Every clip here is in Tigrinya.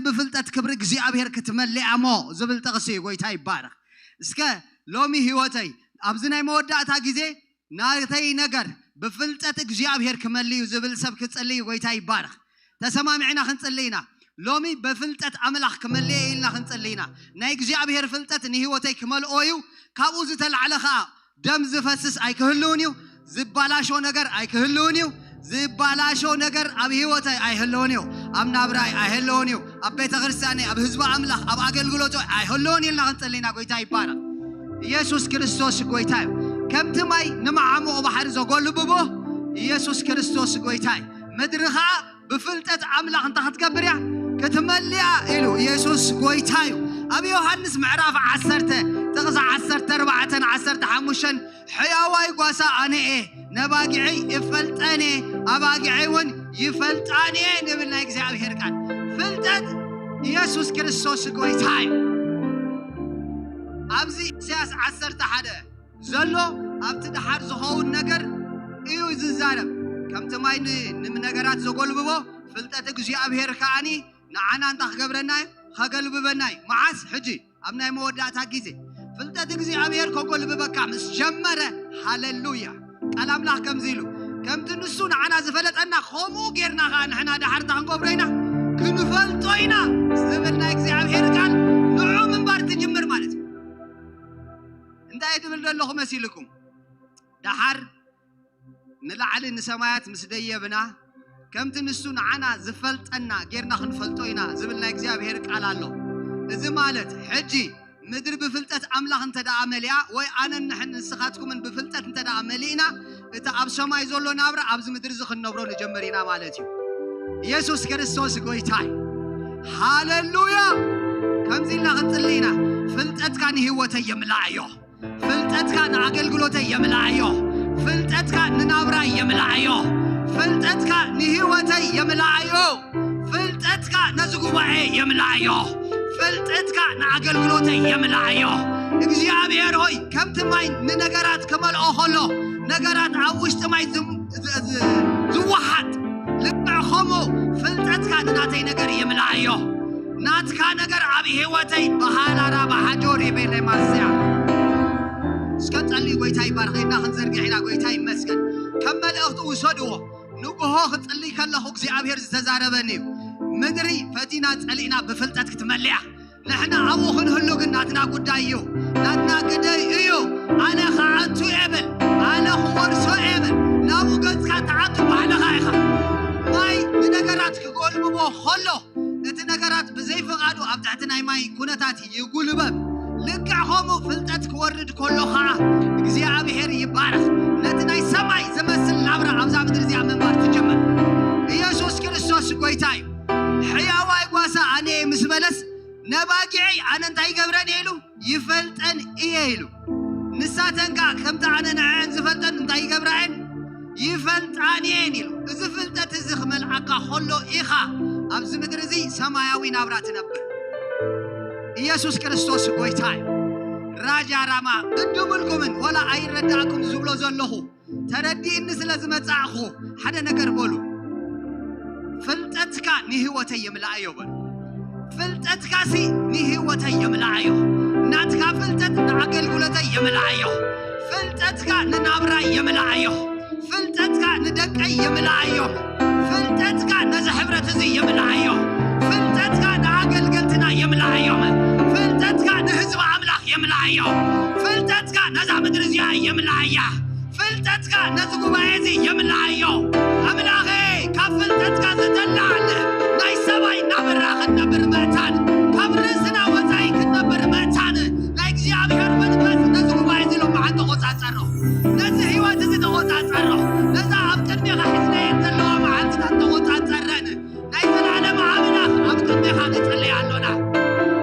ብፍልጠት ክብሪ እግዚኣብሔር ክትመልእ እያ እሞ ዝብል ጥቕሲ እዩ። ጎይታ ይባረኽ። እስከ ሎሚ ህይወተይ ኣብዚ ናይ መወዳእታ ግዜ ናተይ ነገር ብፍልጠት እግዚኣብሔር ክመልእ እዩ ዝብል ሰብ ክጽልይ እዩ። ጎይታ ይባረኽ። ተሰማሚዕና ክንጽልይ ኢና። ሎሚ ብፍልጠት ኣምላኽ ክመልእ እየ ኢልና ክንጽልይ ኢና። ናይ እግዚኣብሔር ፍልጠት ንህይወተይ ክመልኦ እዩ። ካብኡ ዝተላዕለ ኸኣ ደም ዝፈስስ ኣይክህልውን እዩ። ዝባላሾ ነገር ኣይክህልውን እዩ። ዝባላሾ ነገር ኣብ ህይወተይ ኣይህልውን እዩ። ኣብ ናብራይ ኣይህልውን እዩ። ኣብ ቤተ ክርስቲያነይ፣ ኣብ ህዝቢ ኣምላኽ፣ ኣብ ኣገልግሎቶ ኣይህልውን እዩ ኢልና ክንጽሊ ኢና። ጎይታ ይባረኽ። ኢየሱስ ክርስቶስ ጎይታ እዩ። ከምቲ ማይ ንመዓሙቕ ባሕሪ ዘጎልብቦ ኢየሱስ ክርስቶስ ጎይታ እዩ። ምድሪ ኸኣ ብፍልጠት ኣምላኽ እንታይ ክትገብር እያ? ክትመልእ እያ ኢሉ ኢየሱስ ጎይታ እዩ። ኣብ ዮሃንስ ምዕራፍ ዓሰርተ ጥቕሲ ዓሰርተ ኣርባዕተን ዓሰርተ ሓሙሽተን ሕያዋይ ጓሳ ኣነ እየ፣ ነባጊዐይ እፈልጠን እየ፣ ኣባጊዐይ እውን ይፈልጣን እየ ንብል ናይ እግዚኣብሔር ቃል። ፍልጠት ኢየሱስ ክርስቶስ ጎይታ እዩ። ኣብዚ ኢሳያስ ዓሰርተ ሓደ ዘሎ ኣብቲ ደሓር ዝኸውን ነገር እዩ ዝዛረብ። ከምቲ ማይ ን-፣ ንነገራት ዘጎልብቦ ፍልጠት እግዚኣብሔር ከኣኒ ንዓና እንታይ ክገብረና እዩ? ከገልብበና እዩ። መዓስ? ሕጂ ኣብ ናይ መወዳእታ ግዜ ፍልጠት እግዚኣብሔር ከጎልብበካ ምስ ጀመረ፣ ሃሌሉያ፣ ቃል ኣምላኽ ከምዚ ኢሉ፣ ከምቲ ንሱ ንዓና ዝፈለጠና፣ ከምኡ ጌርና ኸዓ ንሕና ደሓር እንታይ ክንገብሮ ኢና? ክንፈልጦ ኢና ዝብል ናይ እግዚኣብሔር ቃል ንዑ ምንባር ትጅምር ማለት እዩ። እንታይ ትብል ዘለኹ መሲልኩም? ደሓር ንላዕሊ ንሰማያት ምስ ደየብና፣ ከምቲ ንሱ ንዓና ዝፈልጠና ጌርና ክንፈልጦ ኢና ዝብል ናይ እግዚኣብሔር ቃል ኣሎ። እዚ ማለት፣ ሕጂ ምድሪ ብፍልጠት ኣምላኽ እንተ ደኣ መሊኣ፣ ወይ ኣነን ንሕን ንስኻትኩምን ብፍልጠት እንተ ደኣ መሊእና፣ እቲ ኣብ ሰማይ ዘሎ ናብራ ኣብዚ ምድሪ እዚ ክንነብሮ ንጀምር ኢና ማለት እዩ። ኢየሱስ ክርስቶስ ጎይታ እዩ። ሃሌሉያ! ከምዚ ኢልና ክንጽሊ ኢና። ፍልጠትካ ንህይወተይ የምላኣዮ። ፍልጠትካ ንኣገልግሎተይ የምላኣዮ። ፍልጠትካ ንናብራይ የምላኣዮ። ፍልጠትካ ንህይወተይ የምላኣዮ። ፍልጠትካ ነዚ ጉባኤ የምላኣዮ። ፍልጠትካ ንኣገልግሎተይ የምላኣዮ። እግዚኣብሔር ሆይ፣ ከምቲ ማይ ንነገራት ክመልኦ ከሎ፣ ነገራት ኣብ ውሽጢ ማይ ዝም-፣ ዝ-፣ ዝ-፣ ዝወሓጥ ልክዕ ከምኡ ፍልጠትካ ንናተይ ነገር የምላኣዮ። ናትካ ነገር ኣብ ህይወተይ ባህላራ ባሓጆሪ ቤለ ማስያ። እስከ ጸልዩ፣ ጎይታ ይባርኽ። ኢድና ክንዘርግሕ ኢና። ጎይታ ይመስገን። ከም መልእኽቲ ውሰድዎ። ንግሆ ክጽልይ ከለኹ እግዚኣብሔር ዝተዛረበኒ እዩ። ምድሪ ፈቲና ጸሊእና ብፍልጠት ክትመልያ። ንሕና ኣብኡ ክንህሉ ግን ናትና ጉዳይ እዩ። ናትና ግደይ እዩ። ኣነ ክኣቱ እየ በል። ኣነ ክወርሶ እየ በል። ናብኡ ገጽካ ትኣቱ ባዕልኻ ኢኻ። ማይ ንነገራት ክጎልብቦ ከሎ፣ እቲ ነገራት ብዘይፍቓዱ ኣብ ትሕቲ ናይ ማይ ኩነታት ይጉልበብ። ልክዕ ከምኡ ፍልጠት ክወርድ ከሎ ኸዓ እግዚኣብሔር ይባረኽ። ነቲ ናይ ሰማይ ዝመስል ናብራ ኣብዛ ምድሪ እዚኣ ምንባር ትጅምር። ኢየሱስ ክርስቶስ ጎይታ እዩ። ሕያዋይ ጓሳ ኣነ ምስ በለስ፣ ነባጊዐይ ኣነ እንታይ ይገብረን እየ ኢሉ? ይፈልጠን እየ ኢሉ። ንሳተን ከኣ ከምቲ ኣነ ንዐአን ዝፈልጠን እንታይ ይገብራ እየን? ይፈልጣን እየን ኢሉ። እዚ ፍልጠት እዚ ክመልኣካ ከሎ ኢኻ ኣብዚ ምድሪ እዚ ሰማያዊ ናብራ ትነብር። ኢየሱስ ክርስቶስ ጎይታ እዩ። ራጃ ራማ ቅድሙልኩምን ወላ ኣይረዳእኩም ዝብሎ ዘለኹ ተረዲእኒ ስለ ዝመጻእኹ ሓደ ነገር በሉ። ፍልጠትካ ንህይወተይ የምላኣዮ በሉ። ፍልጠትካሲ ንህይወተይ የምላኣዮ። ናትካ ፍልጠት ንኣገልግሎተይ የምላኣዮ። ፍልጠትካ ንናብራይ የምላኣዮ። ፍልጠትካ ንደቀይ የምላኣዮ። ፍልጠትካ ነዚ ሕብረት እዚ የምላኣዮ። ፍልጠትካ ንኣገልገልትና የምላኣዮም። ፍልጠትካ ንህዝቢ ኣምላኽ የምላኣዮ። ፍልጠትካ ነዛ ምድሪ እዚኣ የምላኣያ። ፍልጠትካ ነዚ ጉባኤ እዚ የምላኣዮ። ኣምላኸ፣ ካብ ፍልጠትካ ዝተላዓለ ናይ ሰማይ ናብራ ክንነብር ምእንታን፣ ካብ ርእስና ወጻኢ ክንነብር ምእንታን፣ ናይ እግዚኣብሔር መንፈስ ነዚ ጉባኤ እዚ ሎማዓንቲ ተቖጻጸሮ። ነዚ ህይወት እዚ ተቖጻጸሮ። ነዛ ኣብ ቅድሜኻ ሒዝናየን ዘለዋ መዓልትታት ተቖጻጸረን። ናይ ዘላለም ኣምላኽ ኣብ ቅድሜኻ ንጽልይ ኣሎና።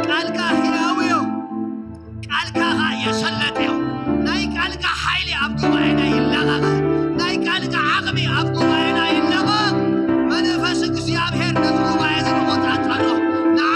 ቃልካ ህያው እዩ። ቃልካ ኸኣ የሸለጥ እዩ። ናይ ቃልካ ሓይሊ ኣብ ጉባኤና ይለቐቕ። ናይ ቃልካ ዓቕሚ ኣብ ጉባኤና ይለቐቕ። መንፈስ እግዚኣብሔር ነዚ ጉባኤ እዚ ንቖጻጸሮ። ንዓ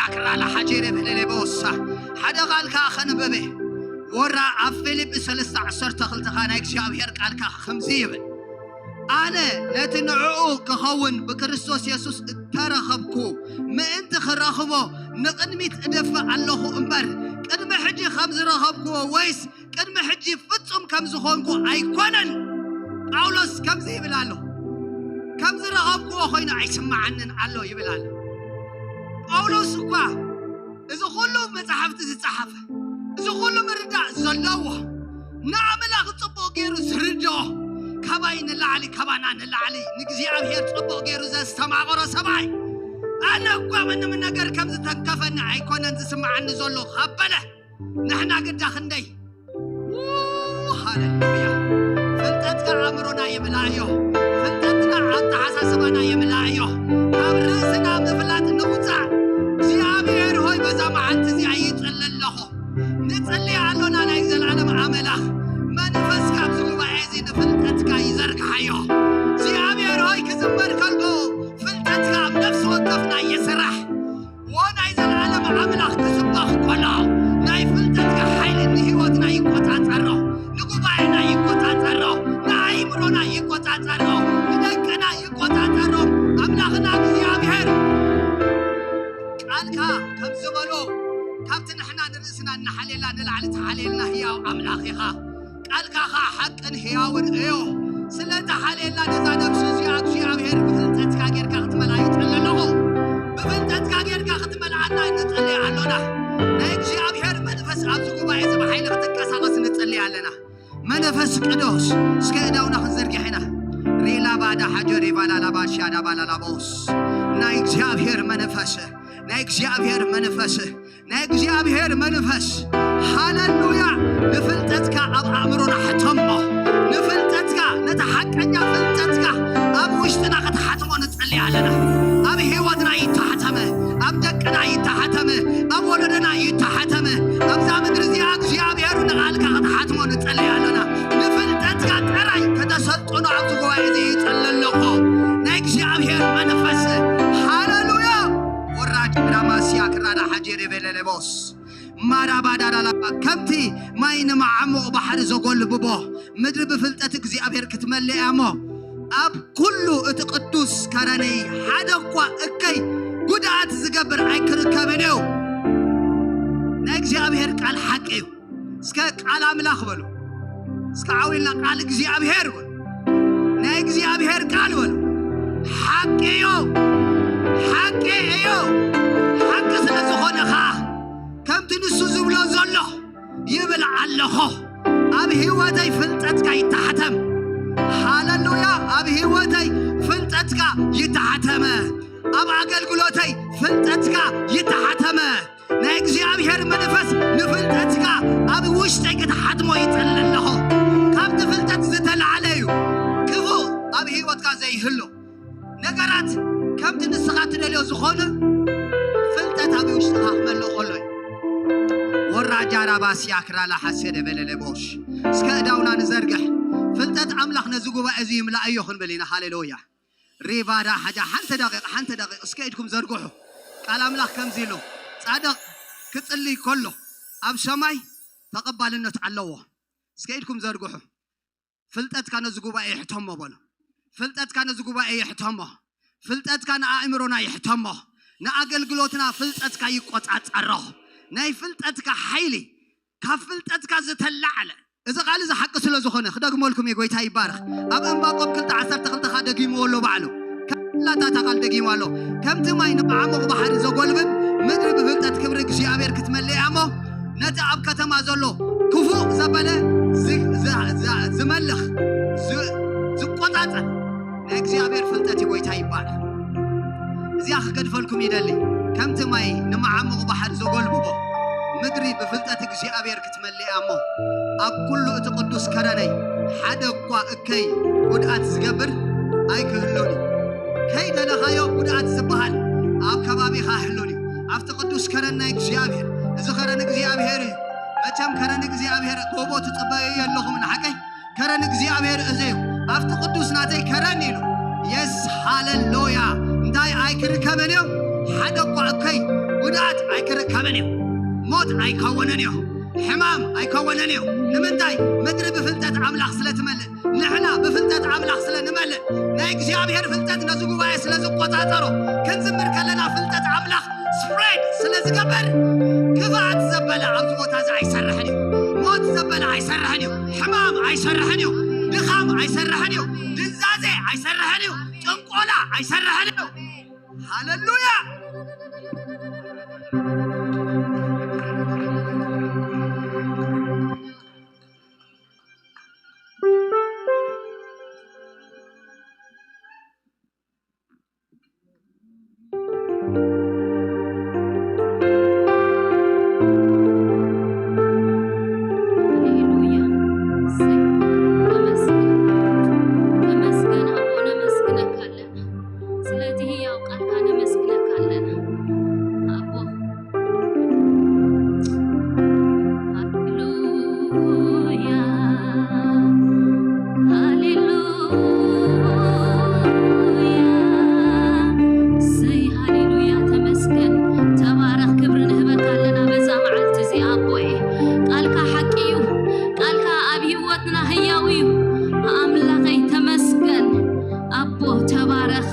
ኣክራላ ሓጀረ በለለ በወሳ ሓደ ቃል ከኣ ከንብበ ወራ ኣብ ፊልጲ ሰለስተ ዓሰርተ ክልተ ከኣ ናይ እግዚኣብሔር ቃል ከኣ ከምዚ ይብል ኣነ ነቲ ንዕኡ ክኸውን ብክርስቶስ የሱስ እተረኸብኩ ምእንቲ ክረኽቦ ንቕድሚት እደፍእ ኣለኹ እምበር ቅድሚ ሕጂ ከም ዝረኸብክዎ ወይስ ቅድሚ ሕጂ ፍጹም ከም ዝኾንኩ ኣይኮነን። ጳውሎስ ከምዚ ይብል ኣሎ፣ ከም ዝረኸብክዎ ኮይኑ ኣይስምዓንን ኣሎ ይብል ኣሎ። ጳውሎስ እኳ እዚ ኩሉ መጽሓፍቲ ዝጸሓፈ፣ እዚ ኩሉ ምርዳእ ዘለዎ፣ ንኣምላኽ ጽቡቕ ገይሩ ዝርድኦ፣ ካባይ ንላዕሊ፣ ካባና ንላዕሊ ንእግዚኣብሔር ጽቡቕ ገይሩ ዘስተማቕሮ ሰብኣይ፣ ኣነ እኳ ምንም ነገር ከም ዝተንከፈኒ ኣይኮነን ዝስምዓኒ ዘሎ ካብ በለ፣ ንሕና ግዳ ክንደይ ሃሌሉያ። ፍልጠትካ ኣእምሮና ይምላእዮ፣ ፍልጠትና ኣተሓሳስባና ይምላእዮ። ካብ ርእስና ምፍላጥ ንውፃእ። እግዚኣብሔር ሆይ በዛ መዓልቲ እዚኣ ይፅሊ ኣለኹ። ንፅሊ ኣሎና ናይ ዘላለም ኣመላኽ መንፈስካ ኣብዚ ጉባኤ እዚ ንፍልጠትካ ይዘርግሓዮ። እግዚኣብሔር ሆይ ክዝመር ከሎ ፍልጠትካ ኣብ ነፍሲ ወከፍና ይስራሕ። ወ ናይ ዘለዓለም ኣምላኽ ክስበኽ ከሎ ናይ ፍልጠትካ ሓይሊ ንህይወትና ይቆጻጸሮ፣ ንጉባኤና ይቆጻጸሮ፣ ንኣይምሮና ይቆጻጸሮ፣ ንደቅና ይቆጻጸሮ። ኣምላኽና እግዚኣብሔር ቃልካ ከም ዝበሎ ካብቲ ንሕና ንርእስና እናሓሌላ ንላዕሊ ተሓሌልና ህያው ኣምላኽ ኢኻ። ቃልካ ኸዓ ሓቅን ህያውን እዩ። ስለዚ ሓልየላ ነዛ ነብሲ እዚኣ እግዚኣብሔር ብፍልጠትካ ጌርካ ክትመልኣ ይጸሊ ኣለኹ። ብፍልጠትካ ጌርካ ክትመልኣና ንጸሊ ኣሎና። ናይ እግዚኣብሔር መንፈስ ኣብዚ ጉባኤ እዚ ብሓይሊ ክትንቀሳቐስ ንጸሊ ኣለና። መንፈስ ቅዱስ እስከ እዳውና ክንዘርግሕ ኢና። ሪላ ባዳ ሓጆ ሪባላ ላባሻ ዳባላ ላቦስ ናይ እግዚኣብሔር መንፈስ ናይ እግዚኣብሔር መንፈስ ናይ እግዚኣብሔር መንፈስ ሃለሉያ ንፍልጠትካ ኣብ ኣእምሮና ሕተሞ ንፍልጠትካ ነቲ ሓቀኛ ፍልጠትካ ኣብ ውሽጥና ክትሓትሞ ንጸሊ ኣለና ኣብ ህይወትና ይተሓተመ ኣብ ደቅና ይተሓተመ ኣብ ወለደና ይተሓተመ ኣብዛ ምድሪ እዚኣ እግዚኣብሔር ንቓልካ ክትሓትሞ ንጸሊ ኣለና ንፍልጠትካ ጥራይ ከተሰልጥኖ ኣብዚ ጉባኤ እዚ ይጸሊ ኣለኹ ናይ እግዚኣብሔር መንፈስ ሃለሉያ ወራጅ ራማስያ ክራዳ ሓጀር የበለለቦስ ማራባዳዳላ ከምቲ ማይ ንመዓሙቕ ባሕሪ ዘጎልብቦ ምድሪ ብፍልጠት እግዚኣብሔር ክትመልእ እያ እሞ ኣብ ኩሉ እቲ ቅዱስ ከረነይ ሓደ እኳ እከይ ጉድኣት ዝገብር ኣይክርከብን እዩ ናይ እግዚኣብሔር ቃል ሓቂ እዩ እስከ ቃል ኣምላኽ በሉ እስከ ዓው ኢልና ቃል እግዚኣብሔር በሉ ናይ እግዚኣብሔር ቃል በሉ ሓቂ እዩ ሓቂ እዩ ሓቂ ስለ ዝኾነ ኸዓ ከምቲ ንሱ ዝብሎ ዘሎ ይብል ኣለኹ ኣብ ህይወተይ ፍልጠትካ ይተሓተም ሃለሉያ ኣብ ህይወተይ ፍልጠትካ ይተሓተመ ኣብ ኣገልግሎተይ ፍልጠትካ ይተሓተመ ናይ እግዚኣብሔር መንፈስ ንፍልጠትካ ኣብ ውሽጠይ ክትሓትሞ ይጸሊ ኣለኹ ካብቲ ፍልጠት ዝተላዕለ እዩ ክፉእ ኣብ ህይወትካ ዘይህሉ ነገራት ከምቲ ንስኻ ትደልዮ ዝኾነ ፍልጠት ኣብ ውሽጥኻ ክመልእ ከሎ እዩ ወራጃ ራባስያ ክራላ ሓሴደ በለለቦሽ እስከ እዳውና ንዘርግሕ ፍልጠት ኣምላኽ ነዚ ጉባኤ እዚ ይምላእዮ ክንብል ኢና ሃሌሉያ ሪቫዳ ሓጃ ሓንቲ ደቂቕ ሓንቲ ደቂቕ እስከ ኢድኩም ዘርግሑ ቃል ኣምላኽ ከምዚ ኢሉ ጻድቕ ክጽልይ ከሎ ኣብ ሰማይ ተቐባልነት ኣለዎ እስከ ኢድኩም ዘርግሑ ፍልጠትካ ነዚ ጉባኤ ይሕተሞ በሉ ፍልጠትካ ነዚ ጉባኤ ይሕተሞ ፍልጠትካ ንኣእምሮና ይሕተሞ ንኣገልግሎትና ፍልጠትካ ይቆጻጸሮ ናይ ፍልጠትካ ሓይሊ ካብ ፍልጠትካ ዝተላዓለ እዚ ቃል እዚ ሓቂ ስለ ዝኾነ ክደግመልኩም እየ ጎይታ ይባረኽ ኣብ እንባቆም ክልተ ዓሰርተ ክልተ ካ ደጊምዎ ኣሎ ባዕሉ ከላታ እታ ቃል ደጊሙ ኣሎ ከምቲ ማይ ንመዓሙቕ ባሕሪ ዘጎልብብ ምድሪ ብፍልጠት ክብሪ እግዚኣብሔር ክትመልእ እያ እሞ ነቲ ኣብ ከተማ ዘሎ ክፉእ ዘበለ ዝመልኽ ዝቆጻጸር ናይ እግዚኣብሔር ፍልጠት እዩ ጎይታ ይባረኽ እዚኣ ክገድፈልኩም ይደሊ ከምቲ ማይ ንመዓሙቕ ባሕሪ ዘጎልብቦ ምድሪ ብፍልጠት እግዚኣብሔር ክትመልእ እያ እሞ ኣብ ኩሉ እቲ ቅዱስ ከረነይ ሓደ እኳ እከይ ጉድኣት ዝገብር ኣይክህሉን እዩ ከይደለኻዮ ጉድኣት ዝበሃል ኣብ ከባቢኻ ኣይህሉን እዩ ኣብቲ ቅዱስ ከረን ናይ እግዚኣብሔር እዚ ከረን እግዚኣብሔር እዩ መቸም ከረን እግዚኣብሔር ጎቦ ትጽበዩ ኣለኹም ንሓቀይ ከረን እግዚኣብሔር እዚ እዩ ኣብቲ ቅዱስ ናተይ ከረን ኢሉ የስ ሃለሉያ እንታይ ኣይክርከብን እዮም ሓደ እኳ እከይ ጉድኣት ኣይክርከብን እዩ። ሞት ኣይከውንን እዩ። ሕማም ኣይከውንን እዩ። ንምንታይ? ምድሪ ብፍልጠት ኣምላኽ ስለ ትመልእ፣ ንሕና ብፍልጠት ኣምላኽ ስለ ንመልእ፣ ናይ እግዚኣብሔር ፍልጠት ነዚ ጉባኤ ስለ ዝቆጻጸሮ፣ ክንዝምር ከለና ፍልጠት ኣምላኽ ስፕሬድ ስለ ዝገብር፣ ክፍኣት ዘበለ ኣብዚ ቦታ እዚ ኣይሰርሕን እዩ። ሞት ዘበለ ኣይሰርሕን እዩ። ሕማም ኣይሰርሕን እዩ። ድኻም ኣይሰርሕን እዩ። ድንዛዜ ኣይሰርሕን እዩ። ጥንቆላ ኣይሰርሕን እዩ። ሃሌሉያ። ሃሌሉያ። እሰይ። ተመስገን። ተመስገን ኣቦ፣ ነመስግነካ ኣለና። ስለቲ ህያው ቃልካ ነመስግነካ ኣለና ኣቦ። ሃሌሉያ፣ ሃሌሉያ። እሰይ፣ ሃሌሉያ፣ ተመስገን። ተባረኽ፣ ክብሪ ንህበካ ኣለና በዛ መዓልቲ እዚኣ ኣቦየ። ቃልካ ሓቂ እዩ። ቃልካ ኣብ ህይወትና ህያው እዩ። ኣምላኸይ ተመስገን ኣቦ፣ ተባረኽ።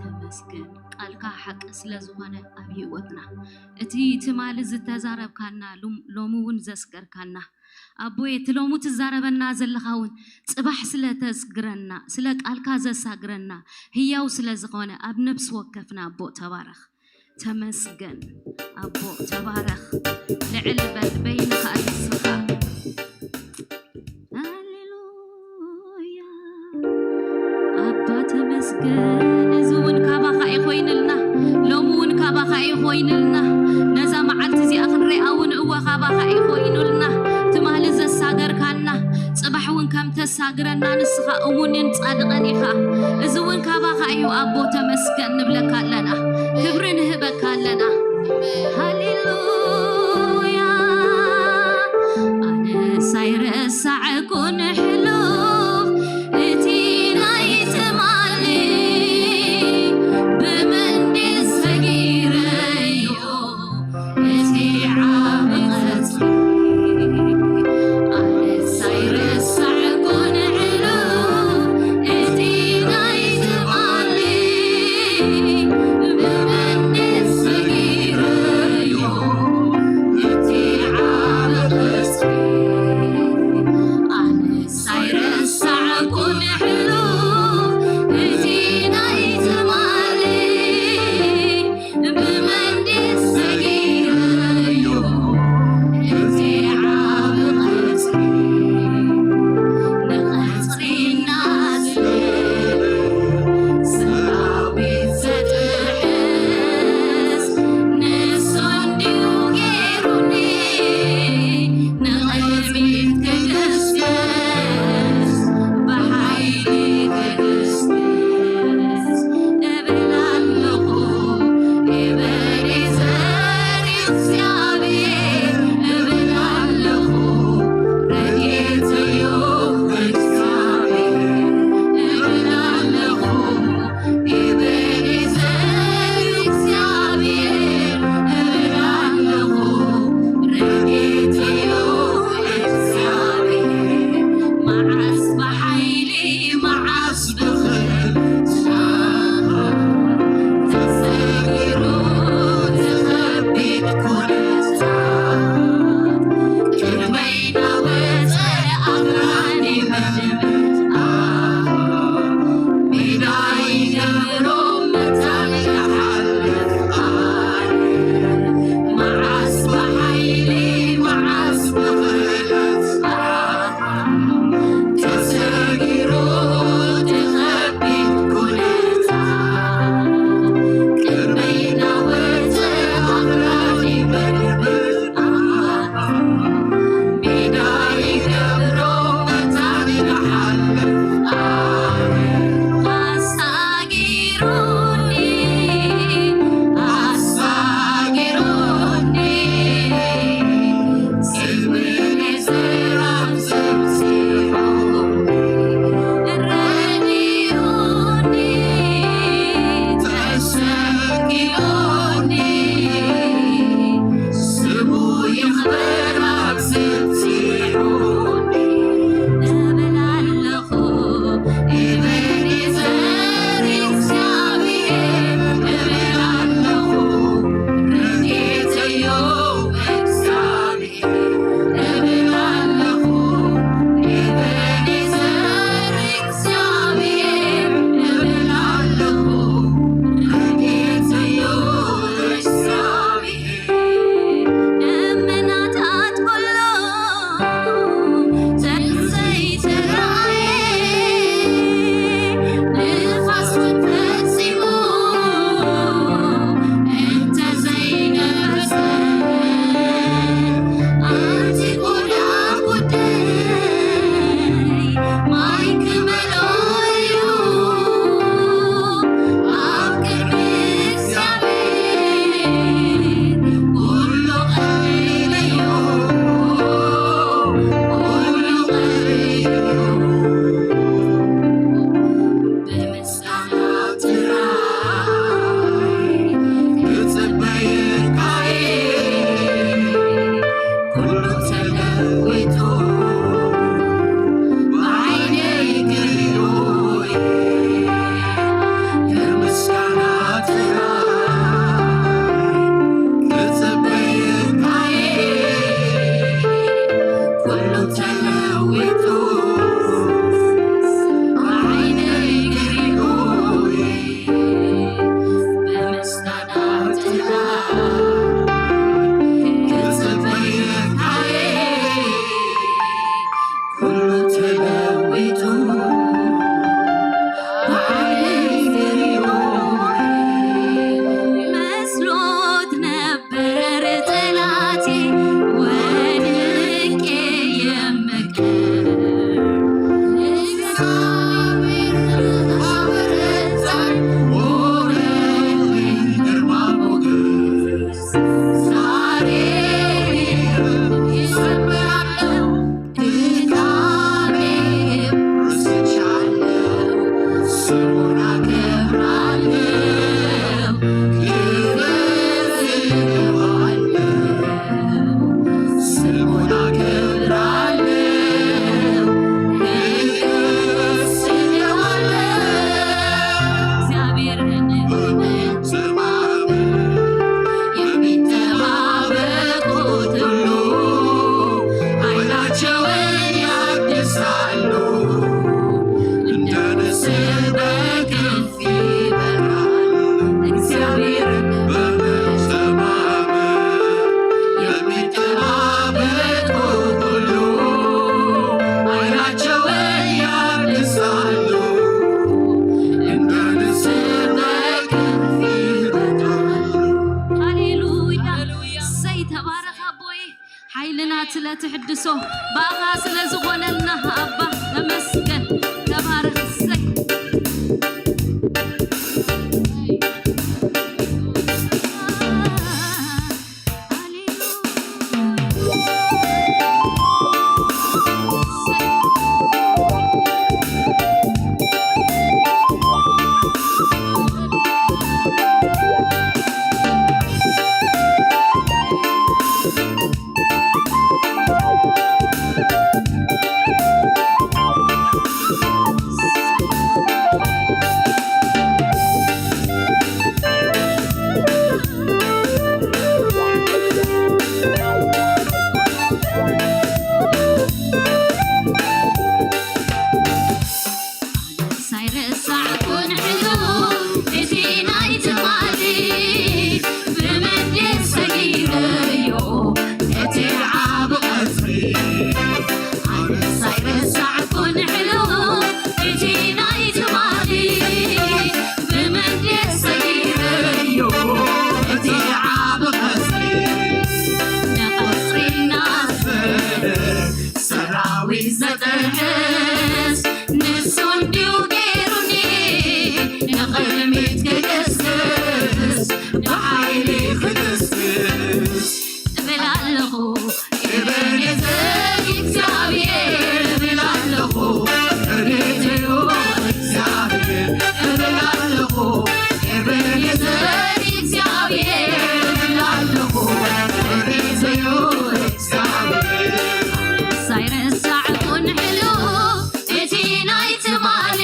ተመስገን፣ ቃልካ ሓቂ ስለ ዝኾነ ኣብ ህይወትና፣ እቲ ትማሊ ዝተዛረብካና፣ ሉም-፣ ሎሚ እውን ዘስገርካና፣ ኣቦየ፣ እቲ ሎሚ ትዛረበና ዘለኻ እውን፣ ጽባሕ ስለ ተስግረና፣ ስለ ቃልካ ዘሳግረና፣ ህያው ስለ ዝኾነ፣ ኣብ ነፍሲ ወከፍና፣ ኣቦ፣ ተባረኽ። ተመስገን ኣቦ፣ ተባረኽ። ልዕል በል፣ በይንኻ ንስኻ። ሃሌሉያ። ኣባ ተመስገን። እዚ እውን ካባኻ እዩ ኮይንልና፣ ሎሚ እውን ካባኻ እዩ ኮይንልና። ነዛ መዓልቲ እዚኣ ክንሪኣ እውን እወ ካባኻ እዩ ኮይኑልና። ትማሊ ዘሳገርካና፣ ጽባሕ እውን ከም ተሳግረና ንስኻ እሙንን ጻድቕን ኢኻ። እዚ እውን ካባኻ እዩ ኣቦ፣ ተመስገን ንብለካ ኣለና። ክብሪ ንህበካ ኣለና። ሃሌሉያ። ኣነስ ኣይረሳዕኩን ሕሉፍ እቲ ናይ ትማሊ፣ ብመንድስ ሰጊረዮ እቲ ዓቢ ቐጽሪ። ኣነስ ኣይረሳዕኩን ሕሉፍ እቲ ናይ ትማሊ፣ ብመንድስ ሰጊረዮ እቲ ዓቢ ቐጽሪ። ኣነስ ኣይረሳዕኩን ሕሉፍ እቲ ናይ ትማሊ፣ ብመንድስ ሰጊረዮ እቲ ዓቢ ቐጽሪ። ንቐጽሪ እናስለ ሰራዊት ዘጥሕስ ንሱ እንድዩ ገይሩኒ። ንቕድሚት ክግስግስ፣ ብሓይሊ ክግስግስ እብል ኣለኹ። ኤበኔዘር እግዚኣብሔር እብል ኣለኹ። ረድኤተዮ እግዚኣብሔር እብል ኣለኹ። ኤበኔዘር እግዚኣብሔር እብል ኣለኹ፣ ረድኤተዮ እግዚኣብሔር። መዓስ ብሓይሊ መዓስ ብኽልተ ተሰጊሩ ዝኸቢድ ኩነታት ቅድመይ እናወፀ ኣኽራን ይመልእ። ስሙን አከብራለሁ፣ ክብር ይገባዋል። ስሙን አከብራለሁ፣ ክብር ይገባዋል። እግዚአብሔርን በመተማመን የሚጠባበቁት ሁሉ ኃይላቸውን ያድሳሉ፣ እንደ ንስር በክንፍ ይበራሉ። እግዚአብሔርን በመተማመን የሚጠባበቁት ሁሉ ኃይላቸውን ያድሳሉ፣ እንደ ንስር በክንፍ ይሮጣሉ። ሃሌሉያ። እሰይ፣ ተባረኽ ኣቦይ። ሓይልና ስለ ትሕድሶ፣ ብኣኻ ስለ ዝኾነልና ኣባ ተመስገን። ተባረኽ። እሰይ። ሳይረሳዕኩን ሕሉፍ እቲ ናይ ትማሊ ብመንገድ ሰጊረዮ እቲ ዓቢ ቀትሪ። ኣነስ ኣይረሳዕኩን ሕሉፍ እቲ ናይ ትማሊ ብመንገድ ሰጊረዮ እቲ ዓቢ ቀትሪ። ንቐጽሪ እናዘረ ሰራዊት ዘጥሕስ ንሱ እንድዩ ገይሩኒ ንቕድሚት ክግስግስ ብሓይሊ ክግስግስ እብል ኣለኹ። ኤቤኔዘር እግዚኣብሔር እብል ኣለኹ። ረድኤተይ እግዚኣብሔር እብል ኣለኹ። ኤቤኔዘር እግዚኣብሔር እብል ኣለኹ። ረድኤተይ እግዚኣብሔር ሳይረሳዕኩን ሕሉፍ እቲ ናይ ትማሊ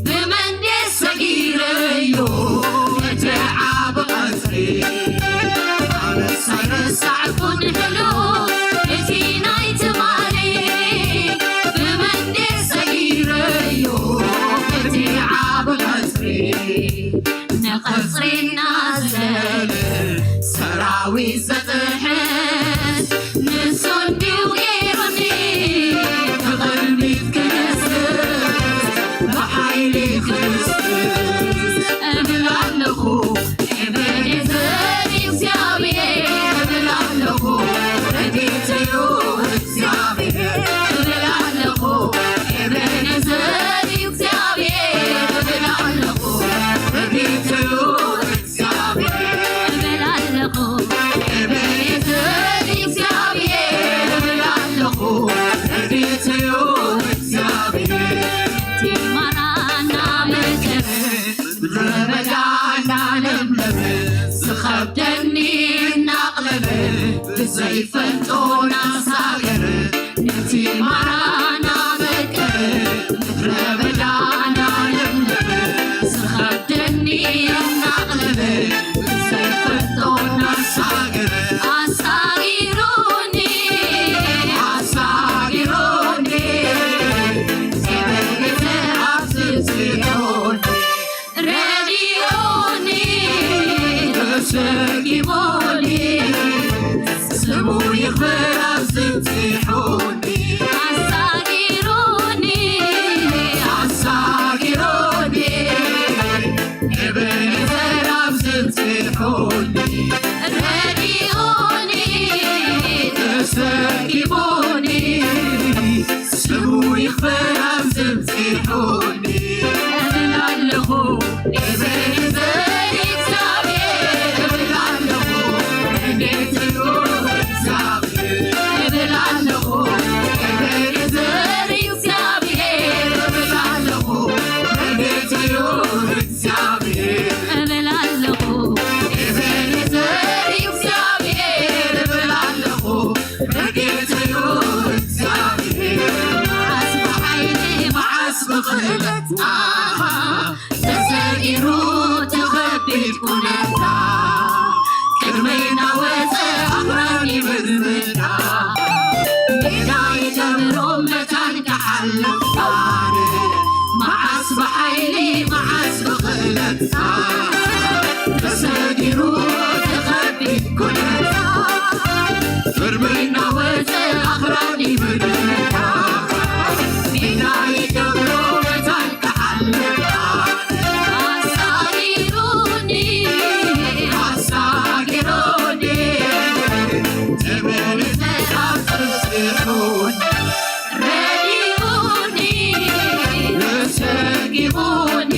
ብመንገድ ሰጊረዮ ነቲ ዓቢ ቀትሪ። ኣነስ ኣይረሳዕኩን ሕሉፍ እቲ ናይ ትማሊ ብመንገድ ሰጊረዮ ነቲ ዓቢ ቀትሪ። ንቐጽሪ እናዘረ ሰራዊት ዘጥሕስ ንሱ እንድዩ ገይሩኒ ብቕድሚት ክግስግስ ብሓይሊ ክግስግስ እብል ኣለኹ። ኤቤኔዘር እግዚኣብሔር እብል ኣለኹ። ረድኤተይ እዩ እግዚኣብሔር እብል ኣለኹ። ኤቤኔዘር እግዚኣብሔር እብል ኣለኹ። ረድኤተይ እዩ እግዚኣብሔር እብል ኣለኹ። ኤቤኔዘር እግዚኣብሔር እብል ኣለኹ። ረድኤተይ እዩ እግዚኣብሔር። እቲ ማራ እናመከረ ምድረ በዳ እናለምለመ ዝኸብደኒ እናቕለለ ብዘይፈልጦ እናሳገረ ነቲ ማራ እናመከረ ምድረ በዳ እናለምለመ ዝኸብደኒ እናቕለለ ብዘይፈልጦ እናሳገረ ኣሳጊሩኒ ኣሳጊሩኒ ኤቤኔዘር ኣብዚ ጽዮን ረዲኡኒ ተሰኪሙኒ ስሙ ይኽበር ኣብዚ ጽዮን ኣሳጊሩኒ ኣሳጊሩኒ ኤቤኔዘር ኣብዚ ጽዮን ረዲኡኒ ተሰኪሙኒ ስሙ ይኽበር ኣብዚ ጽዮን እብል ኣለኹ። ኤቤኔዘር እግዚኣብሔር እብል ኣለኹ። ረድኤተይ እዩ እግዚኣብሔር እብል ኣለኹ። ኤቤኔዘር እግዚኣብሔር እብል ኣለኹ። ብሓይሊ መዓስ ብኽእለት ተሰጊሩ ዝኸቢድ ኩነት ፍርሚ እናወፀ ኣኽራን ይምድዳ ሜዳ ይገብሮ መታን ክሓልፍ ኣሳጊሩኒ ኣሳጊሩኒ ትብል ተኣፍስሑን ረዲኡኒ ሰጊቡኒ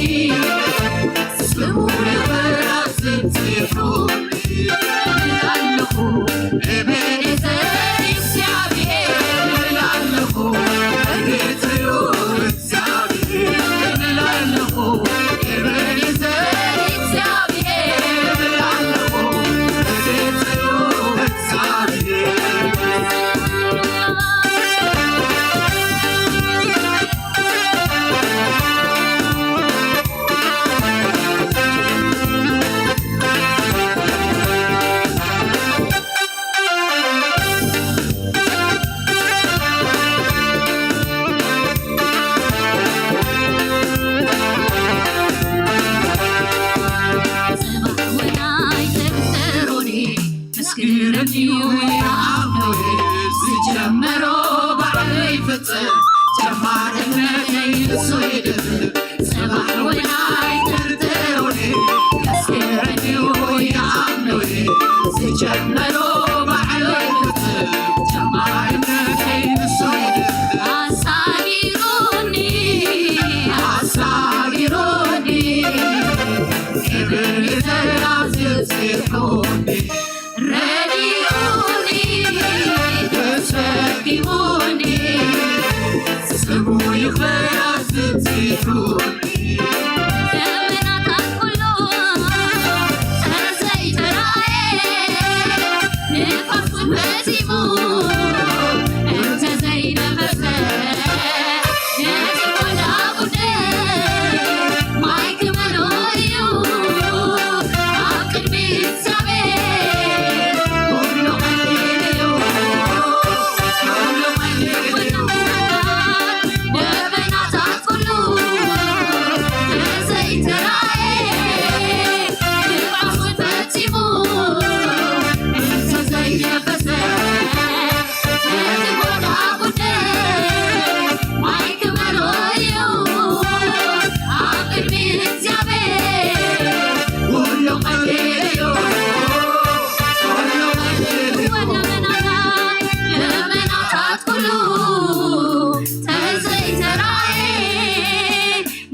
ስሙ ይኽበር ስም ጽሑፍ እብል ኣለኹ። ኤቤኔዘር እግዚኣብሔር እብል ኣለኹ። ረድኤተዩ እግዚኣብሔር እብል ኣለኹ። ኤቤኔዘር እግዚኣብሔር እብል ኣለኹ። ረድኤተዩ ምስክርንዩ የኣምኖ ዝጀመሮ ባዕሉ ይፍጽም ጀማሪ እምነተይ ንሱ ይድርብ ጽባሕ እውን ኣይጥርጥሮን ምስክርንዩ የኣምኖ ዝጀመሮ ባዕሉ ይፍጽም ጀማሪ እምነተይ ንሱ ይድርብ ኣሳጊሩኒ ኣሳጊሩኒ ክብር ይዘራ ዝጽሑኒ ረዲኡኒ ተሸኪሙኒ ስሙ ይኽበር ዝጽሑኒ ደመናታት ኩሉ ተዘይተራእየ ንፋስ መጺሙ እንተዘይነፈሰ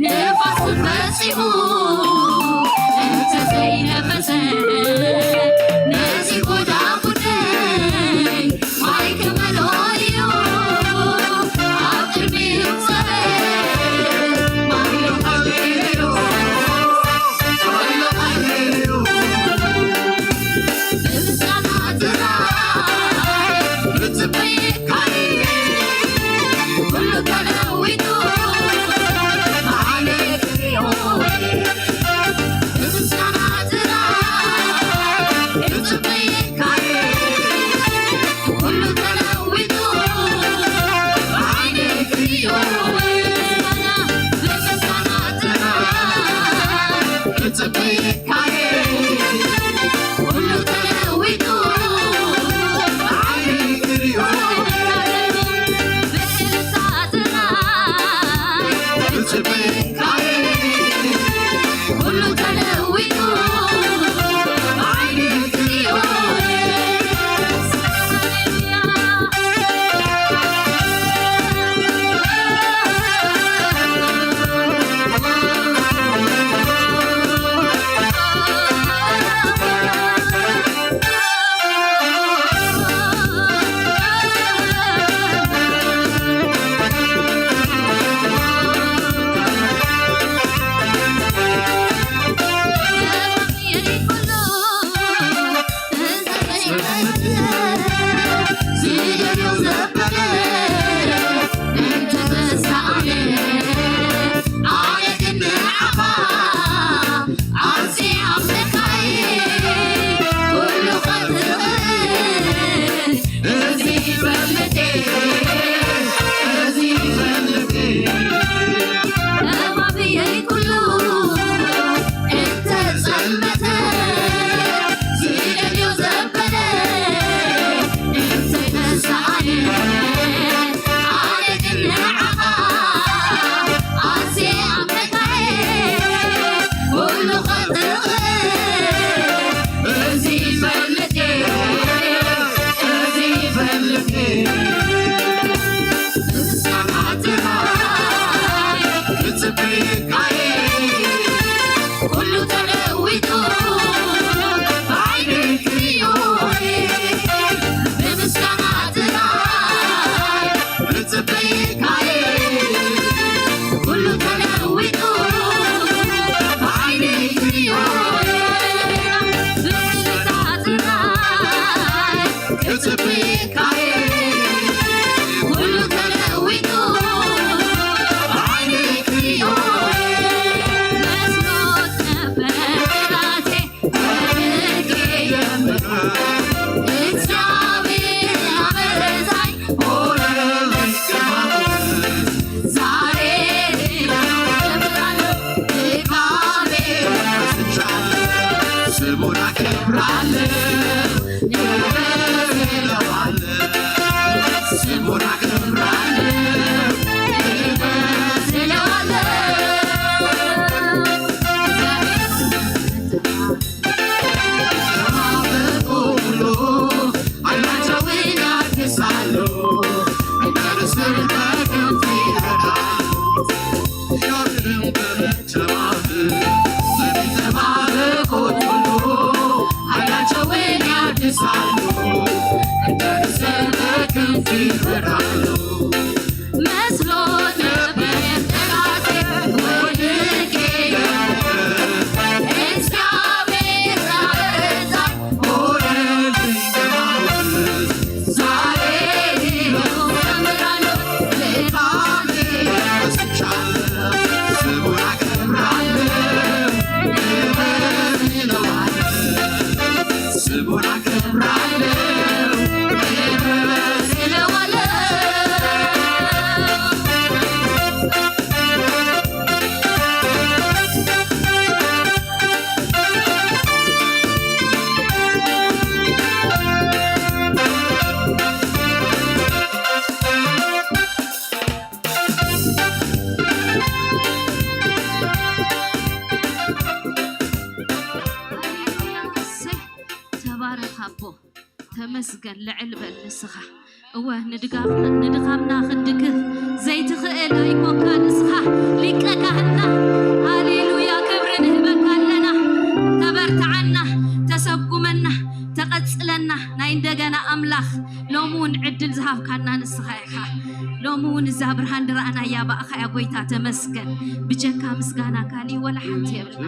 ንፋስ ፈጺሙ እንተዘይነፈሰ ነዚ ጎዳጉደይ ማይ ክመልኦ እዩ ኣብ ቅድሚ ሰበይ ማይ ሃሌሉ ሃሌሉ ብምስጋና ጥራይ ብጽበይ ካይ ኩሉ ተለዊጡ ብዓይነይ ክሪኦ ኩሉ ተለዊጡ ብዓይኒ ክሪኦ ብምስጋና ጥራይ ክጽበየካ ኩሉ ተለዊጡ ብዓይኒ ክሪኦ ብምስጋና ጥራይ ክጽበየካ ኩሉ ተለዊጡ ብዓይኒ ክሪኦ መስሎት ነበር ጠላቴ። ተባረኽ ኣቦ፣ ተመስገን። ልዕል በል ንስኻ። እወ፣ ንድጋምና ንድኻምና ክንድግፍ ዘይትኽእል ኣይኮንካ ንስኻ። ሊቀ ካህንና። ሃሌሉያ፣ ክብሪ ንህበካ ኣለና። ተበርትዓና፣ ተሰጉመና፣ ተቐጽለና። ናይ እንደገና ኣምላኽ፣ ሎሚ እውን ዕድል ዝሃብካና ንስኻ ኢኻ። ሎሚ እውን እዛ ብርሃን ድረኣናያ ብኣኻ እያ ጎይታ፣ ተመስገን። ብጀካ ምስጋና ካሊእ ወላ ሓንቲ የብልና።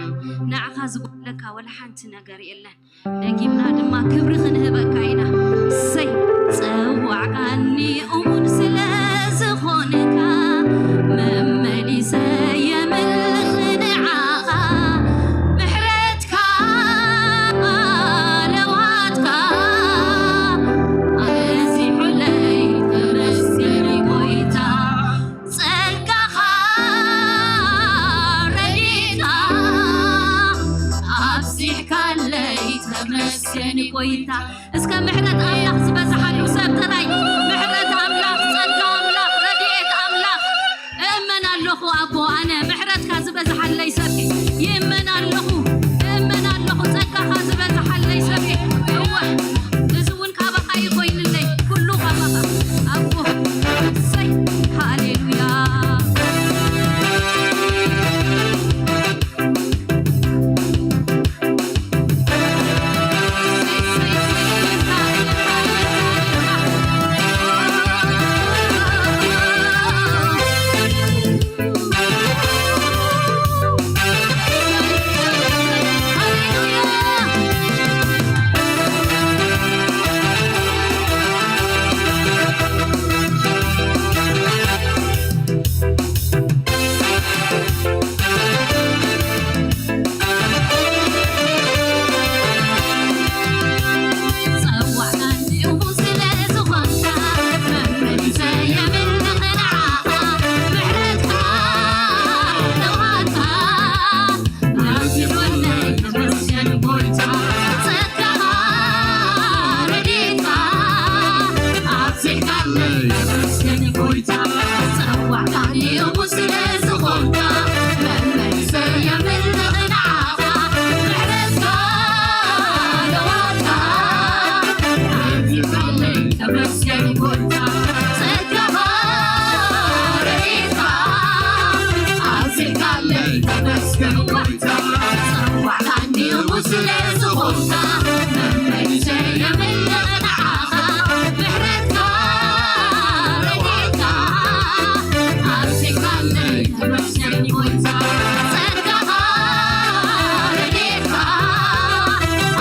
ንዓኻ ዝጎድለካ ወላ ሓንቲ ነገር የለን። ደጊምና ድማ ክብሪ ክንህበካ ኢና። እሰይ። ጸዋዕካኒ እሙን ስለ ዝኾንካ፣ መመሊሰ የምልኽ ንዓኻ። ምሕረትካ ለዋትካ ኣዚሑለይ፣ ተመስገን ጎይታ። ጸጋኻ ረዲእካ ኣብዚሕካለይ፣ ተመስገን ጎይታ። እስከ ምሕረት ኣምላኽ ዝበዝሓሉ ሰብ ጥራይ። ምሕረት ኣምላኽ፣ ጸጋ ኣምላኽ፣ ረድኤት ኣምላኽ። እእመን ኣለኹ ኣቦ፣ ኣነ ምሕረትካ ዝበዝሓለይ ሰብ እየ። ይእመን ኣለኹ፣ እእመን ኣለኹ፣ ጸጋኻ ዝበዝሓለይ ሰብ እየ። እወ፣ እዚ እውን ካባኻ ይኾይንለይ፣ ኩሉ ካባኻ ኣቦ። እሰይ፣ ሃሌሉያ። ከም ጎይታ ጸዋዕካ እንዲኡ ስለ ዝኾንካ፣ መመሊሰ የምልኽ ንዓኻ። ምሕረትካ፣ ረድኤትካ ኣብዚኻለይ፣ ተመስገን ጎይታ። ጸጋኻ፣ ረድኤትካ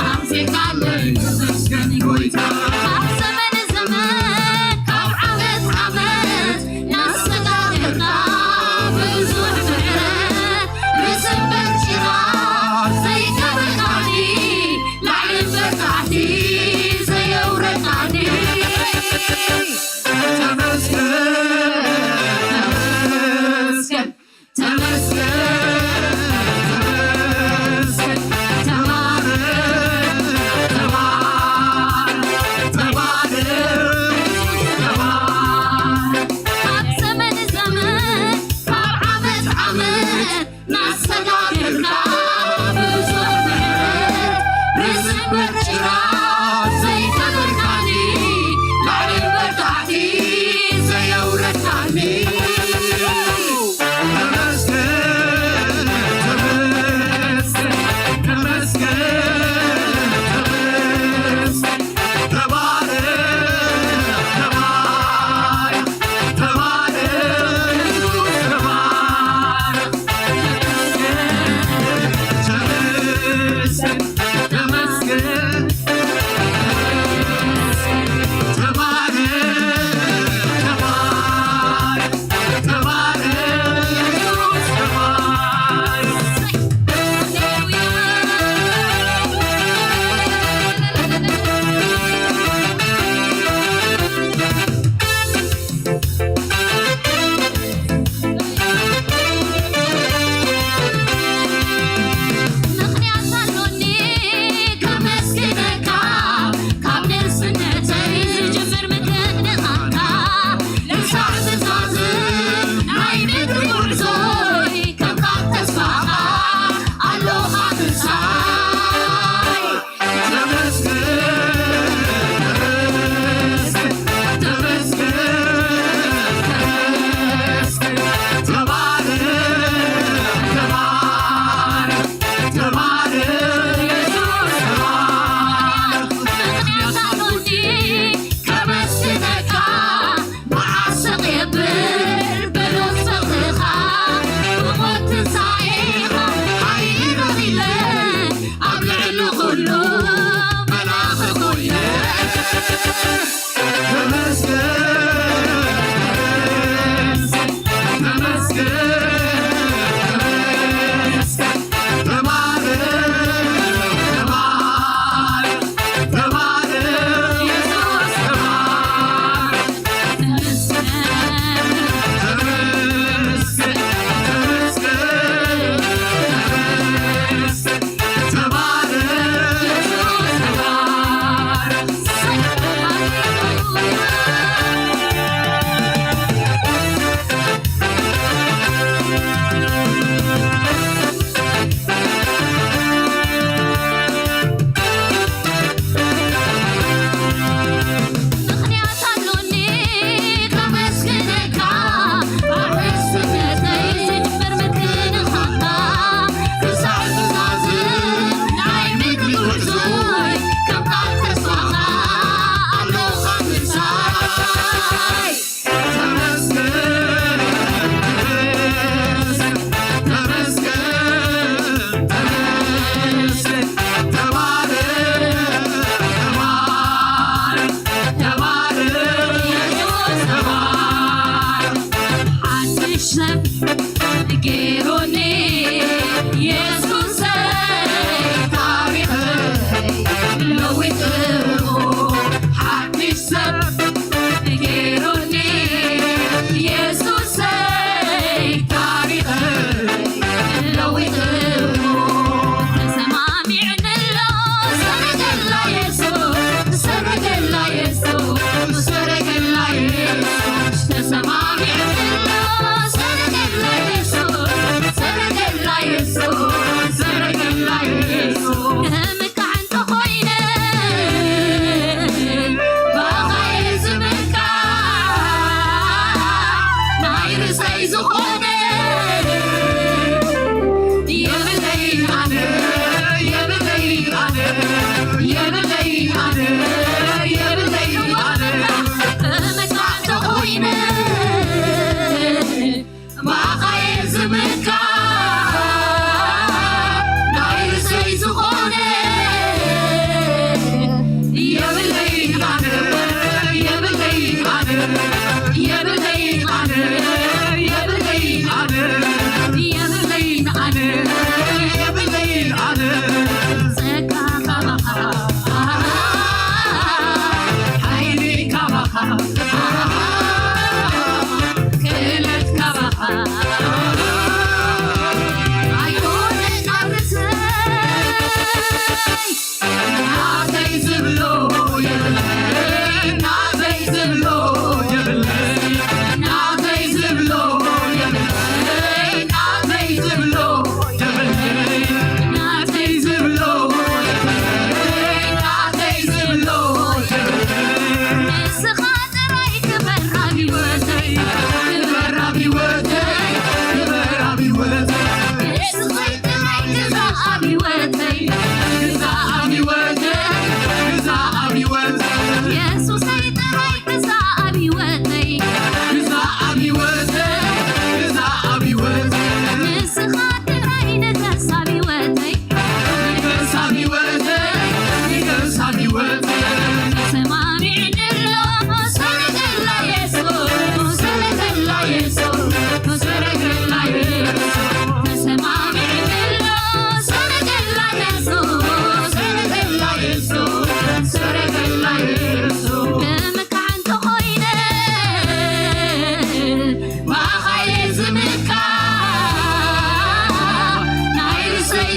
ኣብዚኻለይ፣ ተመስገን ጎይታ። ካብ ዘመን ዘመን፣ ካብ ዓመት ዓመት፣ እናሰጋገርካ ብዙሕ ምሕረት፣ ብሰንበት ጭራ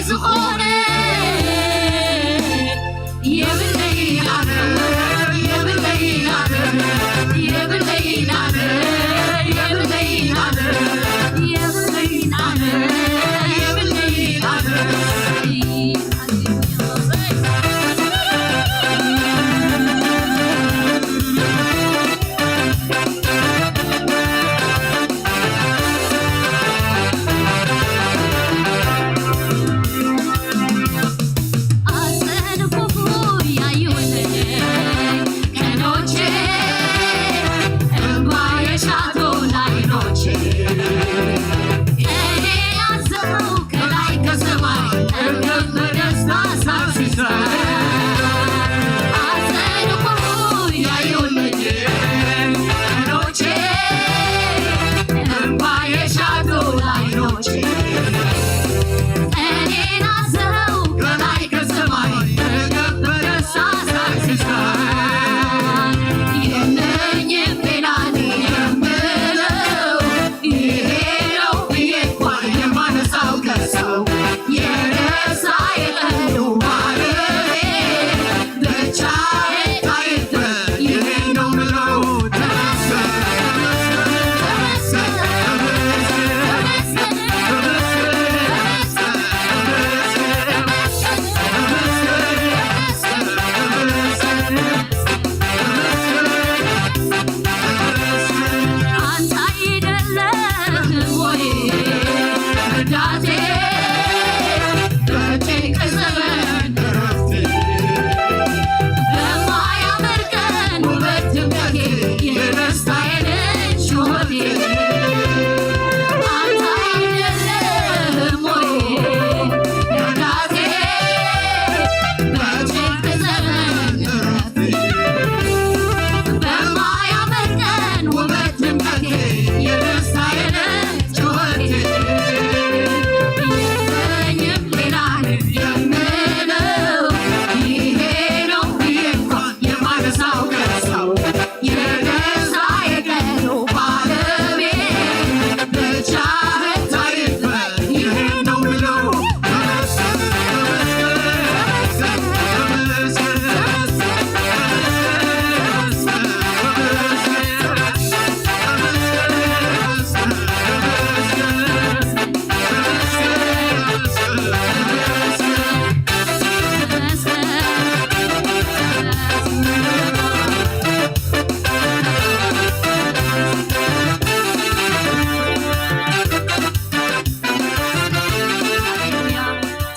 ዝኾነ የብለይን ኣነ፣ የብለይን ኣነ፣ የብለይን ኣነ፣ የብለይን ኣነ፣ የብለይን ኣነ፣ የብለይን ኣነ።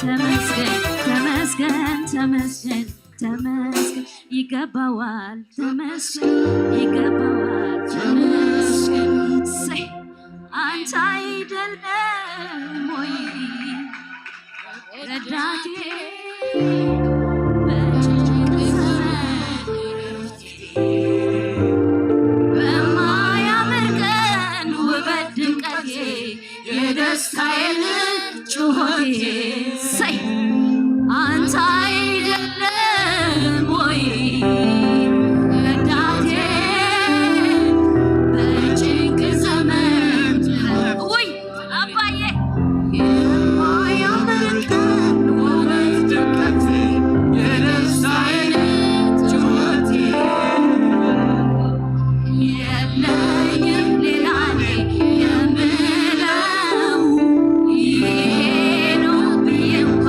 ተመስገን፣ ተመስገን፣ ተመስገን፣ ተመስገን ይገባዋል። ተመስገን ይገባዋል። ተመስገን። እሰይ። አንተ አይደለም ወይ ረዳቴ በጭንቅ ዘመን በማያምር ቀን ውበት ድምቀቴ የደስታዬን ጩኸቴ ሰይ አንተ አይደለም ወይ ረዳቴ በጭንቅ ዘመን ጥበብ ውይ አባዬ የማያመልጠን ውበት ድምቀቴ የደስታዬን ጩኸቴ የለኝም ሌላ እኔ የምለው ይሄ ነው ብዬ እንኳ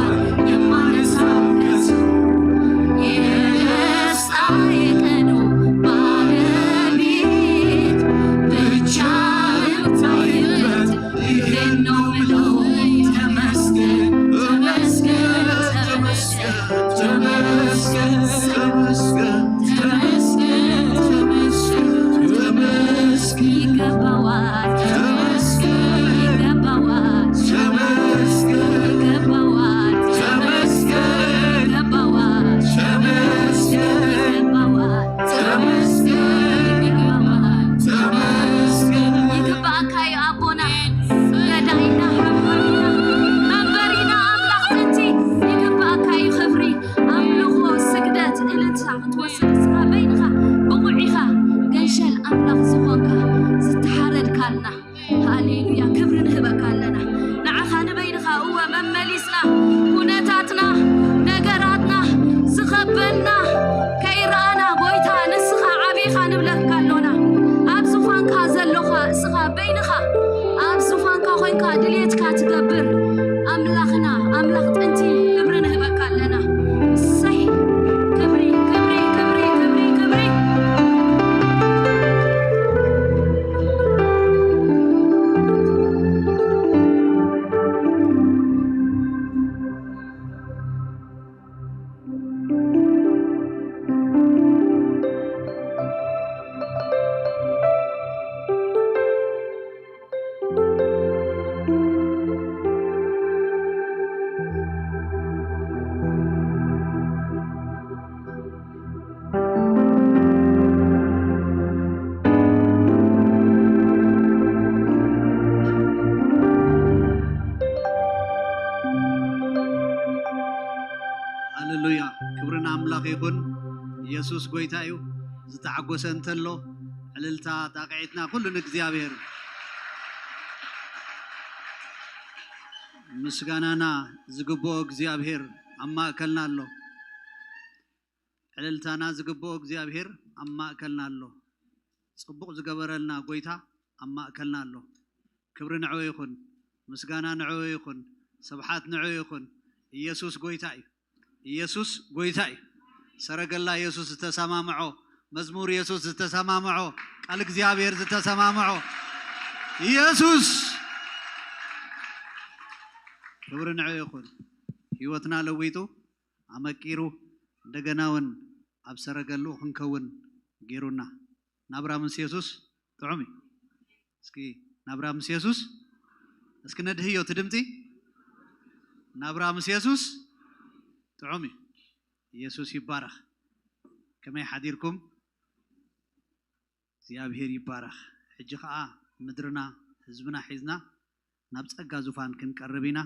ሃሌሉያ፣ ክብሪ ንኣምላኽ ይኹን። ኢየሱስ ጎይታ እዩ። ዝተዓጎሰ እንተሎ ዕልልታ ጣቕዒትና ኩሉ ንእግዚኣብሔር። ምስጋናና ዝግብኦ እግዚኣብሔር ኣብ ማእከልና ኣሎ። ዕልልታና ዝግብኦ እግዚኣብሔር ኣብ ማእከልና ኣሎ። ጽቡቕ ዝገበረልና ጎይታ ኣብ ማእከልና ኣሎ። ክብሪ ንዕኡ ይኹን፣ ምስጋና ንዕኡ ይኹን፣ ስብሓት ንዕኡ ይኹን። ኢየሱስ ጎይታ እዩ። ኢየሱስ ጎይታ እዩ። ሰረገላ ኢየሱስ ዝተሰማምዖ፣ መዝሙር ኢየሱስ ዝተሰማምዖ፣ ቃል እግዚኣብሔር ዝተሰማምዖ ኢየሱስ። ክብሪ ንዕኡ ይኹን። ህይወትና ለዊጡ፣ ኣመቂሩ፣ እንደገና እውን ኣብ ሰረገልኡ ክንከውን ገይሩና። ናብራ ምስ የሱስ ጥዑም እዩ። እስኪ ናብራ ምስ የሱስ፣ እስኪ ነድህዮ እቲ ድምፂ። ናብራ ምስ የሱስ ጥዑም እዩ። ኢየሱስ ይባረኽ። ከመይ ሓዲርኩም? እግዚኣብሔር ይባረኽ። ሕጂ ኸዓ ምድርና ህዝብና ሒዝና ናብ ጸጋ ዙፋን ክንቀርብ ኢና።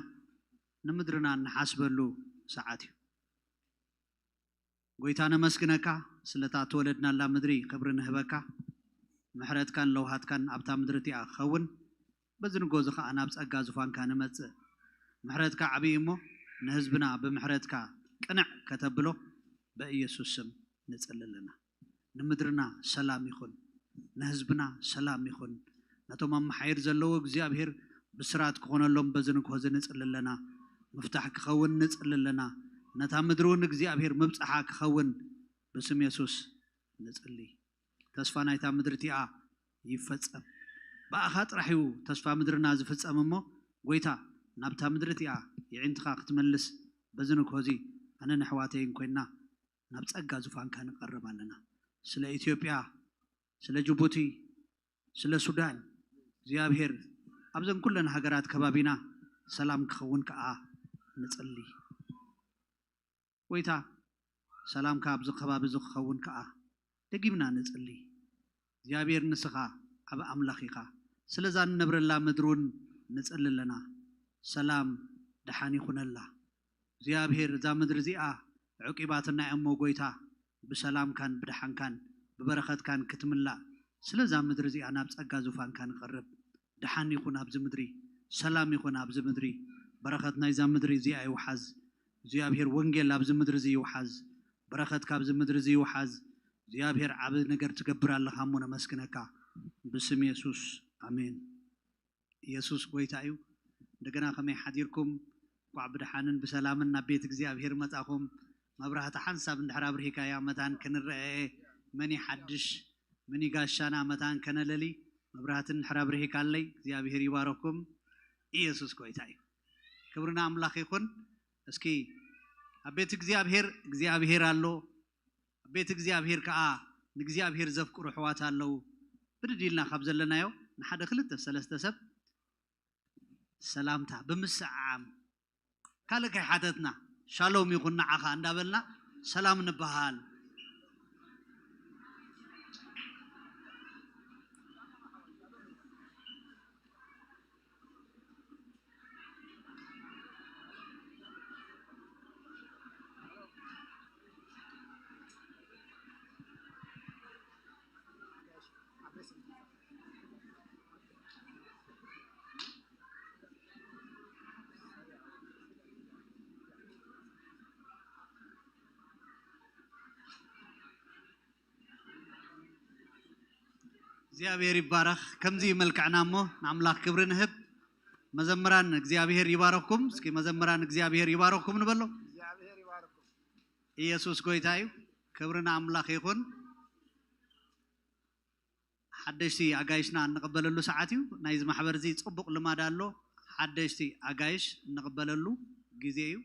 ንምድርና እንሓስበሉ ሰዓት እዩ። ጎይታ ነመስግነካ ስለታ እተወለድናላ ምድሪ ክብሪ ንህበካ። ምሕረትካን ለውሃትካን ኣብታ ምድሪ እቲኣ ክኸውን፣ በዚ ንጎዚ ኸዓ ናብ ጸጋ ዙፋንካ ንመጽእ። ምሕረትካ ዓብዪ እሞ ንህዝብና ብምሕረትካ ቅንዕ ከተብሎ በኢየሱስ ስም ንጽሊ ኣለና። ንምድርና ሰላም ይኹን፣ ንህዝብና ሰላም ይኹን። ነቶም ኣመሓይር ዘለዎ እግዚኣብሔር ብስራት ክኾነሎም በዚ ንግሆ እዚ ንጽሊ ኣለና። ምፍታሕ ክኸውን ንጽሊ ኣለና። ነታ ምድሪ እውን እግዚኣብሔር ምብጽሓ ክኸውን ብስም የሱስ ንጽሊ። ተስፋ ናይታ ምድሪ እቲኣ ይፈጸም። ብኣኻ ጥራሕ እዩ ተስፋ ምድርና ዝፍጸም እሞ፣ ጎይታ፣ ናብታ ምድሪ እቲኣ የዒንትኻ ክትመልስ በዚ ንግሆ እዚ ኣነን ኣሕዋተይን ኮይንና ናብ ጸጋ ዙፋንካ ንቐርብ ኣለና። ስለ ኢትዮጵያ፣ ስለ ጅቡቲ፣ ስለ ሱዳን፣ እግዚኣብሔር ኣብዘን ኩለን ሃገራት ከባቢና ሰላም ክኸውን ከኣ ንጽሊ። ጎይታ፣ ሰላምካ ኣብዚ ከባቢ እዚ ክኸውን ከኣ ደጊምና ንጽሊ። እግዚኣብሔር ንስኻ ዓቢ ኣምላኽ ኢኻ። ስለዛ እንነብረላ ምድሪ እውን ንጽሊ ኣለና። ሰላም ደሓን ይኹነላ። እግዚኣብሔር እዛ ምድሪ እዚኣ ዕቂባትና እያ እሞ ጎይታ ብሰላምካን ብደሓንካን ብበረኸትካን ክትምላእ ስለዛ ምድሪ እዚኣ ናብ ጸጋ ዙፋንካ ንቐርብ። ደሓን ይኹን ኣብዚ ምድሪ፣ ሰላም ይኹን ኣብዚ ምድሪ። በረኸት ናይዛ ምድሪ እዚኣ ይውሓዝ። እግዚኣብሔር ወንጌል ኣብዚ ምድሪ እዚ ይውሓዝ። በረኸት ካብዚ ምድሪ እዚ ይውሓዝ። እግዚኣብሔር ዓቢ ነገር ትገብር ኣለኻ እሞ ነመስግነካ። ብስም የሱስ ኣሜን። ኢየሱስ ጎይታ እዩ። እንደገና ከመይ ሓዲርኩም? እንኳዕ ብደሓንን ብሰላምን ናብ ቤት እግዚኣብሔር መጻኹም። መብራህቲ ሓንሳብ እንድሕር ኣብርሂካያ መታን ክንረአ እየ። መን ይሓድሽ? መን ይጋሻና? መታን ከነለሊ መብራህቲ እንድሕር ኣብርሂካለይ እግዚኣብሔር ይባረኩም። ኢየሱስ ጎይታ እዩ። ክብሪ ንኣምላኽ ይኹን። እስኪ ኣብ ቤት እግዚኣብሔር እግዚኣብሔር ኣሎ። ኣብ ቤት እግዚኣብሔር ከኣ ንእግዚኣብሔር ዘፍቅሩ ኣሕዋት ኣለዉ። ብድድ ኢልና ካብ ዘለናዮ ንሓደ ክልተ ሰለስተ ሰብ ሰላምታ ብምስዕዓም ካልእ ከይሓተትና ሻሎም ይኹን ንዓኻ እንዳበልና ሰላም ንበሃል። እግዚኣብሔር ይባረኽ። ከምዚ እዩ መልክዕና እሞ ንኣምላኽ ክብሪ ንህብ። መዘምራን እግዚኣብሔር ይባረኽኩም። እስኪ መዘምራን እግዚኣብሔር ይባረኽኩም ንበሎ። ኢየሱስ ጎይታ እዩ። ክብሪ ንኣምላኽ ይኹን። ሓደሽቲ ኣጋይሽና እንቕበለሉ ሰዓት እዩ። ናይዚ ማሕበር እዚ ጽቡቕ ልማድ ኣሎ። ሓደሽቲ ኣጋይሽ እንቕበለሉ ግዜ እዩ።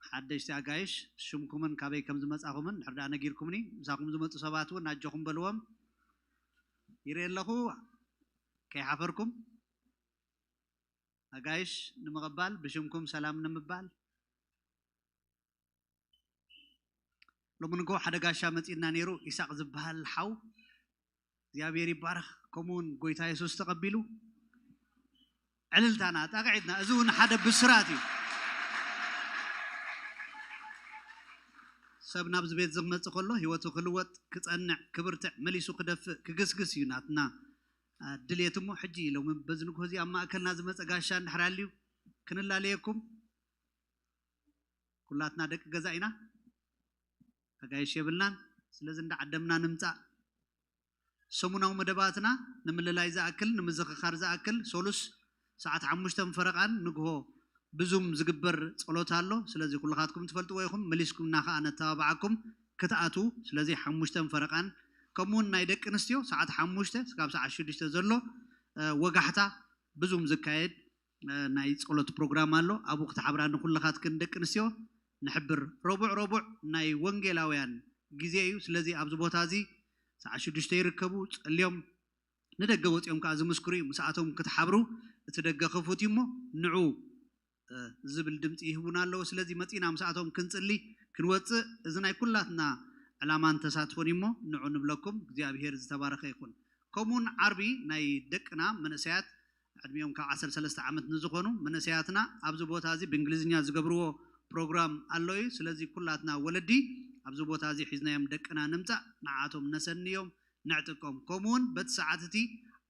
ሓደሽቲ ኣጋይሽ ሽምኩምን ካበይ ከም ዝመጻኹምን ድሕር ደኣ ነጊርኩምኒ፣ ምሳኹም ዝመጹ ሰባት እውን ኣጆኹም በልዎም። ይርኢ ኣለኹ፣ ከይሓፈርኩም። ኣጋይሽ ንምቕባል፣ ብሽምኩም ሰላም ንምባል። ሎሚ ንግሆ ሓደ ጋሻ መጺእና ነይሩ፣ ኢሳቕ ዝበሃል ሓው። እግዚኣብሔር ይባረኽ። ከምኡ እውን ጎይታ የሱስ ተቐቢሉ። ዕልልታና ጣቕዒትና፣ እዚ እውን ሓደ ብስራት እዩ። ሰብ ናብዚ ቤት ዝመጽእ ከሎ ህይወቱ ክልወጥ፣ ክጸንዕ፣ ክብርትዕ፣ መሊሱ ክደፍእ፣ ክግስግስ እዩ ናትና ድልየት። እሞ ሕጂ ሎሚ በዚ ንግሆ እዚ ኣብ ማእከልና ዝመጸ ጋሻ እንድሕር ኣልዩ ክንላለየኩም። ኩላትና ደቂ ገዛ ኢና፣ ኣጋይሽ የብልናን። ስለዚ እንዳዓደምና ንምጻእ። ሰሙናዊ መደባትና ንምልላይ ዝኣክል፣ ንምዝኽኻር ዝኣክል፣ ሶሉስ ሰዓት ሓሙሽተ ፈረቓን ንግሆ ብዙም ዝግበር ጸሎት ኣሎ። ስለዚ ኩልኻትኩም ትፈልጥዎ ኢኹም፣ መሊስኩምና ከኣ ነተባብዓኩም ክትኣትዉ። ስለዚ ሓሙሽተ ፈረቓን፣ ከምኡውን ናይ ደቂ ኣንስትዮ ሰዓት ሓሙሽተ ስጋብ ሰዓት ሽዱሽተ ዘሎ ወጋሕታ ብዙም ዝካየድ ናይ ጸሎት ፕሮግራም ኣሎ። ኣብኡ ክትሓብራ ንኩልኻትክን ደቂ ኣንስትዮ ንሕብር። ረቡዕ ረቡዕ ናይ ወንጌላውያን ግዜ እዩ። ስለዚ ኣብዚ ቦታ እዚ ሰዓት ሽዱሽተ ይርከቡ። ጸልዮም ንደገ ወጺኦም ከኣ ዝምስክሩ እዩ። ምስኣቶም ክትሓብሩ እቲ ደገ ክፉት እዩ እሞ ንዑ ዝብል ድምፂ ይህቡና ኣለዉ። ስለዚ መፂና ምስኣቶም ክንፅሊ ክንወፅእ እዚ ናይ ኩላትና ዕላማን ተሳትፎን እሞ ንዑ ንብለኩም። እግዚኣብሄር ዝተባረኸ ይኹን። ከምኡውን ዓርቢ ናይ ደቅና መንእሰያት ዕድሚኦም ካብ ዓሰርተ ሰለስተ ዓመት ንዝኾኑ መንእሰያትና ኣብዚ ቦታ እዚ ብእንግሊዝኛ ዝገብርዎ ፕሮግራም ኣሎ እዩ። ስለዚ ኩላትና ወለዲ ኣብዚ ቦታ እዚ ሒዝናዮም ደቅና ንምፃእ ንዓቶም ነሰንዮም፣ ነዕጥቀም። ከምኡውን በቲ ሰዓት እቲ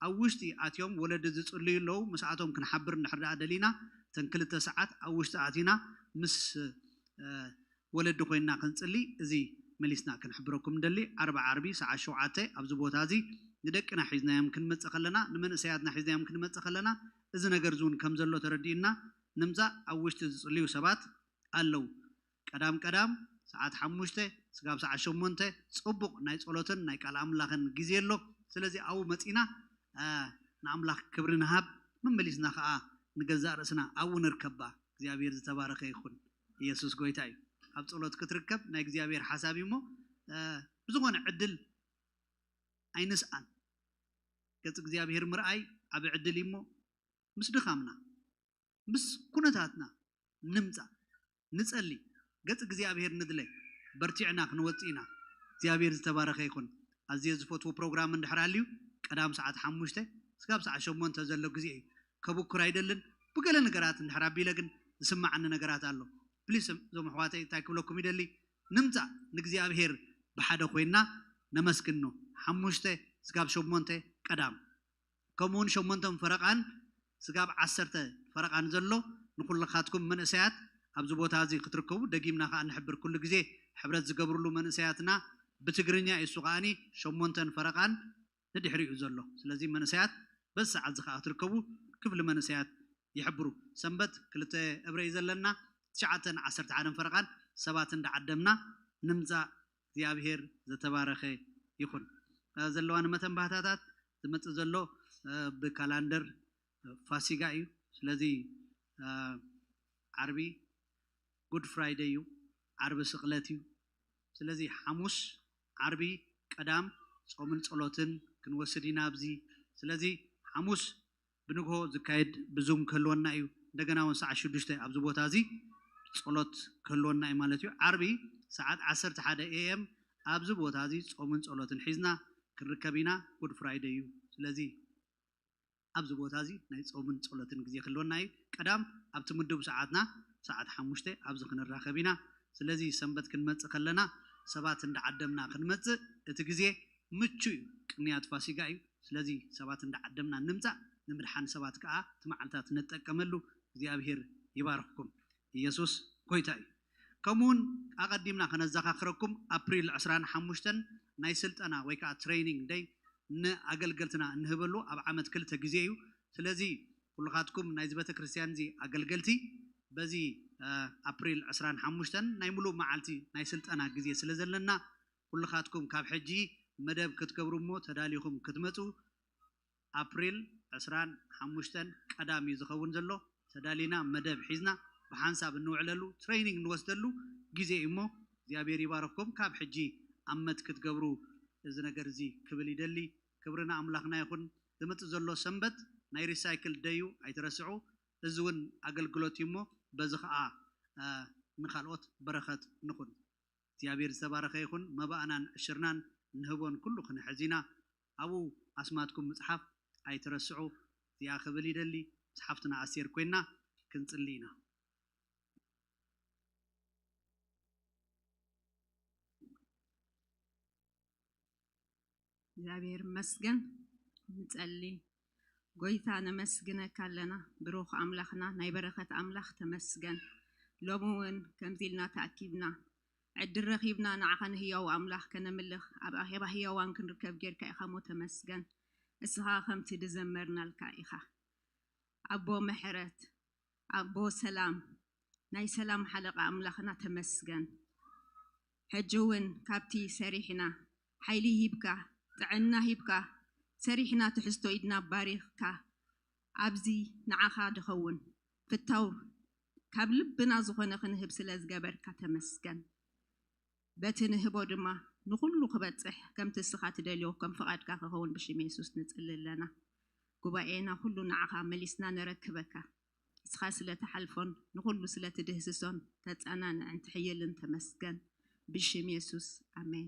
ኣብ ውሽጢ ኣትዮም ወለዲ ዝፅልዩ ኣለዉ። ምስኣቶም ክንሓብር እንድሕር ደኣ ደሊና እተን ክልተ ሰዓት ኣብ ውሽጢ ኣቲና ምስ ወለዲ ኮይንና ክንፅሊ እዚ መሊስና ክንሕብረኩም ንደሊ። ዓርቢ ዓርቢ ሰዓት ሸውዓተ ኣብዚ ቦታ እዚ ንደቅና ሒዝናዮም ክንመፅእ ከለና፣ ንመንእሰያትና ሒዝናዮም ክንመፅእ ከለና እዚ ነገር እዚ እውን ከም ዘሎ ተረዲእና ንምፃእ ኣብ ውሽጢ ዝፅልዩ ሰባት ኣለዉ። ቀዳም ቀዳም ሰዓት ሓሙሽተ ስጋብ ሰዓት ሸሞንተ ፅቡቕ ናይ ጸሎትን ናይ ቃል ኣምላኽን ግዜ ኣሎ። ስለዚ ኣብኡ መጺና ንኣምላኽ ክብሪ ንሃብ፣ መመሊስና ኸዓ ንገዛእ ርእስና ኣብኡ ንርከባ። እግዚኣብሔር ዝተባረኸ ይኹን። ኢየሱስ ጎይታ እዩ። ኣብ ጸሎት ክትርከብ ናይ እግዚኣብሔር ሓሳብ እዩ እሞ ብዝኾነ ዕድል ኣይንስኣን። ገጽ እግዚኣብሔር ምርኣይ ዓቢ ዕድል እዩ እሞ ምስ ድኻምና ምስ ኩነታትና ንምጻእ ንጸሊ፣ ገጽ እግዚኣብሔር ንድለ፣ በርቲዕና ክንወጽእ ኢና። እግዚኣብሔር ዝተባረኸ ይኹን። ኣዝየ ዝፈትዎ ፕሮግራም እንድሕር ኣልዩ ቀዳም ሰዓት ሓሙሽተ ስጋብ ሰዓት ሸሞንተ ዘሎ ግዜ እዩ። ከብኩር ኣይደልን። ብገለ ነገራት እንድሕር ኣቢለ ግን ዝስማዓኒ ነገራት ኣሎ። ፕሊስ እዞም ኣሕዋተይ እንታይ ክብለኩም ይደሊ፣ ንምጻእ ንእግዚኣብሔር ብሓደ ኮይንና ነመስግኖ። ሓሙሽተ ስጋብ ሸሞንተ ቀዳም ከምኡውን ሸሞንተን ፈረቓን ስጋብ ዓሰርተ ፈረቓን ዘሎ ንኩልኻትኩም መንእሰያት ኣብዚ ቦታ እዚ ክትርከቡ ደጊምና ከዓ ንሕብር። ኩሉ ግዜ ሕብረት ዝገብርሉ መንእሰያትና ብትግርኛ እዩ። እሱ ከዓኒ ሸሞንተን ፈረቓን ንድሕሪኡ ዘሎ። ስለዚ መንእሰያት በዚ ሰዓት እዚ ከዓ ክትርከቡ ክፍሊ መንእሰያት ይሕብሩ። ሰንበት ክልተ እብረ እዩ ዘለና። ትሽዓተን ዓሰርተ ሓደን ፈረቓን ሰባት እንዳዓደምና ንምጻእ እግዚኣብሔር ዝተባረኸ ይኹን። እ፣ ዘለዋ ንመተንባህታታት ዝመጽእ ዘሎ እ፣ ብካላንደር እ፣ ፋሲጋ እዩ። ስለዚ እ፣ ዓርቢ ጉድ ፍራይደይ እዩ። ዓርቢ ስቕለት እዩ። ስለዚ ሓሙስ፣ ዓርቢ፣ ቀዳም ጾምን ጸሎትን ክንወስድ ኢና ኣብዚ። ስለዚ ሓሙስ ብንግሆ ዝካየድ ብዙም ክህልወና እዩ። እንደገና እውን ሰዓት ሽዱሽተ ኣብዚ ቦታ እዚ ጸሎት ክህልወና እዩ ማለት እዩ። ዓርቢ ሰዓት ዓሰርተ ሓደ ኤ ኤም ኣብዚ ቦታ እዚ ጾምን ጸሎትን ሒዝና ክንርከብ ኢና። ጉድ ፍራይደይ እዩ። ስለዚ ኣብዚ ቦታ እዚ ናይ ጾምን ጸሎትን ግዜ ክህልወና እዩ። ቀዳም ኣብቲ ምዱብ ሰዓትና ሰዓት ሓሙሽተ ኣብዚ ክንራኸብ ኢና። ስለዚ ሰንበት ክንመጽእ ከለና ሰባት እንዳዓደምና ክንመጽእ እቲ ግዜ ምቹ እዩ። ቅንያት ፋሲጋ እዩ። ስለዚ ሰባት እንዳዓደምና ንምጻእ ንምድሓን ሰባት ከኣ እቲ መዓልታት ንጠቀመሉ። እግዚኣብሔር ይባርኽኩም። ኢየሱስ ጎይታ እዩ። ከምኡውን ኣቐዲምና ከነዘኻኽረኩም ኣፕሪል ዕስራን ሓሙሽተን ናይ ስልጠና ወይ ከዓ ትሬኒንግ ደይ ንኣገልገልትና እንህበሉ ኣብ ዓመት ክልተ ግዜ እዩ። ስለዚ ኩልኻትኩም ናይዚ ቤተ ክርስቲያን እዚ ኣገልገልቲ በዚ እ፣ ኣፕሪል ዕስራን ሓሙሽተን ናይ ሙሉእ መዓልቲ ናይ ስልጠና ግዜ ስለ ዘለና ኩልኻትኩም ካብ ሕጂ መደብ ክትገብሩ እሞ ተዳሊኹም ክትመፁ ኣፕሪል ዕስራን ሓሙሽተን ቀዳም እዩ ዝኸውን ዘሎ። ተዳሊና መደብ ሒዝና ብሓንሳብ እንውዕለሉ ትሬኒንግ እንወስደሉ ግዜ እዩ እሞ እግዚኣብሔር ይባረኽኩም። ካብ ሕጂ ኣመት ክትገብሩ እዚ ነገር እዚ ክብል ይደሊ። ክብሪ ንኣምላኽና ይኹን። ዝመፅእ ዘሎ ሰንበት ናይ ሪሳይክል ደዩ ኣይትረስዑ። እዚ እውን ኣገልግሎት እዩ እሞ በዚ ከዓ እ፣ ንኻልኦት በረኸት ንኹን። እግዚኣብሔር ዝተባረኸ ይኹን። መባእናን ዕሽርናን እንህቦን ኩሉ ክንሕዝ ኢና። ኣብኡ ኣስማትኩም ምፅሓፍ ኣይትረስዑ። እዚኣ ክብል ይደሊ። ምስ ሓፍትና ኣስቴር ኮይና ክንፅሊ ኢና። እግዚኣብሔር ይመስገን። ንጸሊ። ጎይታ፣ ነመስግነካ ኣለና። ብሩኽ ኣምላኽና፣ ናይ በረኸት ኣምላኽ፣ ተመስገን። ሎሚ እውን ከምዚ ኢልና ተኣኪብና፣ ዕድል ረኺብና ንዓኻ ንህያው ኣምላኽ ከነምልኽ ኣብ ኣኼባ ህያዋን ክንርከብ ጌርካ ኢኻ እሞ፣ ተመስገን። እስኻ ከምቲ ዝዘመርናልካ ኢኻ። ኣቦ ምሕረት፣ ኣቦ ሰላም፣ ናይ ሰላም ሓለቓ ኣምላኽና፣ ተመስገን። ሕጂ እውን ካብቲ ሰሪሕና ሓይሊ ሂብካ፣ ጥዕና ሂብካ፣ ሰሪሕና ትሕዝቶ ኢድና ባሪኽካ፣ ኣብዚ ንዓኻ ድኸውን ፍታው ካብ ልብና ዝኾነ ክንህብ ስለ ዝገበርካ፣ ተመስገን። በቲ ንህቦ ድማ ንኹሉ ክበጽሕ፣ ከምቲ እስኻ ትደልዮ ከም ፍቓድካ ክኸውን ብሽም የሱስ ንጽሊ ኣለና። ጉባኤና ኩሉ ንዓኻ መሊስና ነረክበካ። እስኻ ስለ ትሓልፎን ንኹሉ ስለ ትድህስሶን ተጸናንዕን ትሕይልን ተመስገን። ብሽም የሱስ፣ ኣሜን።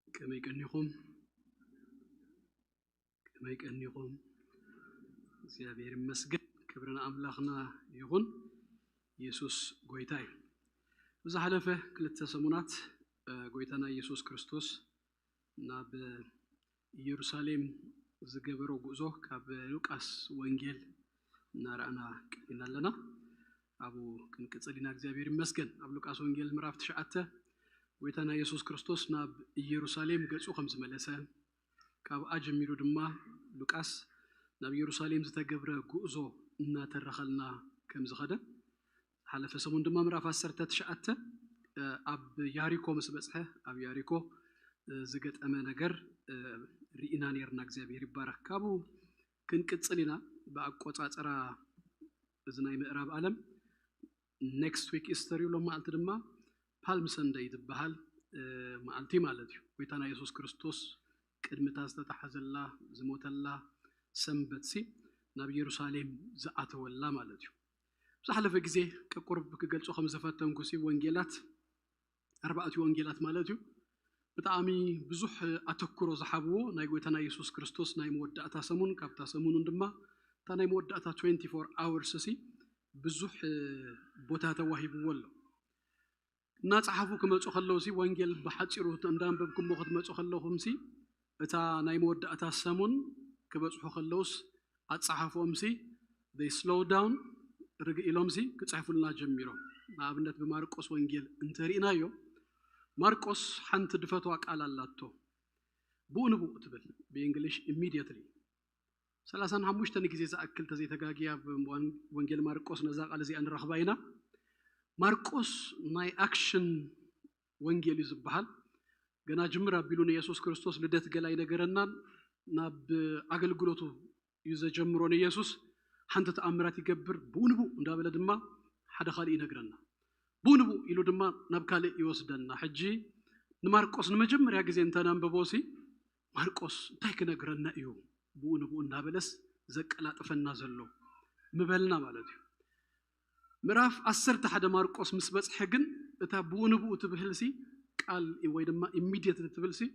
ከመይ ቀኒኹም? ከመይ ቀኒኹም? እግዚኣብሔር ይመስገን። ክብሪ ንኣምላኽና ይኹን። ኢየሱስ ጎይታ እዩ። ብዝሓለፈ ክልተ ሰሙናት፣ እ፣ ጎይታና ኢየሱስ ክርስቶስ ናብ ኢየሩሳሌም ዝገበሮ ጉዕዞ ካብ ሉቃስ ወንጌል እናረኣና ቀኒና ኣለና። ኣብኡ ክንቅጽል ኢና። እግዚኣብሔር ይመስገን። ኣብ ሉቃስ ወንጌል ምዕራፍ ትሽዓተ፣ ጎይታና ኢየሱስ ክርስቶስ ናብ ኢየሩሳሌም ገጹ ከም ዝመለሰ፣ ካብኣ ጀሚሩ ድማ ሉቃስ ናብ ኢየሩሳሌም ዝተገብረ ጉዕዞ እናተረኸልና ከም ዝኸደ፣ ዝሓለፈ ሰሙን ድማ ምዕራፍ ዓሰርተ ትሽዓተ፣ እ፣ ኣብ ያሪኮ ምስ በጽሐ፣ ኣብ ያሪኮ፣ እ፣ ዝገጠመ ነገር፣ እ፣ ርኢና ነይርና። እግዚኣብሔር ይባረክ። ካብኡ ክንቅጽል ኢና። ብኣቆጻጽራ እዚ ናይ ምዕራብ ዓለም ኔክስት ዊክ ኢስተር እዩ። ሎም መዓልቲ ድማ ፓልም ሰንደይ ዝበሃል መዓልቲ ማለት እዩ። ጎይታና የሱስ ክርስቶስ ቅድሚ እታ ዝተታሓዘላ ዝሞተላ ሰንበት ሲ ናብ ኢየሩሳሌም ዝኣተወላ ማለት እዩ። ዝሓለፈ ግዜ ቀቁርብ ክገልጾ ከም ዝፈተንኩ ሲ ወንጌላት ኣርባዕቲ ወንጌላት ማለት እዩ ብጣዕሚ ብዙሕ ኣተኩሮ ዝሓብዎ ናይ ጎይታና የሱስ ክርስቶስ ናይ መወዳእታ ሰሙን ካብታ ሰሙኑን ድማ እታ ናይ መወዳእታ twenty-four hours ሲ ብዙሕ ቦታ ተዋሂብዎ ኣሎ። እናፀሓፉ ክመፁ ከለውሲ ወንጌል ብሓፂሩ እንዳንበብኩሞ ክትመፁ ከለኹምሲ እታ ናይ መወዳእታ ሰሙን ክበፅሑ ከለውስ ኣፀሓፎምሲ they slow down ርግእ ኢሎምሲ ክፅሕፉልና ጀሚሮም። ንኣብነት ብማርቆስ ወንጌል እንተሪእናዮ ማርቆስ ሓንቲ ድፈትዋ ቃል ኣላቶ ብኡ ንብኡ ትብል ብእንግሊሽ immediately። ሰላሳን ሓሙሽተን ግዜ ዝኣክል ተዘይተጋግየ ኣብ ወንጌል ማርቆስ ነዛ ቃል እዚኣ ንረኽባ ኢና። ማርቆስ ናይ ኣክሽን ወንጌል እዩ ዝበሃል። ገና ጅምር ኣቢሉ ንየሱስ ክርስቶስ ልደት ገላ ኣይነገረናን። ናብ ኣገልግሎቱ እዩ ዘጀምሮ ንየሱስ። ሓንቲ ተኣምራት ይገብር ብኡ ንብኡ እንዳበለ ድማ ሓደ ካልእ ይነግረና። ብኡ ንብኡ ኢሉ ድማ ናብ ካልእ ይወስደና። ሕጂ ንማርቆስ ንመጀመርያ ግዜ እንተነንብቦ ሲ ማርቆስ እንታይ ክነግረና እዩ ብኡ ንብኡ እናበለስ ዘቀላጥፈና ዘሎ ምበልና ማለት እዩ። ምዕራፍ ዓሰርተ ሓደ ማርቆስ ምስ በጽሐ ግን እታ ብኡ ንብኡ ትብህል ሲ ቃል ወይ ድማ ኢሚድየት ትብል ሲ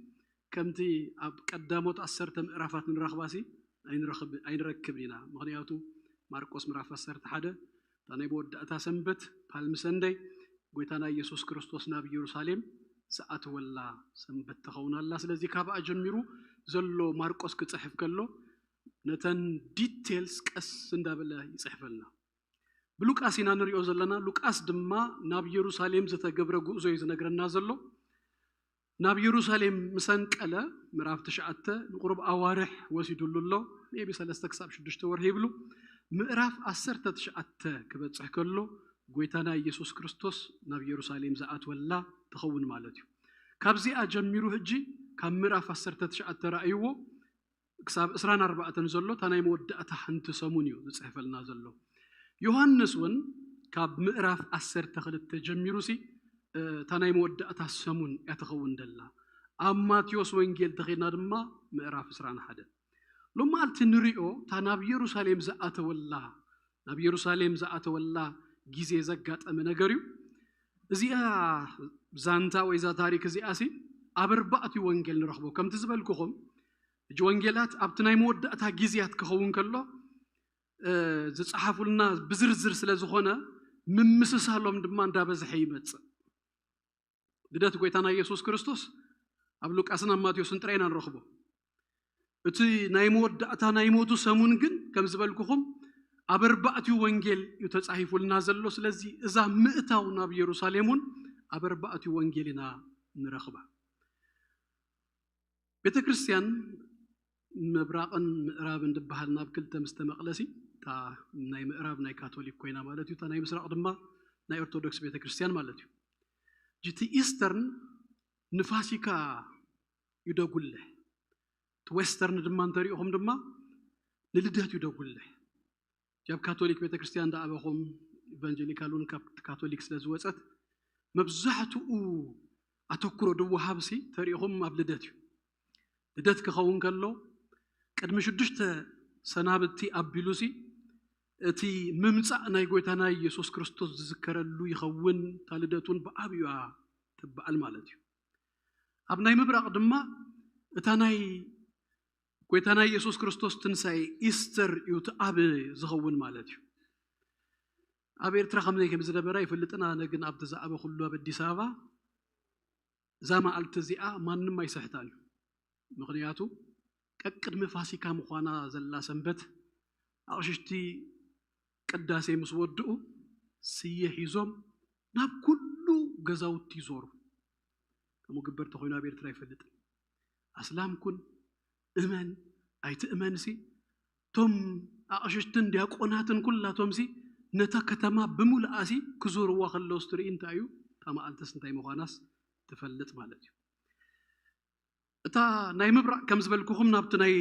ከምቲ ኣብ ቀዳሞት ዓሰርተ ምዕራፋት ንረኽባ ሲ ኣይንረክብን ኢና። ምክንያቱ ማርቆስ ምዕራፍ ዓሰርተ ሓደ እታ ናይ መወዳእታ ሰንበት ፓልም ሰንደይ ጎይታና ኢየሱስ ክርስቶስ ናብ ኢየሩሳሌም ዝኣተወላ ሰንበት ትኸውን ኣላ። ስለዚ ካብኣ ጀሚሩ ዘሎ ማርቆስ ክጽሕፍ ከሎ ነተን ዲቴልስ ቀስ እንዳበለ ይጽሕፈልና። ብሉቃስ ኢና ንሪኦ ዘለና። ሉቃስ ድማ ናብ ኢየሩሳሌም ዝተገብረ ጉዕዞ እዩ ዝነግረና ዘሎ። ናብ ኢየሩሳሌም ምስ ኣንቀለ ምዕራፍ ትሽዓተ ንቁሩብ ኣዋርሕ ወሲዱሉ ኣሎ። ሜቢ ሰለስተ ክሳብ ሽዱሽተ ወርሒ ይብሉ። ምዕራፍ ዓሰርተ ትሽዓተ ክበጽሕ ከሎ ጎይታና ኢየሱስ ክርስቶስ ናብ ኢየሩሳሌም ዝኣትወላ ትኸውን ማለት እዩ። ካብዚኣ ጀሚሩ ሕጂ ካብ ምዕራፍ ዓሰርተ ትሽዓተ ረኣይዎ ክሳብ ዕስራን ኣርባዕተን ዘሎ እታ ናይ መወዳእታ ሓንቲ ሰሙን እዩ ዝጽሕፈልና ዘሎ። ዮሃንስ እውን ካብ ምዕራፍ ዓሰርተ ክልተ ጀሚሩ ሲ እታ ናይ መወዳእታ ሰሙን እያ ትኸውን ደላ። ኣብ ማቴዎስ ወንጌል ተኸድና ድማ ምዕራፍ ዕስራን ሓደ። ሎማዓልቲ ንሪኦ እታ ናብ ኢየሩሳሌም ዝኣተወላ ናብ ኢየሩሳሌም ዝኣተወላ ግዜ ዘጋጠመ ነገር እዩ። እዚኣ ዛንታ ወይ እዛ ታሪክ እዚኣ ሲ ኣብ ኣርባዕቲ ወንጌል ንረኽቦ። ከምቲ ዝበልኩኹም ሕጂ ወንጌላት ኣብቲ ናይ መወዳእታ ግዜያት ክኸውን ከሎ ዝፀሓፉልና ብዝርዝር ስለ ዝኾነ ምምስሳሎም ድማ እንዳበዝሐ ይመፅእ። ልደት ጎይታና ኢየሱስ ክርስቶስ ኣብ ሉቃስን ኣብ ማቴዎስን ጥራይ ኢና ንረኽቦ። እቲ ናይ መወዳእታ ናይ ሞቱ ሰሙን ግን ከም ዝበልኩኹም ኣብ ኣርባዕቲኡ ወንጌል እዩ ተፃሂፉልና ዘሎ። ስለዚ እዛ ምእታው ናብ ኢየሩሳሌም እውን ኣብ ኣርባዕቲኡ ወንጌል ኢና ንረኽባ። ቤተ ክርስቲያን ምብራቕን ምዕራብን ድበሃል ናብ ክልተ ምስ ተመቕለሲ እታ ናይ ምዕራብ ናይ ካቶሊክ ኮይና ማለት እዩ። እታ ናይ ምስራቕ ድማ ናይ ኦርቶዶክስ ቤተ ክርስቲያን ማለት እዩ። እቲ ኢስተርን ንፋሲካ እዩ ደጉልሕ። እቲ ዌስተርን ድማ እንተሪእኹም ድማ ንልደት እዩ ደጉልሕ። ኣብ ካቶሊክ ቤተክርስትያን ዝኣበኹም ኢቫንጀሊካል እውን ካብ ካቶሊክ ስለ ዝወፀት መብዛሕትኡ ኣተኩሮ ድወሃብሲ ተሪእኹም ኣብ ልደት እዩ። ልደት ክኸውን ከሎ ቅድሚ ሽዱሽተ ሰናብቲ ኣቢሉሲ እቲ ምምፃእ ናይ ጎይታና ኢየሱስ ክርስቶስ ዝዝከረሉ ይኸውን። እታ ልደት እውን ብዓብዩኣ ትበዓል ማለት እዩ። ኣብ ናይ ምብራቕ ድማ እታ ናይ ጎይታና ኢየሱስ ክርስቶስ ትንሳኤ ኢስተር እዩ እቲ ዓቢ ዝኸውን ማለት እዩ። ኣብ ኤርትራ ከመይ ከም ዝነበረ ኣይፈልጥን፣ ኣነ ግን ኣብቲ ዝኣበኹሉ ኣብ ኣዲስ ኣበባ እዛ መዓልቲ እዚኣ ማንም ኣይስሕታን እዩ። ምኽንያቱ ቀቅድሚ ፋሲካ ምዃና ዘላ ሰንበት ኣቕሽሽቲ ቅዳሴ ምስ ወድኡ ስየ ሒዞም ናብ ኩሉ ገዛውቲ ይዞሩ። ከምኡ ግበር ተኾይኑ ኣብ ኤርትራ ኣይፈልጥን። ኣስላም ኩን እመን ኣይትእመንሲ እቶም ኣቕሽሽትን ዲያቆናትን ኩላቶምሲ ነታ ከተማ ብምልኣሲ ክዞርዋ ከለውስ ትርኢ እንታይ እዩ? እታ መዓልትስ እንታይ ምዃናስ ትፈልጥ ማለት እዩ። እታ ናይ ምብራቕ ከም ዝበልኩኹም ናብቲ ናይ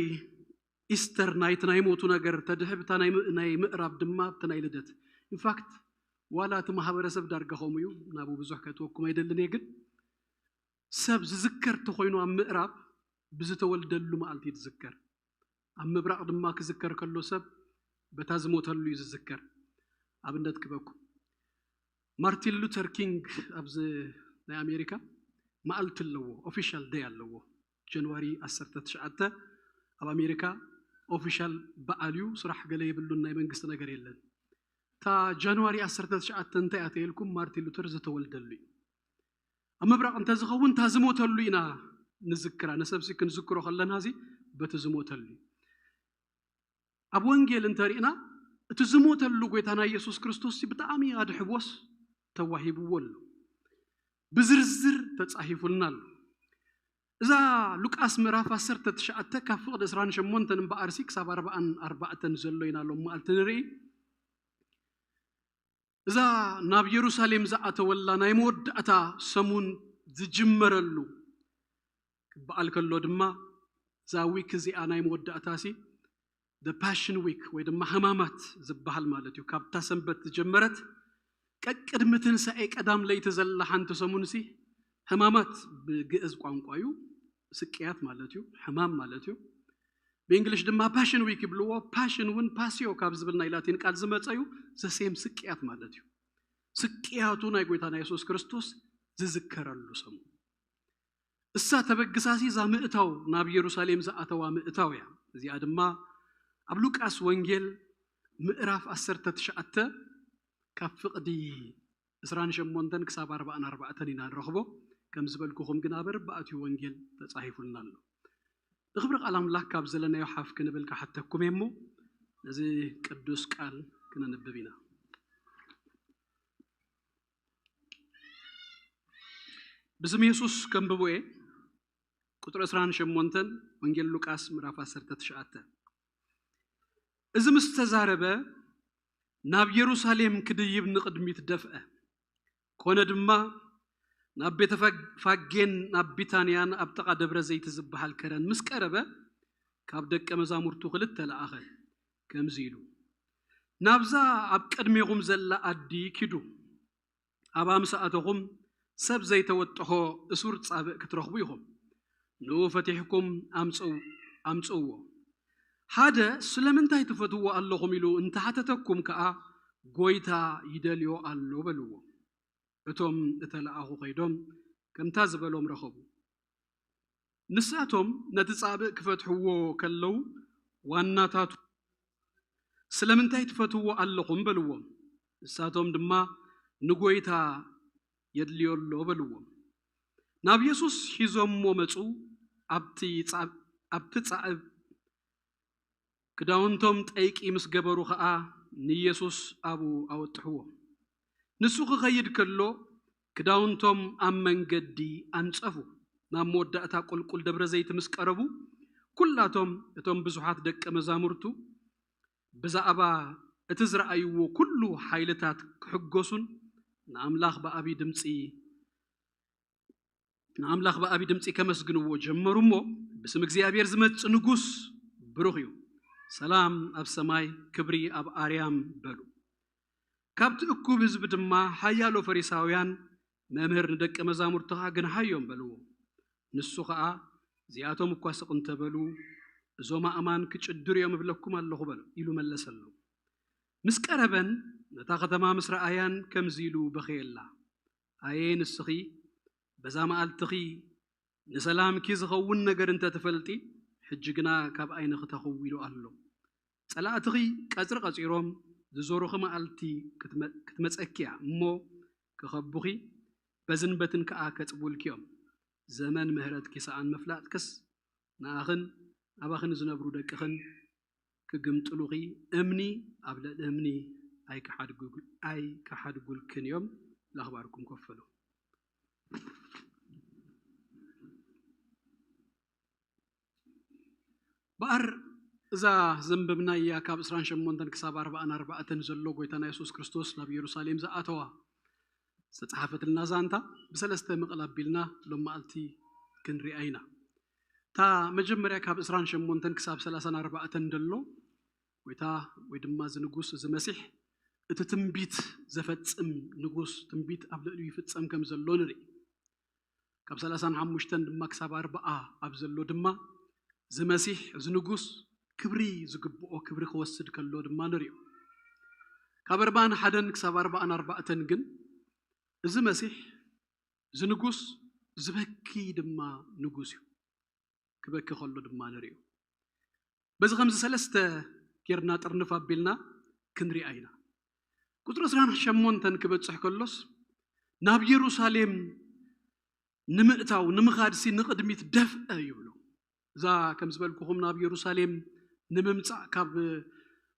ኢስተር ናይቲ ናይ ሞቱ ነገር ተድሕብ፣ እታ ናይ ም- ናይ ምእራብ ድማ ኣብቲ ናይ ልደት። ኢንፋክት ዋላ እቲ ማህበረሰብ ዳርጋ ከምኡ እዩ። ናብኡ ብዙሕ ከእትወኩም ኣይደልን እየ፣ ግን ሰብ ዝዝከር ተኾይኑ ኣብ ምእራብ ብዝተወልደሉ መዓልቲ እዩ ዝዝከር። ኣብ ምብራቕ ድማ ክዝከር ከሎ ሰብ በታ ዝሞተሉ እዩ ዝዝከር። ኣብነት ክበኩም፣ ማርቲን ሉተር ኪንግ ኣብዚ ናይ ኣሜሪካ መዓልቲ ኣለዎ፣ ኦፊሻል ደይ ኣለዎ። ጃንዋሪ ዓሰርተ ትሽዓተ ኣብ ኣሜሪካ ኦፊሻል በዓል እዩ። ስራሕ ገለ የብሉን፣ ናይ መንግስቲ ነገር የለን። እታ ጃንዋሪ ዓሰርተ ትሽዓተ እንታይ እያ ተይልኩም፣ ማርቲን ሉተር ዝተወልደሉ እዩ። ኣብ ምብራቕ እንተዝኸውን እታ ዝሞተሉ ኢና ንዝክራ። ንሰብሲ ክንዝክሮ ከለና እዚ በቲ ዝሞተሉ እዩ። ኣብ ወንጌል እንተሪእና እቲ ዝሞተሉ ጎይታና ኢየሱስ ክርስቶስ ብጣዕሚ ኣድሕቦስ ተዋሂብዎ ኣሎ። ብዝርዝር ተጻሂፉልና ኣሎ። እዛ ሉቃስ ምዕራፍ ዓሰርተ ትሽዓተ ካብ ፍቕዲ ዕስራን ሸሞንተን እምበኣርሲ ክሳብ ኣርባዓን ኣርባዕተን ዘሎ ኢና ሎም መዓልቲ ንርኢ። እዛ ናብ የሩሳሌም ዝኣተወላ ናይ መወዳእታ ሰሙን ዝጅመረሉ ክበዓል ከሎ ድማ እዛ ዊክ እዚኣ ናይ መወዳእታ ሲ ፓሽን ዊክ ወይ ድማ ሕማማት ዝበሃል ማለት እዩ። ካብታ ሰንበት ዝጀመረት ቀቅድሚ ትንሳኤ ቀዳም ለይቲ ዘላ ሓንቲ ሰሙን ሲ ሕማማት ብግእዝ ቋንቋ እዩ፣ ስቅያት ማለት እዩ፣ ሕማም ማለት እዩ። ብእንግሊሽ ድማ ፓሽን ዊክ ይብልዎ። ፓሽን እውን ፓሲዮ ካብ ዝብል ናይ ላቲን ቃል ዝመፀ እዩ። ዘሴም ስቅያት ማለት እዩ። ስቅያቱ ናይ ጎይታና የሱስ ክርስቶስ ዝዝከረሉ ሰሙን። እሳ ተበግሳሲ እዛ ምእታው፣ ናብ የሩሳሌም ዝኣተዋ ምእታው እያ። እዚኣ ድማ ኣብ ሉቃስ ወንጌል ምዕራፍ ዓሰርተ ትሽዓተ ካብ ፍቕዲ ዕስራን ሸሞንተን ክሳብ ኣርባዓን ኣርባዕተን ኢና ንረኽቦ። ከም ዝበልኩኹም ግን ኣብ ኣርባዕቲኡ ወንጌል ተጻሒፉልና ኣሎ። ንኽብሪ ቃል ኣምላኽ ካብ ዘለናዮ ሓፍ ክንብል ክሓተኩም እየ እሞ ነዚ ቅዱስ ቃል ክነንብብ ኢና። ብስም የሱስ ከንብቦ እየ። ቁጽሪ ዕስራን ሸሞንተን ወንጌል ሉቃስ ምዕራፍ ዓሰርተ ትሽዓተ። እዚ ምስ ተዛረበ ናብ የሩሳሌም ክድይብ ንቕድሚት ደፍአ። ኮነ ድማ ናብ ቤተ ፋግ- ፋጌን ናብ ቢታንያን ኣብ ጥቓ ደብረ ዘይቲ ዝበሃል ከረን ምስ ቀረበ ካብ ደቀ መዛሙርቱ ክልተ ለኣኸ ከምዚ ኢሉ፣ ናብዛ ኣብ ቅድሜኹም ዘላ ኣዲ ኪዱ፣ ኣብኣ ምስ ኣተኹም ሰብ ዘይተወጥሖ እሱር ጻብእ ክትረኽቡ ኢኹም። ንኡ ፈቲሕኩም ኣምጽው- ኣምጽእዎ። ሓደ ስለምንታይ ትፈትዎ ኣለኹም ኢሉ እንተሓተተኩም ከኣ ጎይታ ይደልዮ ኣሎ በልዎ። እቶም እተለኣኹ ኸይዶም ከምታ ዝበሎም ረኸቡ። ንሳቶም ነቲ ጻብእ ክፈትሕዎ ከለዉ ዋናታቱ ስለምንታይ ትፈትዎ ኣለኹም በልዎም። ንሳቶም ድማ ንጎይታ የድልዮ ኣሎ በልዎም። ናብ የሱስ ሒዞሞ መጹ። ኣብቲ ጻ- ኣብቲ ጻዕብ ክዳውንቶም ጠይቂ ምስ ገበሩ ኸኣ ንየሱስ ኣብኡ ኣወጥሕዎ። ንሱ ክኸይድ ከሎ ክዳውንቶም ኣብ መንገዲ ኣንጸፉ። ናብ መወዳእታ ቁልቁል ደብረ ዘይቲ ምስ ቀረቡ ኩላቶም እቶም ብዙሓት ደቀ መዛሙርቱ ብዛዕባ እቲ ዝረኣይዎ ኩሉ ሓይልታት ክሕጎሱን ንኣምላኽ ብዓቢ ድምጺ ንኣምላኽ ብዓቢ ድምጺ ከመስግንዎ ጀመሩ እሞ ብስም እግዚኣብሔር ዝመጽእ ንጉስ ብሩኽ እዩ፣ ሰላም ኣብ ሰማይ ክብሪ ኣብ ኣርያም በሉ። ካብቲ እኩብ ህዝቢ ድማ ሓያሎ ፈሪሳውያን መምህር ንደቂ መዛሙርትኻ ግንሓዮም በልዎ። ንሱ ኸኣ እዚኣቶም እኳ ስቕ እንተበሉ እዞም ኣእማን ክጭድሩ እዮም እብለኩም ኣለኹ በሉ ኢሉ መለሰሎም። ምስ ቀረበን ነታ ከተማ ምስ ረኣያን ከምዚ ኢሉ በኸየላ፣ ኣየ ንስኺ በዛ መዓልትኺ ንሰላምኪ ዝኸውን ነገር እንተ ትፈልጢ፣ ሕጂ ግና ካብ ዓይንኺ ተኸዊሉ ኣሎ። ጸላእትኺ ቀጽሪ ቀጺሮም ዝዞሩኺ መዓልቲ ክትመ- ክትመጸኪ እያ እሞ ክኸቡኺ በዝን በትን ከኣ ከጽቡልኪ እዮም። ዘመን ምሕረትኪ ሰኣን ምፍላጥክስ ንኣኽን ኣባኽን ዝነብሩ ደቅኽን ክግምጥሉኺ እምኒ ኣብ ልዕሊ እምኒ ኣይክሓድጉ- ኣይክሓድጉልክን እዮም። ላኽባርኩም ከፈሉ። በኣር እዛ ዘንበብናያ ካብ ዕስራን ሸሞንተን ክሳብ ኣርባዓን ኣርባዕተን ዘሎ ጎይታና የሱስ ክርስቶስ ናብ ኢየሩሳሌም ዝኣተዋ ዝተጻሓፈትልና ዛንታ ብሰለስተ ምቕል ኣቢልና ሎም መዓልቲ ክንሪኣ ኢና። እታ መጀመርያ ካብ ዕስራን ሸሞንተን ክሳብ ሰላሳን ኣርባዕተን ደሎ ጎይታ ወይ ድማ እዚ ንጉስ፣ እዚ መሲሕ፣ እቲ ትንቢት ዘፈጽም ንጉስ፣ ትንቢት ኣብ ልዕሊኡ ይፍጸም ከም ዘሎ ንርኢ። ካብ ሰላሳን ሓሙሽተን ድማ ክሳብ ኣርባዓ ኣብ ዘሎ ድማ እዚ መሲሕ፣ እዚ ንጉስ ክብሪ ዝግብኦ ክብሪ ክወስድ ከሎ ድማ ንሪኦ። ካብ ኣርባዓን ሓደን ክሳብ ኣርባዓን ኣርባዕተን ግን እዚ መሲሕ፣ እዚ ንጉስ ዝበኪ ድማ ንጉስ እዩ። ክበኪ ከሎ ድማ ንሪኦ። በዚ ከምዚ ሰለስተ ጌርና ጥርንፍ ኣቢልና ክንሪኣ ኢና። ቁፅሪ ዕስራን ሸሞንተን ክበፅሕ ከሎስ ናብ የሩሳሌም ንምእታው ንምኻድሲ ንቕድሚት ደፍአ ይብሎ። እዛ ከም ዝበልኩኹም ናብ የሩሳሌም ንምምፃእ ካብ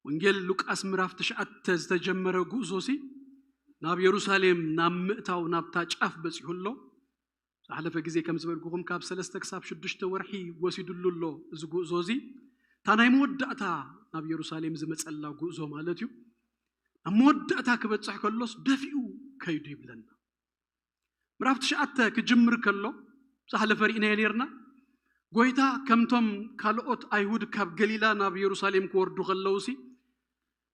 ወንጌል ሉቃስ ምዕራፍ ትሽዓተ ዝተጀመረ ጉዕዞ ሲ ናብ የሩሳሌም ናብ ምእታው ናብታ ጫፍ በፂሑ ኣሎ። ዝሓለፈ ግዜ ከም ዝበልኩኹም ካብ ሰለስተ ክሳብ ሽዱሽተ ወርሒ ወሲዱሉ ኣሎ እዚ ጉዕዞ እዚ። እታ ናይ መወዳእታ ናብ የሩሳሌም ዝመፀላ ጉዕዞ ማለት እዩ። ኣብ መወዳእታ ክበፅሕ ከሎስ ደፊኡ ከይዱ ይብለና። ምዕራፍ ትሽዓተ ክጅምር ከሎ ዝሓለፈ ርኢናዮ ነርና። ጎይታ ከምቶም ካልኦት ኣይሁድ ካብ ገሊላ ናብ የሩሳሌም ክወርዱ ከለውሲ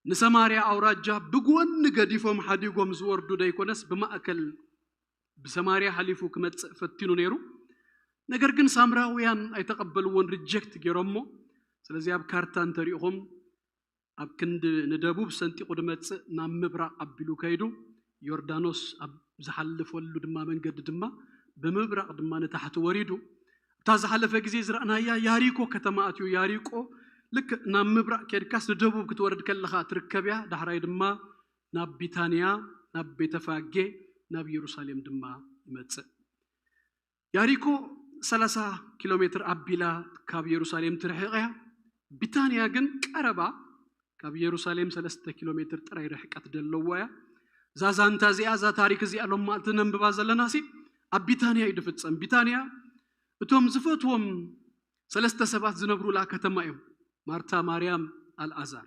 ንሰማርያ ኣውራጃ ብጎኒ ገዲፎም ሓዲጎም ዝወርዱ ደይኮነስ ብማእከል ብሰማርያ ሓሊፉ ክመጽእ ፈቲኑ ነይሩ። ነገር ግን ሳምራውያን ኣይተቐበልዎን፣ ሪጀክት ገይሮሞ። ስለዚ ኣብ ካርታ እንተሪእኹም ኣብ ክንዲ ንደቡብ ሰንጢቑ ድመጽእ ናብ ምብራቕ ኣቢሉ ከይዱ ዮርዳኖስ ኣብ ዝሓልፈሉ ድማ መንገዲ ድማ ብምብራቕ ድማ ንታሕቲ ወሪዱ። እታ ዝሓለፈ ግዜ ዝረኣናያ ያሪኮ ከተማ ኣትዩ። ያሪኮ ልክ ናብ ምብራቕ ኬድካስ ንደቡብ ክትወርድ ከለኻ ትርከብያ። ዳሕራይ ድማ ናብ ቢታንያ፣ ናብ ቤተፋጌ፣ ናብ ኢየሩሳሌም ድማ ይመጽእ። ያሪኮ ሰላሳ ኪሎ ሜትር ኣቢላ ካብ ኢየሩሳሌም ትርሕቕ እያ። ቢታንያ ግን ቀረባ፣ ካብ ኢየሩሳሌም ሰለስተ ኪሎ ሜትር ጥራይ ርሕቀት ደለዎ እያ። እዛ ዛንታ እዚኣ፣ እዛ ታሪክ እዚኣ ሎም ማዕልቲ ነንብባ ዘለና ሲ ኣብ ቢታንያ እዩ ድፍጸም። ቢታንያ እቶም ዝፈትዎም ሰለስተ ሰባት ዝነብሩላ ከተማ እዮም፣ ማርታ፣ ማርያም፣ ኣልኣዛር።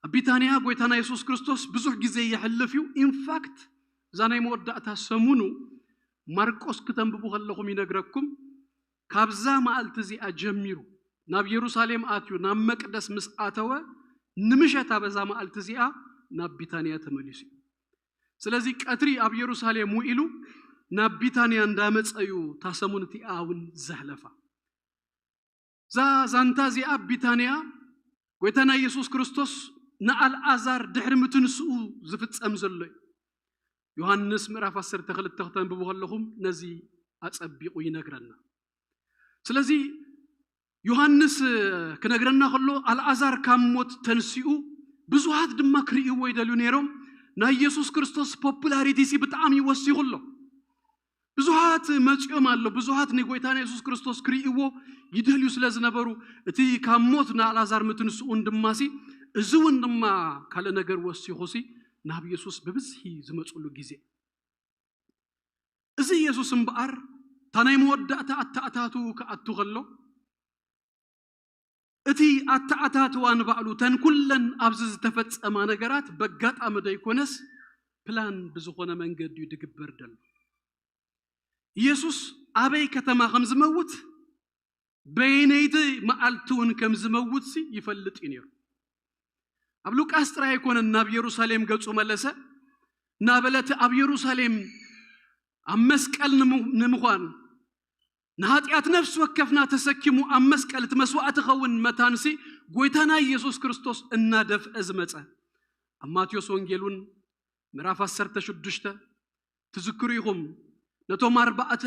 ኣብ ቢታንያ ጎይታና የሱስ ክርስቶስ ብዙሕ ግዜ የሕልፍ እዩ። ኢንፋክት እዛ ናይ መወዳእታ ሰሙኑ ማርቆስ ክተንብቡ ከለኹም ይነግረኩም። ካብዛ መዓልቲ እዚኣ ጀሚሩ ናብ የሩሳሌም ኣትዩ ናብ መቅደስ ምስ ኣተወ ንምሸት በዛ መዓልቲ እዚኣ ናብ ቢታንያ ተመሊሱ እዩ። ስለዚ ቀትሪ ኣብ የሩሳሌም ውኢሉ ናብ ቢታንያ እንዳመጸ እዩ እታ ሰሙን እቲኣ እውን ዘሕለፋ። እዛ ዛንታ እዚኣ ኣብ ቢታንያ ጎይታና የሱስ ክርስቶስ ንኣልኣዛር ድሕሪ ምትንስኡ ዝፍጸም ዘሎ እዩ። ዮሃንስ ምዕራፍ ዓሰርተ ክልተ ክተንብቡ ከለኹም ነዚ ኣጸቢቑ ይነግረና። ስለዚ ዮሃንስ ክነግረና ከሎ ኣልኣዛር ካብ ሞት ተንሲኡ ብዙሃት ድማ ክርእይዎ ይደልዩ ነይሮም። ናይ የሱስ ክርስቶስ ፖፑላሪቲ ሲ ብጣዕሚ ወሲኹ ኣሎ። ብዙሃት መጺኦም ኣሎ። ብዙሃት ንጎይታና የሱስ ክርስቶስ ክርእይዎ ይደልዩ ስለ ዝነበሩ እቲ ካብ ሞት ንኣልኣዛር ምትንስኡን ድማ ሲ እዚ እውን ድማ ካልእ ነገር ወሲኹ ሲ ናብ የሱስ ብብዝሒ ዝመጽሉ ግዜ። እዚ የሱስ እምበኣር እታ ናይ መወዳእታ ኣተኣታቱ ክኣቱ ከሎ እቲ ኣተኣታትዋ ንባዕሉ እተን ኩለን ኣብዚ ዝተፈጸማ ነገራት በጋጣሚ ደይኮነስ ፕላን ብዝኾነ መንገዲ እዩ ድግበር ደሎ። ኢየሱስ ኣበይ ከተማ ከም ዝመውት በየነይቲ መዓልቲ እውን ከም ዝመውት ሲ ይፈልጥ እዩ ነይሩ። ኣብ ሉቃስ ጥራይ ኣይኮነን ናብ የሩሳሌም ገጹ መለሰ እናበለ እቲ ኣብ የሩሳሌም ኣብ መስቀል ንምዃን ንሃጢኣት ነፍሲ ወከፍና ተሰኪሙ ኣብ መስቀል እቲ መስዋእቲ ኸውን መታንሲ ጎይታና ኢየሱስ ክርስቶስ እናደፍአ ዝመጸ ኣብ ማቴዎስ ወንጌል እውን ምዕራፍ ዓሰርተ ሽዱሽተ ትዝክሩ ኢኹም። ነቶም ኣርባዕተ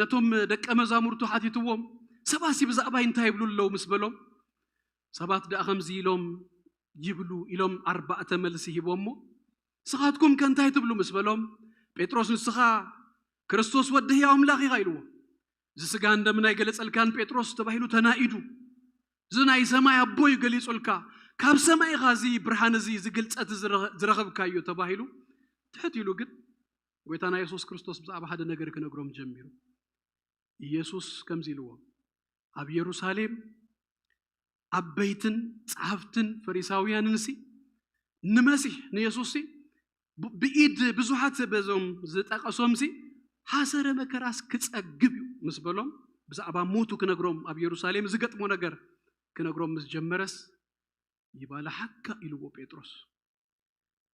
ነቶም ደቀ መዛሙርቱ ሓቲትዎም ሰባሲ ብዛዕባይ እንታይ ይብሉ ኣለዉ ምስ በሎም ሰባት ደኣ ከምዚ ኢሎም ይብሉ ኢሎም ኣርባዕተ መልሲ ሂቦሞ ንስኻትኩም ከ እንታይ ትብሉ ምስ በሎም ጴጥሮስ ንስኻ ክርስቶስ ወዲ ህያው ኣምላኽ ኢኻ ኢልዎ። እዚ ስጋን ደምን ኣይገለጸልካን ጴጥሮስ ተባሂሉ ተናኢዱ። እዚ ናይ ሰማይ ኣቦ እዩ ገሊጹልካ። ካብ ሰማይ ኢኻ እዚ ብርሃን እዚ እዚ ግልጸት እዚ ዝረኸብካዮ ተባሂሉ ትሕት ኢሉ ግን ጎይታና የሱስ ክርስቶስ ብዛዕባ ሓደ ነገር ክነግሮም ጀሚሩ። ኢየሱስ ከምዚ ኢልዎም ኣብ የሩሳሌም ዓበይትን ጸሓፍትን ፈሪሳውያንን ሲ ንመሲሕ ንየሱስ ሲ ብኢድ ብዙሓት በዞም ዝጠቐሶም ሲ ሓሰረ መከራስ ክጸግብ እዩ ምስ በሎም ብዛዕባ ሞቱ ክነግሮም ኣብ ኢየሩሳሌም ዝገጥሞ ነገር ክነግሮም ምስ ጀመረስ ይባላሓካ ኢልዎ ጴጥሮስ።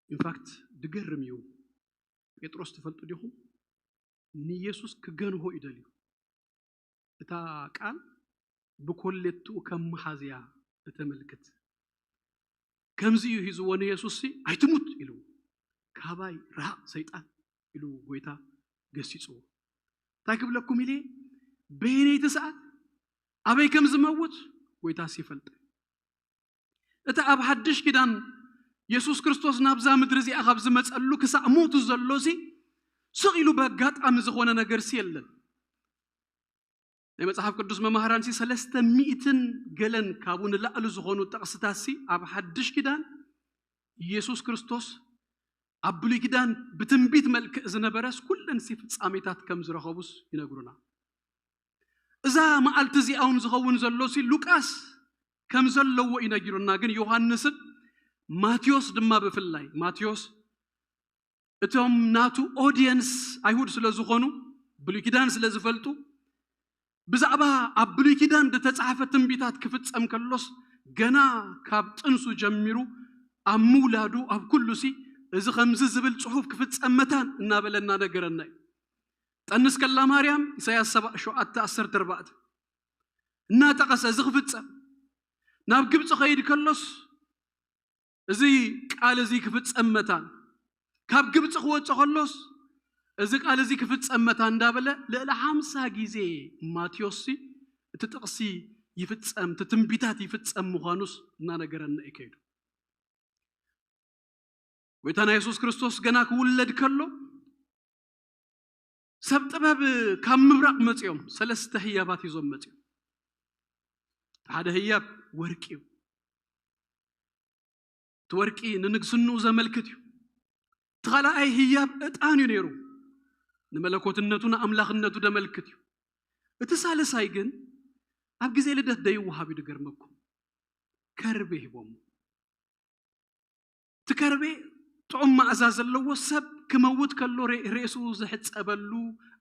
ኢንፋክት ድገርም እዩ። ጴጥሮስ ትፈልጡ ዲኹም? ንኢየሱስ ክገንሆ ይደልዩ። እታ ቃል ብኮሌትኡ ከም መሓዝያ እተመልክት። ከምዚ እዩ ሂዝዎ ንየሱስ ሲ ኣይትሙት ኢሉ፣ ካባይ ርሃቕ ሰይጣን ኢሉ ጎይታ ገሲጽዎ። እንታይ ክብለኩም ኢለ፣ በየነይቲ ሰዓት ኣበይ ከም ዝመውት ጎይታስ ይፈልጥ። እቲ ኣብ ሓድሽ ኪዳን የሱስ ክርስቶስ ናብዛ ምድሪ እዚኣ ካብ ዝመጸሉ ክሳዕ ሞቱ ዘሎ ሲ ስቕ ኢሉ በጋጣሚ ዝኾነ ነገር ሲ የለን። ናይ መጽሓፍ ቅዱስ መማህራን ሲ ሰለስተ ሚእትን ገለን ካብኡ ንላዕሊ ዝኾኑ ጥቕስታት ሲ ኣብ ሓድሽ ኪዳን ኢየሱስ ክርስቶስ ኣብ ብሉይ ኪዳን ብትንቢት መልክዕ ዝነበረስ ኩለን ሲ ፍጻሜታት ከም ዝረኸቡስ ይነግሩና። እዛ መዓልቲ እዚኣ እውን ዝኸውን ዘሎ ሲ ሉቃስ ከም ዘለዎ ይነግሩና። ግን ዮሃንስን ማቴዎስ ድማ ብፍላይ ማቴዎስ እቶም ናቱ ኦዲየንስ ኣይሁድ ስለ ዝኾኑ ብሉይ ኪዳን ስለ ዝፈልጡ ብዛዕባ ኣብ ብሉይ ኪዳን ዝተጻሕፈ ትንቢታት ክፍጸም ከሎስ ገና ካብ ጥንሱ ጀሚሩ ኣብ ምውላዱ ኣብ ኩሉ ሲ እዚ ከምዚ ዝብል ጽሑፍ ክፍጸም መታን እናበለ እናነገረና እዩ። ጠንስ ከላ ማርያም ኢሳያስ ሰብዓ ሸውዓተ ዓሰርተ ኣርባዕተ እናጠቐሰ እዚ ክፍጸም ናብ ግብፂ ከይድ ከሎስ እዚ ቃል እዚ ክፍጸም መታን ካብ ግብፂ ክወፅእ ከሎስ እዚ ቃል እዚ ክፍጸም መታን እንዳበለ ልዕሊ ሓምሳ ግዜ ማቴዎስ ሲ እቲ ጥቕሲ ይፍጸም እቲ ትንቢታት ይፍጸም ምዃኑስ እናነገረና እዩ ከይዱ። ጎይታና የሱስ ክርስቶስ ገና ክውለድ ከሎ ሰብ ጥበብ ካብ ምብራቕ መጺኦም ሰለስተ ህያባት ሂዞም መጺኦም። እቲ ሓደ ህያብ ወርቂ እዩ። እቲ ወርቂ ንንግስንኡ ዘመልክት እዩ። እቲ ካልኣይ ህያብ ዕጣን እዩ ነይሩ። ንመለኮትነቱ ንኣምላኽነቱ ዘመልክት እዩ። እቲ ሳልሳይ ግን ኣብ ግዜ ልደት ደይወሃብ እዩ። ድገርመኩም ከርቤ ሂቦም። እቲ ከርቤ ጥዑም መኣዛ ዘለዎ ሰብ ክመውት ከሎ ሬ- ሬስኡ ዝሕጸበሉ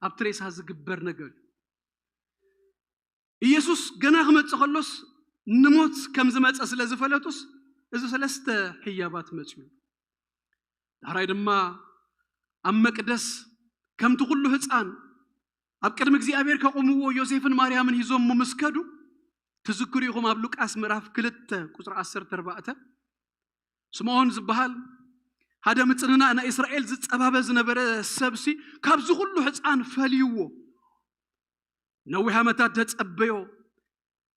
ኣብቲ ሬሳ ዝግበር ነገር እዩ። ኢየሱስ ገና ክመጽእ ከሎስ ንሞት ከም ዝመጸ ስለ ዝፈለጡስ እዚ ሰለስተ ህያባት መጽኡ። ዳሕራይ ድማ ኣብ መቅደስ ከምቲ ኩሉ ህፃን ኣብ ቅድሚ እግዚኣብሔር ከቑምዎ ዮሴፍን ማርያምን ሂዞሞ ምስ ከዱ ትዝክሩ ኢኹም። ኣብ ሉቃስ ምዕራፍ ክልተ ቁፅሪ ዓሰርተ ኣርባዕተ ስምዖን ዝበሃል ሓደ ምፅንና ናይ እስራኤል ዝፀባበ ዝነበረ ሰብሲ ካብዚ ኩሉ ህፃን ፈልይዎ ነዊሕ ዓመታት ዘጸበዮ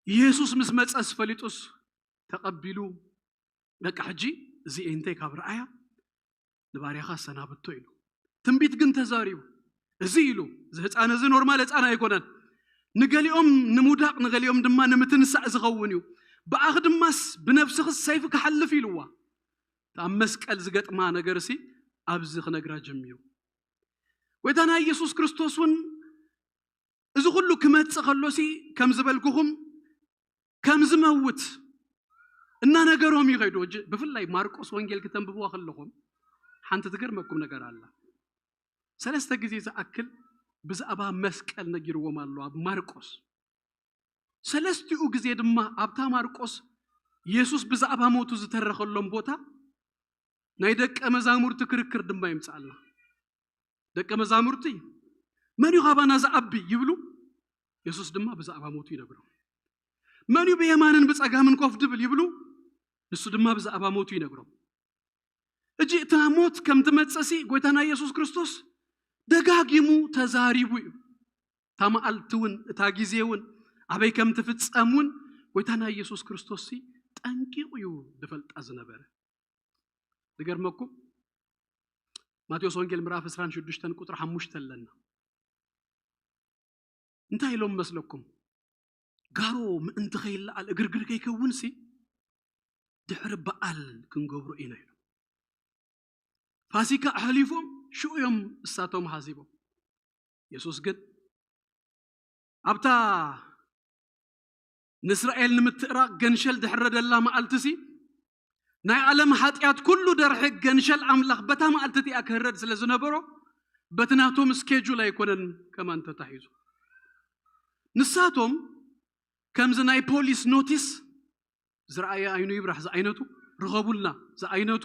ኢየሱስ ምስ መጸስ ፈሊጡስ ተቐቢሉ በቃ ሕጂ እዚ እንተይ ካብ ረኣያ ንባርያኻ ሰናብቶ ኢሉ። ትንቢት ግን ተዛሪቡ። እዚ ኢሉ እዚ ህፃን እዚ ኖርማል ህፃን ኣይኮነን። ንገሊኦም ንምውዳቕ ንገሊኦም ድማ ንምትንሳእ ዝኸውን እዩ። ብኣኽ ድማስ ብነብስኽስ ሰይፊ ክሓልፍ ኢልዋ። እታ ኣብ መስቀል ዝገጥማ ነገር ሲ ኣብዚ ክነግራ ጀሚሩ። ጎይታና ኢየሱስ ክርስቶስ እውን እዚ ኩሉ ክመጽእ ከሎሲ ከም ዝበልኩኹም ከም ዝመውት እናነገሮም እዩ ከይዱ። እጅ- ብፍላይ ማርቆስ ወንጌል ክተንብብዋ ከለኹም ሓንቲ ትገርመኩም ነገር ኣላ። ሰለስተ ግዜ ዝኣክል ብዛዕባ መስቀል ነጊርዎም ኣሎ ኣብ ማርቆስ። ሰለስቲኡ ግዜ ድማ ኣብታ ማርቆስ የሱስ ብዛዕባ ሞቱ ዝተረኸሎም ቦታ ናይ ደቀ መዛሙርቲ ክርክር ድማ ይምፅኣልና። ደቀ መዛሙርቲ መን እዩ ካባና ዝዓቢ ይብሉ፣ የሱስ ድማ ብዛዕባ ሞቱ ይነግሮም። መን እዩ ብየማንን ብፀጋምን ኮፍ ድብል ይብሉ፣ ንሱ ድማ ብዛዕባ ሞቱ ይነግሮም። እጂ እታ ሞት ከም ትመፅእሲ ጎይታና ኢየሱስ ክርስቶስ ደጋጊሙ ተዛሪቡ እዩ። እታ መዓልቲ እውን እታ ግዜ እውን ኣበይ ከም ትፍፀም እውን ጎይታና ኢየሱስ ክርስቶስ ሲ ጠንቂቑ እዩ ዝፈልጣ ዝነበረ። ዝገርመኩም ማቴዎስ ወንጌል ምዕራፍ ዕስራን ሽዱሽተን ቁፅሪ ሓሙሽተ ኣለና። እንታይ ኢሎም መስለኩም? ጋሮ ምእንቲ ከይለዓል እግርግር ከይከውን ሲ ድሕሪ በዓል ክንገብሮ ኢና ኢሎም። ፋሲካ ኣሕሊፎም ሽዑ እዮም እሳቶም ሓሲቦም። የሱስ ግን ኣብታ ንእስራኤል ንምትእራቕ ገንሸል ድሕረደላ መዓልቲ ሲ ናይ ዓለም ሓጢኣት ኩሉ ደርሒ ገንሸል ኣምላኽ በታ መዓልቲ እቲኣ ክህረድ ስለ ዝነበሮ በቲ ናቶም ስኬጁል ኣይኮነን ከማን ተታሒዙ። ንሳቶም ከምዚ ናይ ፖሊስ ኖቲስ ዝረኣየ ኣይኑ ይብራሕ ዝኣይነቱ፣ ርኸቡልና ዝኣይነቱ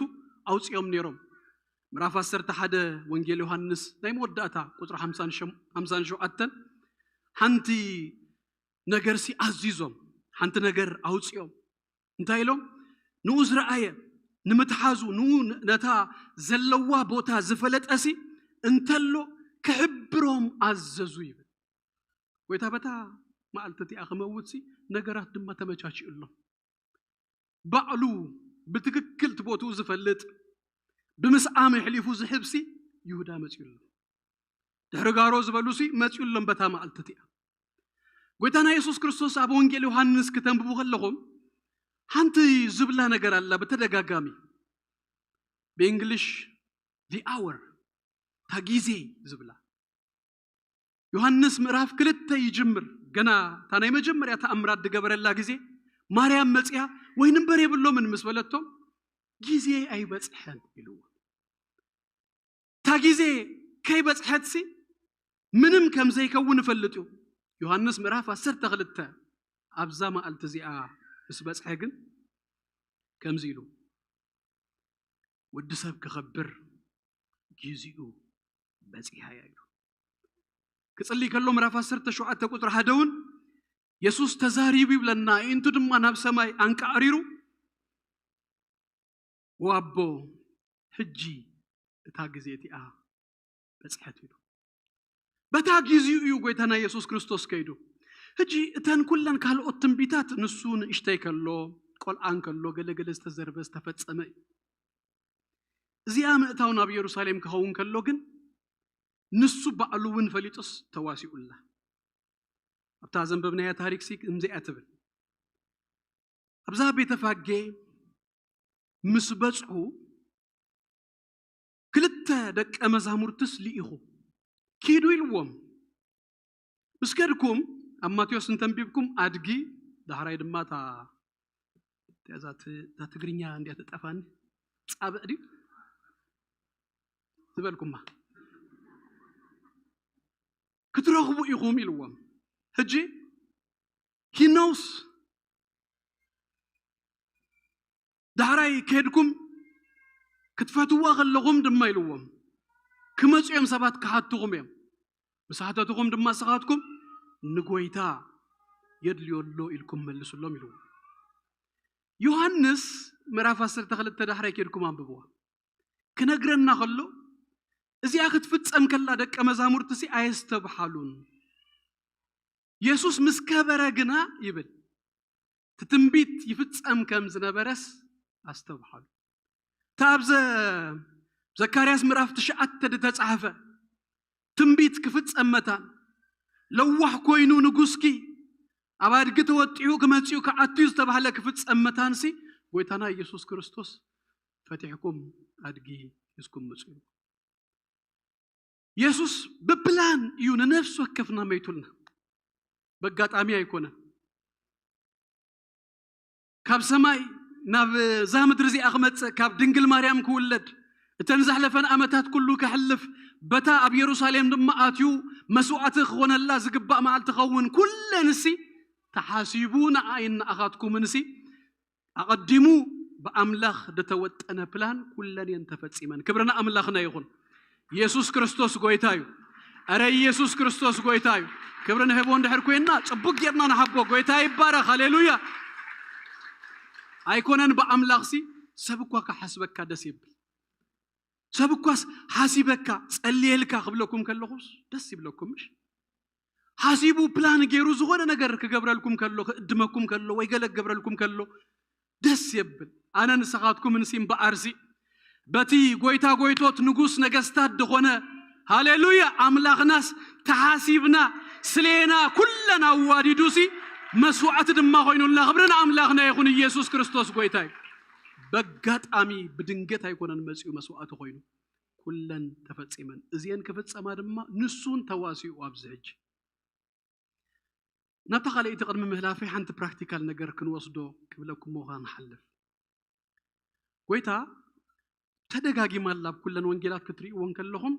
ኣውፅኦም ነይሮም። ምዕራፍ ዓሰርተ ሓደ ወንጌል ዮሃንስ ናይ መወዳእታ ቁፅሪ ሓምሳን ሸም- ሓምሳን ሸውዓተን ሓንቲ ነገርሲ ኣዚዞም፣ ሓንቲ ነገር ኣውፅኦም። እንታይ ኢሎም? ንኡ ዝረኣየ ንምትሓዙ፣ ንኡ ን- ነታ ዘለዋ ቦታ ዝፈለጠሲ እንተሎ ክሕብሮም ኣዘዙ ይብል። ጎይታ በታ መዓልቲ እቲኣ ክመውትሲ ነገራት ድማ ተመቻችኡ ኣሎ። ባዕሉ ብትክክል እቲ ቦትኡ ዝፈልጥ፣ ብምስዓም የሕሊፉ ዝህብሲ ይሁዳ መፅኡ ኣሎ። ድሕሪ ጋሮ ዝበሉሲ መፅኡ ኣሎም በታ መዓልቲ እቲኣ። ጎይታና የሱስ ክርስቶስ ኣብ ወንጌል ዮሃንስ ክተንብቡ ከለኹም ሓንቲ ዝብላ ነገር ኣላ ብተደጋጋሚ፣ ብእንግሊሽ the hour፣ እታ ግዜ ዝብላ። ዮሃንስ ምዕራፍ ክልተ ይጅምር። ገና እታ ናይ መጀመርያ ተኣምራት ዝገበረላ ግዜ ማርያም መፅያ፣ ወይኒ እምበር የብሎምን ምስ በለቶም፣ ግዜ ኣይበፅሐን ኢልዎ። እታ ግዜ ከይበፅሐትሲ ምንም ከም ዘይከውን እፈልጥ እዩ። ዮሃንስ ምዕራፍ ዓሰርተ ክልተ ኣብዛ መዓልቲ እዚኣ ምስ በፅሐ ግን ከምዚ ኢሉ፣ ወዲ ሰብ ክኸብር ግዚኡ በፂሃ እያ ኢሉ። ክፅሊ ከሎ ምዕራፍ ዓሰርተ ሸውዓተ ቁፅሪ ሓደ እውን የሱስ ተዛሪቡ ይብለና። ኣዒንቱ ድማ ናብ ሰማይ ኣንቃዕሪሩ፣ ወኣቦ፣ ሕጂ እታ ግዜ እቲኣ በፅሐት ኢሉ። በታ ግዜኡ እዩ ጎይታና የሱስ ክርስቶስ ከይዱ። ሕጂ እተን ኩለን ካልኦት ትንቢታት ንሱ ንእሽተይ ከሎ፣ ቆልዓ እንከሎ፣ ገለ ገለ ዝተዘርበ ዝተፈጸመ እዩ። እዚኣ ምእታው ናብ የሩሳሌም ክኸውን ከሎ ግን ንሱ ባዕሉ እውን ፈሊጡስ ተዋሲኡላ። ኣብታ ዘንበብናያ ታሪክ ሲ ከምዚኣ ትብል። ኣብዛ ቤተፋጌ ምስ በጽሑ ክልተ ደቀ መዛሙርትስ ልኢኹ፣ ኪዱ ኢልዎም። ምስ ከድኩም ኣብ ማቴዎስ እንተንቢብኩም ኣድጊ፣ ዳሕራይ ድማ እታ እታ እዛ ት- እታ ትግርኛ እንዲያ ተጠፋኒ፣ ጻብዕ ድዩ ዝበልኩማ፣ ክትረኽቡ ኢኹም ኢልዎም። ሕጂ ኪኖስ ዳሕራይ ከድኩም ክትፈትዋ ከለኹም ድማ ኢልዎም፣ ክመፁ እዮም ሰባት ክሓትኹም እዮም። ምስ ሓተትኹም ድማ ንስኻትኩም ንጎይታ የድልዮ ኣሎ ኢልኩም መልሱሎም ኢልዎም። ዮሃንስ ምዕራፍ ዓሰርተ ክልተ ዳሕራይ ከድኩም ኣንብብዋ። ክነግረና ከሎ እዚኣ ክትፍጸም ከላ ደቀ መዛሙርትሲ ኣየስተብሓሉን። የሱስ ምስ ከበረ ግና ይብል፣ እቲ ትንቢት ይፍጸም ከም ዝነበረስ ኣስተብሓሉ። እታ ኣብ ዘ- ዘካርያስ ምዕራፍ ትሽዓተ ዝተጻሕፈ ትንቢት ክፍጸም መታን፣ ለዋሕ ኮይኑ ንጉስኪ ኣብ ኣድጊ ተወጢሑ ክመጽኡ ክዓቱ እዩ ዝተባህለ ክፍጸም መታንሲ ጎይታና ኢየሱስ ክርስቶስ ፈቲሕኩም ኣድጊ ሒዝኩም ምጹ። የሱስ ብፕላን እዩ ንነፍሲ ወከፍና መይቱልና። በጋጣሚ ኣይኮነን። ካብ ሰማይ ናብ እዛ ምድሪ እዚኣ ክመጽእ፣ ካብ ድንግል ማርያም ክውለድ፣ እተን ዘሕለፈን ዓመታት ኩሉ ከሕልፍ፣ በታ ኣብ የሩሳሌም ድማ ኣትዩ መስዋዕቲ ክኾነላ ዝግባእ መዓልቲ ክኸውን ኩለንሲ ተሓሲቡ ንዓይን ንኣኻትኩምንሲ ኣቐዲሙ ብኣምላኽ ዝተወጠነ ፕላን ኩለን እየን ተፈጺመን። ክብሪ ንኣምላኽና ይኹን። ኢየሱስ ክርስቶስ ጎይታ እዩ። እረ ኢየሱስ ክርስቶስ ጎይታ እዩ። ክብሪ ንህቦ እንድሕር ኮይና ጽቡቅ ጌርና ንሓቦ። ጎይታ ይባረኽ። ሃሌሉያ። ኣይኮነን ብኣምላኽሲ ሰብ እኳ ክሓስበካ ደስ ይብል። ሰብ እኳስ ሓሲበካ ጸልየልካ ክብለኩም ከለኹስ ደስ ይብለኩም ምሽ? ሓሲቡ ፕላን ገይሩ ዝኾነ ነገር ክገብረልኩም ከሎ፣ ክእድመኩም ከሎ ወይ ገለ ክገብረልኩም ከሎ ደስ የብል። ኣነ ንስኻትኩም እንሲ እምበኣርሲ በቲ ጎይታ ጎይቶት ንጉስ ነገስታት ዝኾነ ሃሌሉያ ኣምላኽናስ ተሓሲብና ስሌና ኩለን ኣዋዲዱሲ መስዋዕቲ ድማ ኮይኑልና። ክብሪ ንኣምላኽና ይኹን። ኢየሱስ ክርስቶስ ጎይታ እዩ። በጋጣሚ ብድንገት ኣይኮነን መጺኡ መስዋዕቲ ኮይኑ። ኩለን ተፈጺመን። እዚአን ክፍጸማ ድማ ንሱን ተዋሲኡ ኣብዚ ሕጂ። ናብታ ካልኣይቲ ቅድሚ ምህላፈይ ሓንቲ ፕራክቲካል ነገር ክንወስዶ ክብለኩም ምዃን ንሓልፍ። ጎይታ ተደጋጊማ ኣላ ኣብ ኩለን ወንጌላት ክትርእይዎ እንከለኹም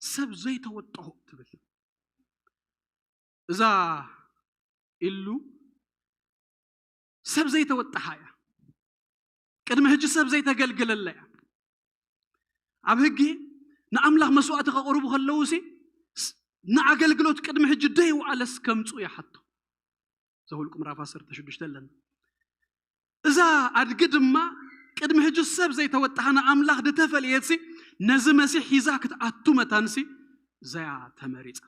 ሰብ ዘይተወጥኦ ትብል። እዛ ኢሉ ሰብ ዘይተወጣሓ እያ። ቅድሚ ሕጂ ሰብ ዘይተገልገለላ እያ። ኣብ ሕጊ ንኣምላኽ መስዋእቲ ከቕርቡ ከለዉ ሲ ንኣገልግሎት ቅድሚ ሕጂ ደይ ውዓለስ ከምፁ ይሓቶ። ዘሁልቁ ምዕራፍ ዓሰርተ ሽዱሽተ ኣለና። እዛ ኣድጊ ድማ ቅድሚ ሕጂ ሰብ ዘይተወጣሓ ንኣምላኽ ዝተፈለየት ሲ ነዚ መሲሕ ሒዛ ክትኣቱ መታንሲ እዛያ ተመሪፃ።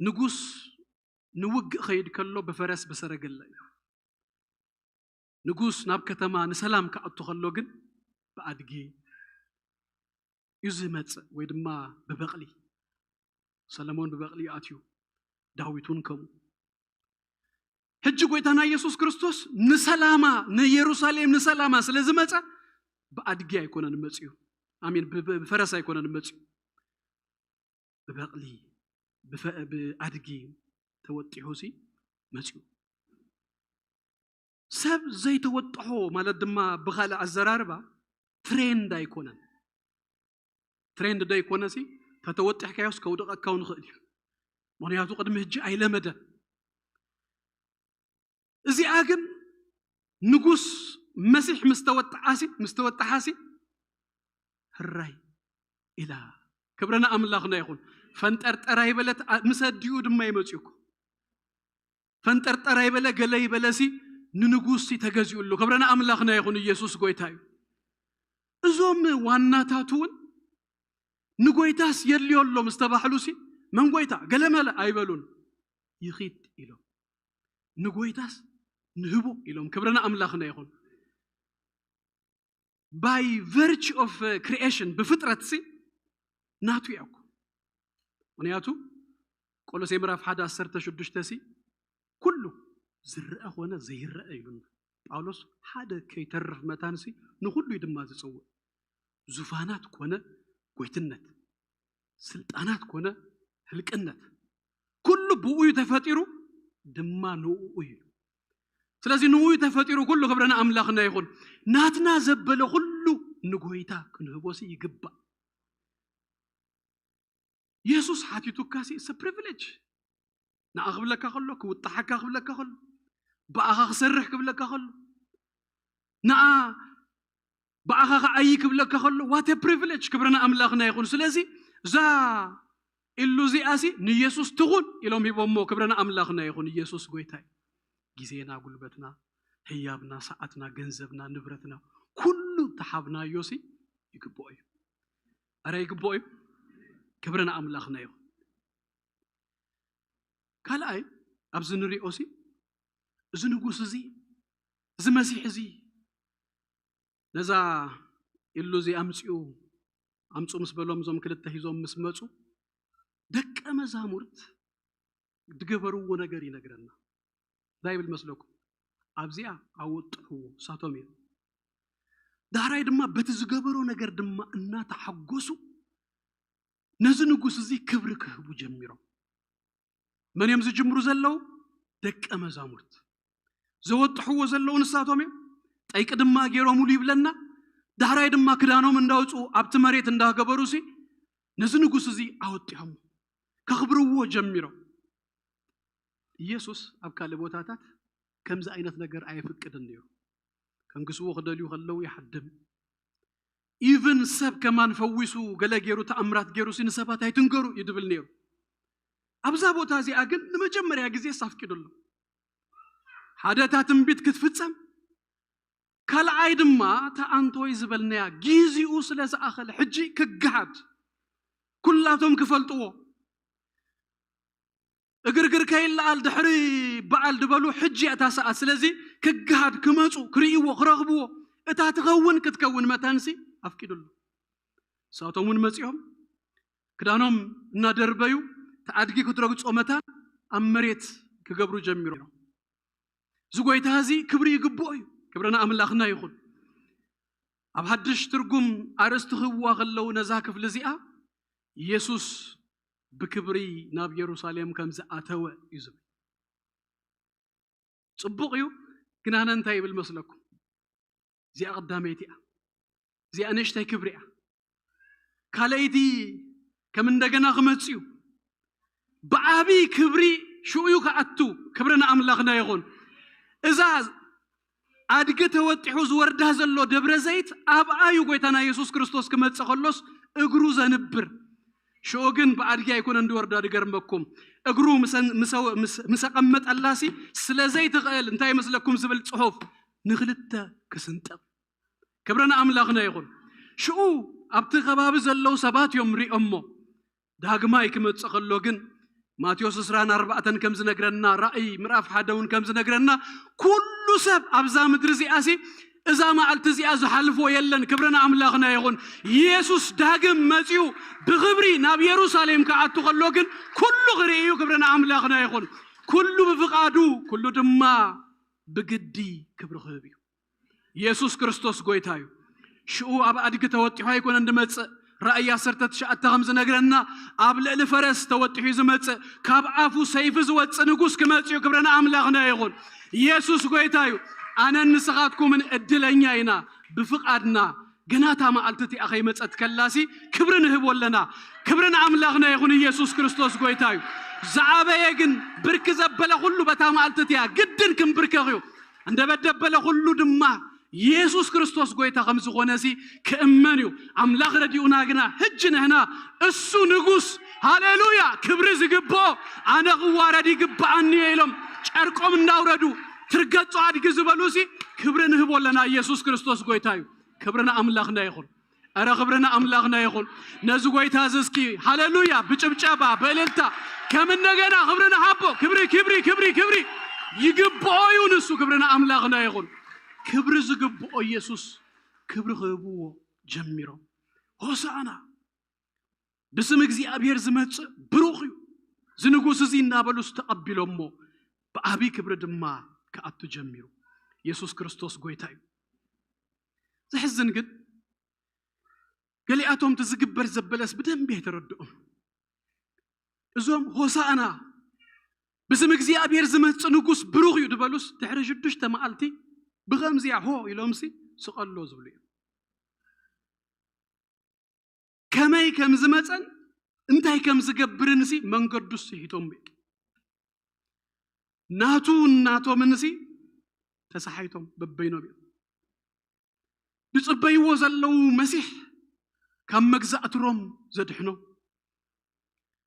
ንጉስ ንውግእ ኸይድ ከሎ ብፈረስ ብሰረገላ እዩ። ንጉስ ናብ ከተማ ንሰላም ክኣቱ ከሎ ግን ብኣድጊ እዩ ዝመጽእ፣ ወይ ድማ ብበቕሊ። ሰለሞን ብበቕሊ እዩ ኣትዩ፣ ዳዊት እውን ከምኡ። ሕጂ ጎይታና ኢየሱስ ክርስቶስ ንሰላማ፣ ንኢየሩሳሌም ንሰላማ ስለ ዝመጸ ብኣድጊ ኣይኮነን መጽዩ። ኣሜን። ብ- ብ- ብፈረስ ኣይኮነን መጽዩ። ብበቕሊ ብፈ- ብኣድጊ ተወጢሑ ሲ መፅኡ። ሰብ ዘይተወጥሖ ማለት ድማ ብኻልእ ኣዘራርባ ትሬንድ ኣይኮነን። ትሬንድ ዶ ኣይኮነ ሲ ተተወጢሕካዮስ ከውድቐካ እውን ይኽእል እዩ። ምክንያቱ ቅድሚ ሕጂ ኣይለመደን። እዚኣ ግን ንጉስ መሲሕ ምስ ተወጥዓሲ ምስ ተወጥሓሲ ህራይ ኢላ ክብረና ኣምላኽና ይኹን። ፈንጠርጠራ ይበለት ኣ- ምስ ኣዲኡ ድማ ይመፅኡ እኮ። ፈንጠርጠራ ይበለ ገለ ይበለሲ ንንጉስ ተገዚኡ ኣሎ። ክብረና ኣምላኽና ይኹን። ኢየሱስ ጎይታ እዩ። እዞም ዋናታት እውን ንጎይታስ የድልዮ ኣሎ ምስ ተባሕሉሲ መን ጎይታ ገለመለ ኣይበሉን። ይኺድ ኢሎም ንጎይታስ ንህቦ ኢሎም። ክብረና ኣምላኽና ይኹን። By virtue of creation ብፍጥረት ሲ ናቱ እያ እኮ። ምክንያቱ ቆሎሴ ምዕራፍ ሓደ ዓሰርተ ሽዱሽተ ሲ ኩሉ ዝረአ ኮነ ዘይረአ ኢሉና ጳውሎስ። ሓደ ከይተርፍ መታን ሲ ንኩሉ እዩ ድማ ዝጽውዕ። ዙፋናት ኮነ ጎይትነት፣ ስልጣናት ኮነ ህልቅነት ኩሉ ብኡ እዩ ተፈጢሩ፣ ድማ ንኡ እዩ። ስለዚ ንኡ እዩ ተፈጢሩ ኩሉ። ክብረና ኣምላኽና ይኹን። ናትና ዘበለ ኩሉ ንጎይታ ክንህቦሲ ይግባእ። የሱስ ሓቲቱካ ሲ it's a privilege። ንኣ ክብለካ ከሎ፣ ክውጣሓካ ክብለካ ከሎ፣ ብኣኻ ክሰርሕ ክብለካ ከሎ፣ ንኣ ብኣኻ ከዓይ ክብለካ ከሎ፣ what a privilege። ክብረና ኣምላኽና ይኹን። ስለዚ እዛ ኢሉ እዚኣ ሲ ንኢየሱስ ትኹን ኢሎም ሂቦሞ። ክብረና ኣምላኽና ይኹን። ኢየሱስ ጎይታ እዩ። ግዜና፣ ጉልበትና፣ ህያብና፣ ሰዓትና፣ ገንዘብና፣ ንብረትና፣ ኩሉ ተሓብናዮ ሲ ይግብኦ እዩ። ኣረ ይግብኦ እዩ። ክብረና ኣምላኽና ይኹን። ካልኣይ ኣብዚ ንሪኦ ሲ እዚ ንጉስ እዚ፣ እዚ መሲሕ እዚ ነዛ ኢሉ እዚ ኣምፅኡ ኣምፁ ምስ በሎም እዞም ክልተ ሂዞም ምስ መፁ ደቀ መዛሙርት ዝገበርዎ ነገር ይነግረና። እንታይ ይብል መስለኩም? ኣብዚኣ ኣወጥሕዎ እሳቶም እዮም። ዳሕራይ ድማ በቲ ዝገበሮ ነገር ድማ እናተሓጎሱ ነዚ ንጉስ እዚ ክብሪ ክህቡ ጀሚሮም። መን እዮም ዝጅምሩ ዘለዉ? ደቀ መዛሙርት። ዘወጥሕዎ ዘለዉ ንሳቶም እዮም። ጠይቂ ድማ ገይሮምሉ ይብለና። ዳሕራይ ድማ ክዳኖም እንዳውፅኡ ኣብቲ መሬት እንዳገበሩ ሲ ነዚ ንጉስ እዚ ኣወጢሖሞ ከኽብርዎ ጀሚሮም። ኢየሱስ ኣብ ካልእ ቦታታት ከምዚ ዓይነት ነገር ኣየፍቅድን ነይሩ። ከንግስዎ ክደልዩ ከለዉ ይሓድም። ኢቭን ሰብ ከማን ፈዊሱ ገለ ገይሩ ተኣምራት ገይሩ ሲ ንሰባት ኣይትንገሩ እዩ ድብል ነይሩ። ኣብዛ ቦታ እዚኣ ግን ንመጀመርያ ግዜ ኣፍቂዱ ኣሎ። ሓደ እታ ትንቢት ክትፍጸም፣ ካልኣይ ድማ እታ ኣንቶይ ዝበልናያ ጊዜኡ ስለ ዝኣኸለ ሕጂ ክገሃድ ኩላቶም ክፈልጥዎ እግርግር ከይለዓል ድሕሪ በዓል ድበሉ ሕጂ እያ እታ ሰዓት። ስለዚ ክገሃድ ክመፁ ክርእይዎ ክረኽብዎ እታ ትኸውን ክትከውን መታንሲ ኣፍቂዱ ኣሎ። ንሳቶም እውን መፂኦም ክዳኖም እናደርበዩ እቲ ኣድጊ ክትረግፆ መታን ኣብ መሬት ክገብሩ ጀሚሮም። እዚ ጎይታ እዚ ክብሪ ይግብኦ እዩ። ክብረና ኣምላኽና ይኹን። ኣብ ሓድሽ ትርጉም ኣርእስቲ ክህብዋ ከለዉ ነዛ ክፍሊ እዚኣ ኢየሱስ ብክብሪ ናብ የሩሳሌም ከም ዝኣተወ እዩ ዝብል። ጽቡቕ እዩ፣ ግን ኣነ እንታይ ይብል መስለኩም? እዚኣ ቀዳመይቲ እያ። እዚኣ ንእሽተይ ክብሪ እያ። ካልኣይቲ ከም እንደገና ክመጽእ እዩ። ብዓብይ ክብሪ ሽኡ እዩ ክኣቱ። ክብሪ ንኣምላኽና ይኹን። እዛ ኣድጊ ተወጢሑ ዝወርዳ ዘሎ ደብረ ዘይት ኣብኣ እዩ ጎይታና ኢየሱስ ክርስቶስ ክመጽእ ከሎስ እግሩ ዘንብር። ሽኡ ግን ብኣድጊ ኣይኮነን ዝወርዳ፣ ዝገርመኩም እግሩ ምሰ- ምሰ- ምስ- ምሰ ቀመጠላሲ ስለ ዘይትኽእል እንታይ ይመስለኩም ዝብል ጽሑፍ ንኽልተ ክስንጠቕ። ክብሪ ንኣምላኽና ይኹን። ሽኡ ኣብቲ ከባቢ ዘለዉ ሰባት እዮም ሪኦሞ። ዳግማይ ክመጽእ ከሎ ግን ማቴዎስ ዕስራን ኣርባዕተን ከም ዝነግረና፣ ራእይ ምዕራፍ ሓደ እውን ከም ዝነግረና፣ ኩሉ ሰብ ኣብዛ ምድሪ እዚኣሲ እዛ መዓልቲ እዚኣ ዝሓልፎ የለን። ክብሪ ንኣምላኽና ይኹን። ኢየሱስ ዳግም መጺኡ ብኽብሪ ናብ የሩሳሌም ክኣቱ ከሎ ግን ኩሉ ክርኢ እዩ። ክብሪ ንኣምላኽና ይኹን። ኩሉ ብፍቓዱ፣ ኩሉ ድማ ብግዲ ክብሪ ክህብ እዩ። ኢየሱስ ክርስቶስ ጎይታ እዩ። ሽኡ ኣብ ኣድጊ ተወጢሑ ኣይኮነን ዝመጽእ። ራእይ ዓሰርተ ትሽዓተ ከም ዝነግረና ኣብ ልዕሊ ፈረስ ተወጢሑ እዩ ዝመጽእ። ካብ ኣፉ ሰይፊ ዝወጽእ ንጉስ ክመጽእ እዩ። ክብሪ ንኣምላኽና ይኹን። ኢየሱስ ጎይታ እዩ። ኣነን ንስኻትኩምን እድለኛ ኢና። ብፍቓድና ግና እታ መዓልቲ እቲኣ ከይመጸት ከላሲ ክብሪ ንህቦ ኣለና። ክብሪ ንኣምላኽና ይኹን። ኢየሱስ ክርስቶስ ጎይታ እዩ። ዝዓበየ ግን ብርክ ዘበለ ኩሉ በታ መዓልቲ እቲኣ ግድን ክንብርከኽ እዩ። እንደበደበለ ኩሉ ድማ ኢየሱስ ክርስቶስ ጎይታ ከም ዝኾነ ሲ ክእመን እዩ። ኣምላኽ ረዲኡና ግና ሕጂ ንሕና እሱ ንጉስ፣ ሃሌሉያ፣ ክብሪ ዝግብኦ፣ ኣነ ክዋረድ ይግብኣኒ እየ ኢሎም ጨርቆም እንዳውረዱ ትርገጹ ኣድጊ ዝበሉ ሲ ክብሪ ንህቦ ኣለና። ኢየሱስ ክርስቶስ ጎይታ እዩ። ክብሪ ንኣምላኽና ይኹን። ኣረ ክብሪ ንኣምላኽና ይኹን። ነዚ ጎይታ እዚ እስኪ ሃሌሉያ ብጭብጨባ ብእልልታ ከም እንደገና ክብሪ ንሃቦ። ክብሪ ክብሪ ክብሪ ክብሪ ይግብኦ እዩ ንሱ። ክብሪ ንኣምላኽና ይኹን። ክብሪ ዝግብኦ ኢየሱስ ክብሪ ክህብዎ ጀሚሮም። ሆሳዕና ብስም እግዚኣብሔር ዝመጽእ ብሩኽ እዩ፣ እዚ ንጉስ እዚ እናበሉስ ተቐቢሎሞ ብዓብዪ ክብሪ ድማ ክኣቱ ጀሚሩ። ኢየሱስ ክርስቶስ ጎይታ እዩ። ዘሕዝን ግን ገሊኣቶም እቲ ዝግበር ዘበለስ ብደንቢ ኣይተረድኦም። እዞም ሆሳዕና ብስም እግዚኣብሔር ዝመጽእ ንጉስ ብሩኽ እዩ ዝበሉስ ድሕሪ ሽዱሽተ መዓልቲ ብኸምዚኣ ሆ ኢሎምሲ ስቐሎ ዝብሉ እዮም። ከመይ ከም ዝመጸን እንታይ ከም ዝገብርን ሲ መንገዱ ስሒቶም እዩ። ናቱ ናቶምን ሲ ተሰሓይቶም በበይኖም እዮም። ዝጽበይዎ ዘለዉ መሲሕ ካብ መግዛእቲ ሮም ዘድሕኖ፣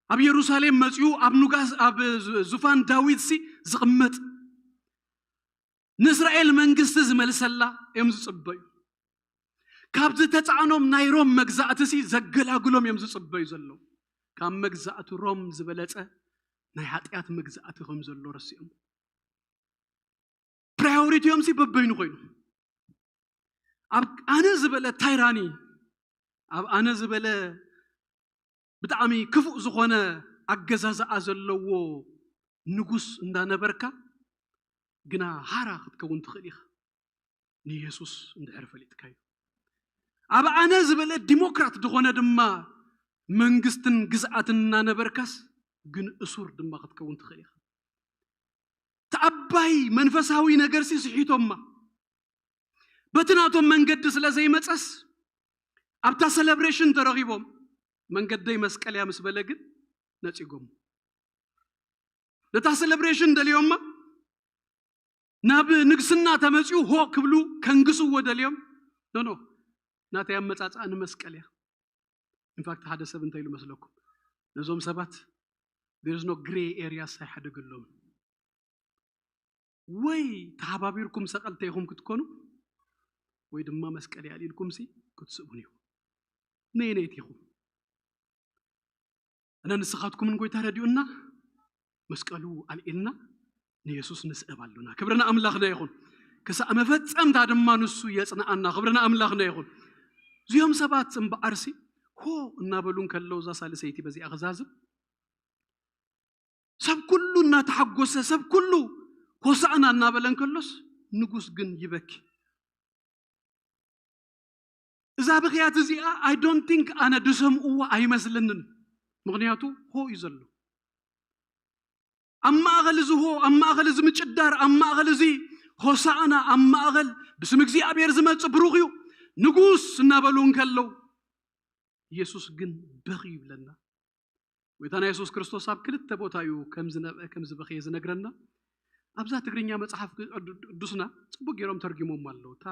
ኣብ የሩሳሌም መጺኡ ኣብ ኑጋስ ኣብ ዙፋን ዳዊት ሲ ዝቕመጥ፣ ንእስራኤል መንግስቲ ዝመልሰላ እዮም ዝጽበዩ። ካብ ዝተጻዕኖም ናይ ሮም መግዛእቲ ሲ ዘገላግሎም እዮም ዝጽበዩ ዘለዉ። ካብ መግዛእቲ ሮም ዝበለጸ ናይ ሓጢኣት መግዛእቲ ከም ዘሎ ረሲኦም። ፕራዮሪቲዮም ሲ በበይኑ ኮይኑ ኣብ ኣነ ዝበለ ታይራኒ፣ ኣብ ኣነ ዝበለ ብጣዕሚ ክፉእ ዝኾነ ኣገዛዝኣ ዘለዎ ንጉስ እንዳነበርካ ግና ሃራ ክትከውን ትኽእል ኢኻ። ንየሱስ እንድሕር ፈሊጥካዮ ኣብ ኣነ ዝበለ ዲሞክራት ዝኾነ ድማ መንግስትን ግዝኣትን እናነበርካስ ግን እሱር ድማ ክትከውን ትኽእል ኢኻ። ተኣባይ መንፈሳዊ ነገር ሲ ስሒቶማ በቲ ናቶም መንገዲ ስለ ዘይመጸስ ኣብታ ሰለብሬሽን ተረኺቦም መንገደይ መስቀል እያ ምስ በለ ግን ነጺጎም ነታ ሰለብሬሽን ደልዮማ ናብ ንግስና ተመጺኡ ሆ ክብሉ ከንግስዎ ደልዮም። ኖ ኖ ናተይ ኣመጻጽኣ ንመስቀል እያ። ኢንፋክት ሓደ ሰብ እንታይ ኢሉ መስለኩም? ነዞም ሰባት there is no gray areas ኣይሓደገሎም። ወይ ተሓባቢርኩም ሰቐልተ ኢኹም ክትኮኑ ወይ ድማ መስቀል ያልኢልኩም ሲ ክትስእቡን ኢኹም። ነየነይቲ ኢኹም? እነ ንስኻትኩምን ጎይታ ረዲኡና መስቀሉ ኣልኢልና ንየሱስ ንስእብ ኣሉና። ክብርና ኣምላኽና ይኹን። ክሳዕ መፈጸምታ ድማ ንሱ የጽንኣና። ክብርና ኣምላኽና ይኹን። እዚኦም ሰባት እምበኣርሲ ሆ እናበሉ እንከለዉ እዛ ሳልሰይቲ በዚኣ ክዛዝም ሰብ ኩሉ እናተሓጎሰ ሰብ ኩሉ ሆሳዕና እናበለ እንከሎስ ንጉስ ግን ይበኪ። እዛ ብኽያት እዚኣ I don't think ኣነ ድሰምእዎ ኣይመስለንን። ምኽንያቱ ሆ እዩ ዘሎ ኣብ ማእኸል እዚ ሆ ኣብ ማእኸል እዚ ምጭዳር ኣብ ማእኸል እዚ ሆሳዕና ኣብ ማእኸል ብስም እግዚኣብሔር ዝመፅእ ብሩኽ እዩ ንጉስ እናበሉ እንከለዉ ኢየሱስ ግን በኺ ይብለና። ጎይታና የሱስ ክርስቶስ ኣብ ክልተ ቦታ እዩ ከም ዝነብአ ከም ዝበኸየ ዝነግረና። ኣብዛ ትግርኛ መጽሓፍ ቅዱስና ጽቡቅ ገይሮም ተርጊሞም ኣለዉ። እታ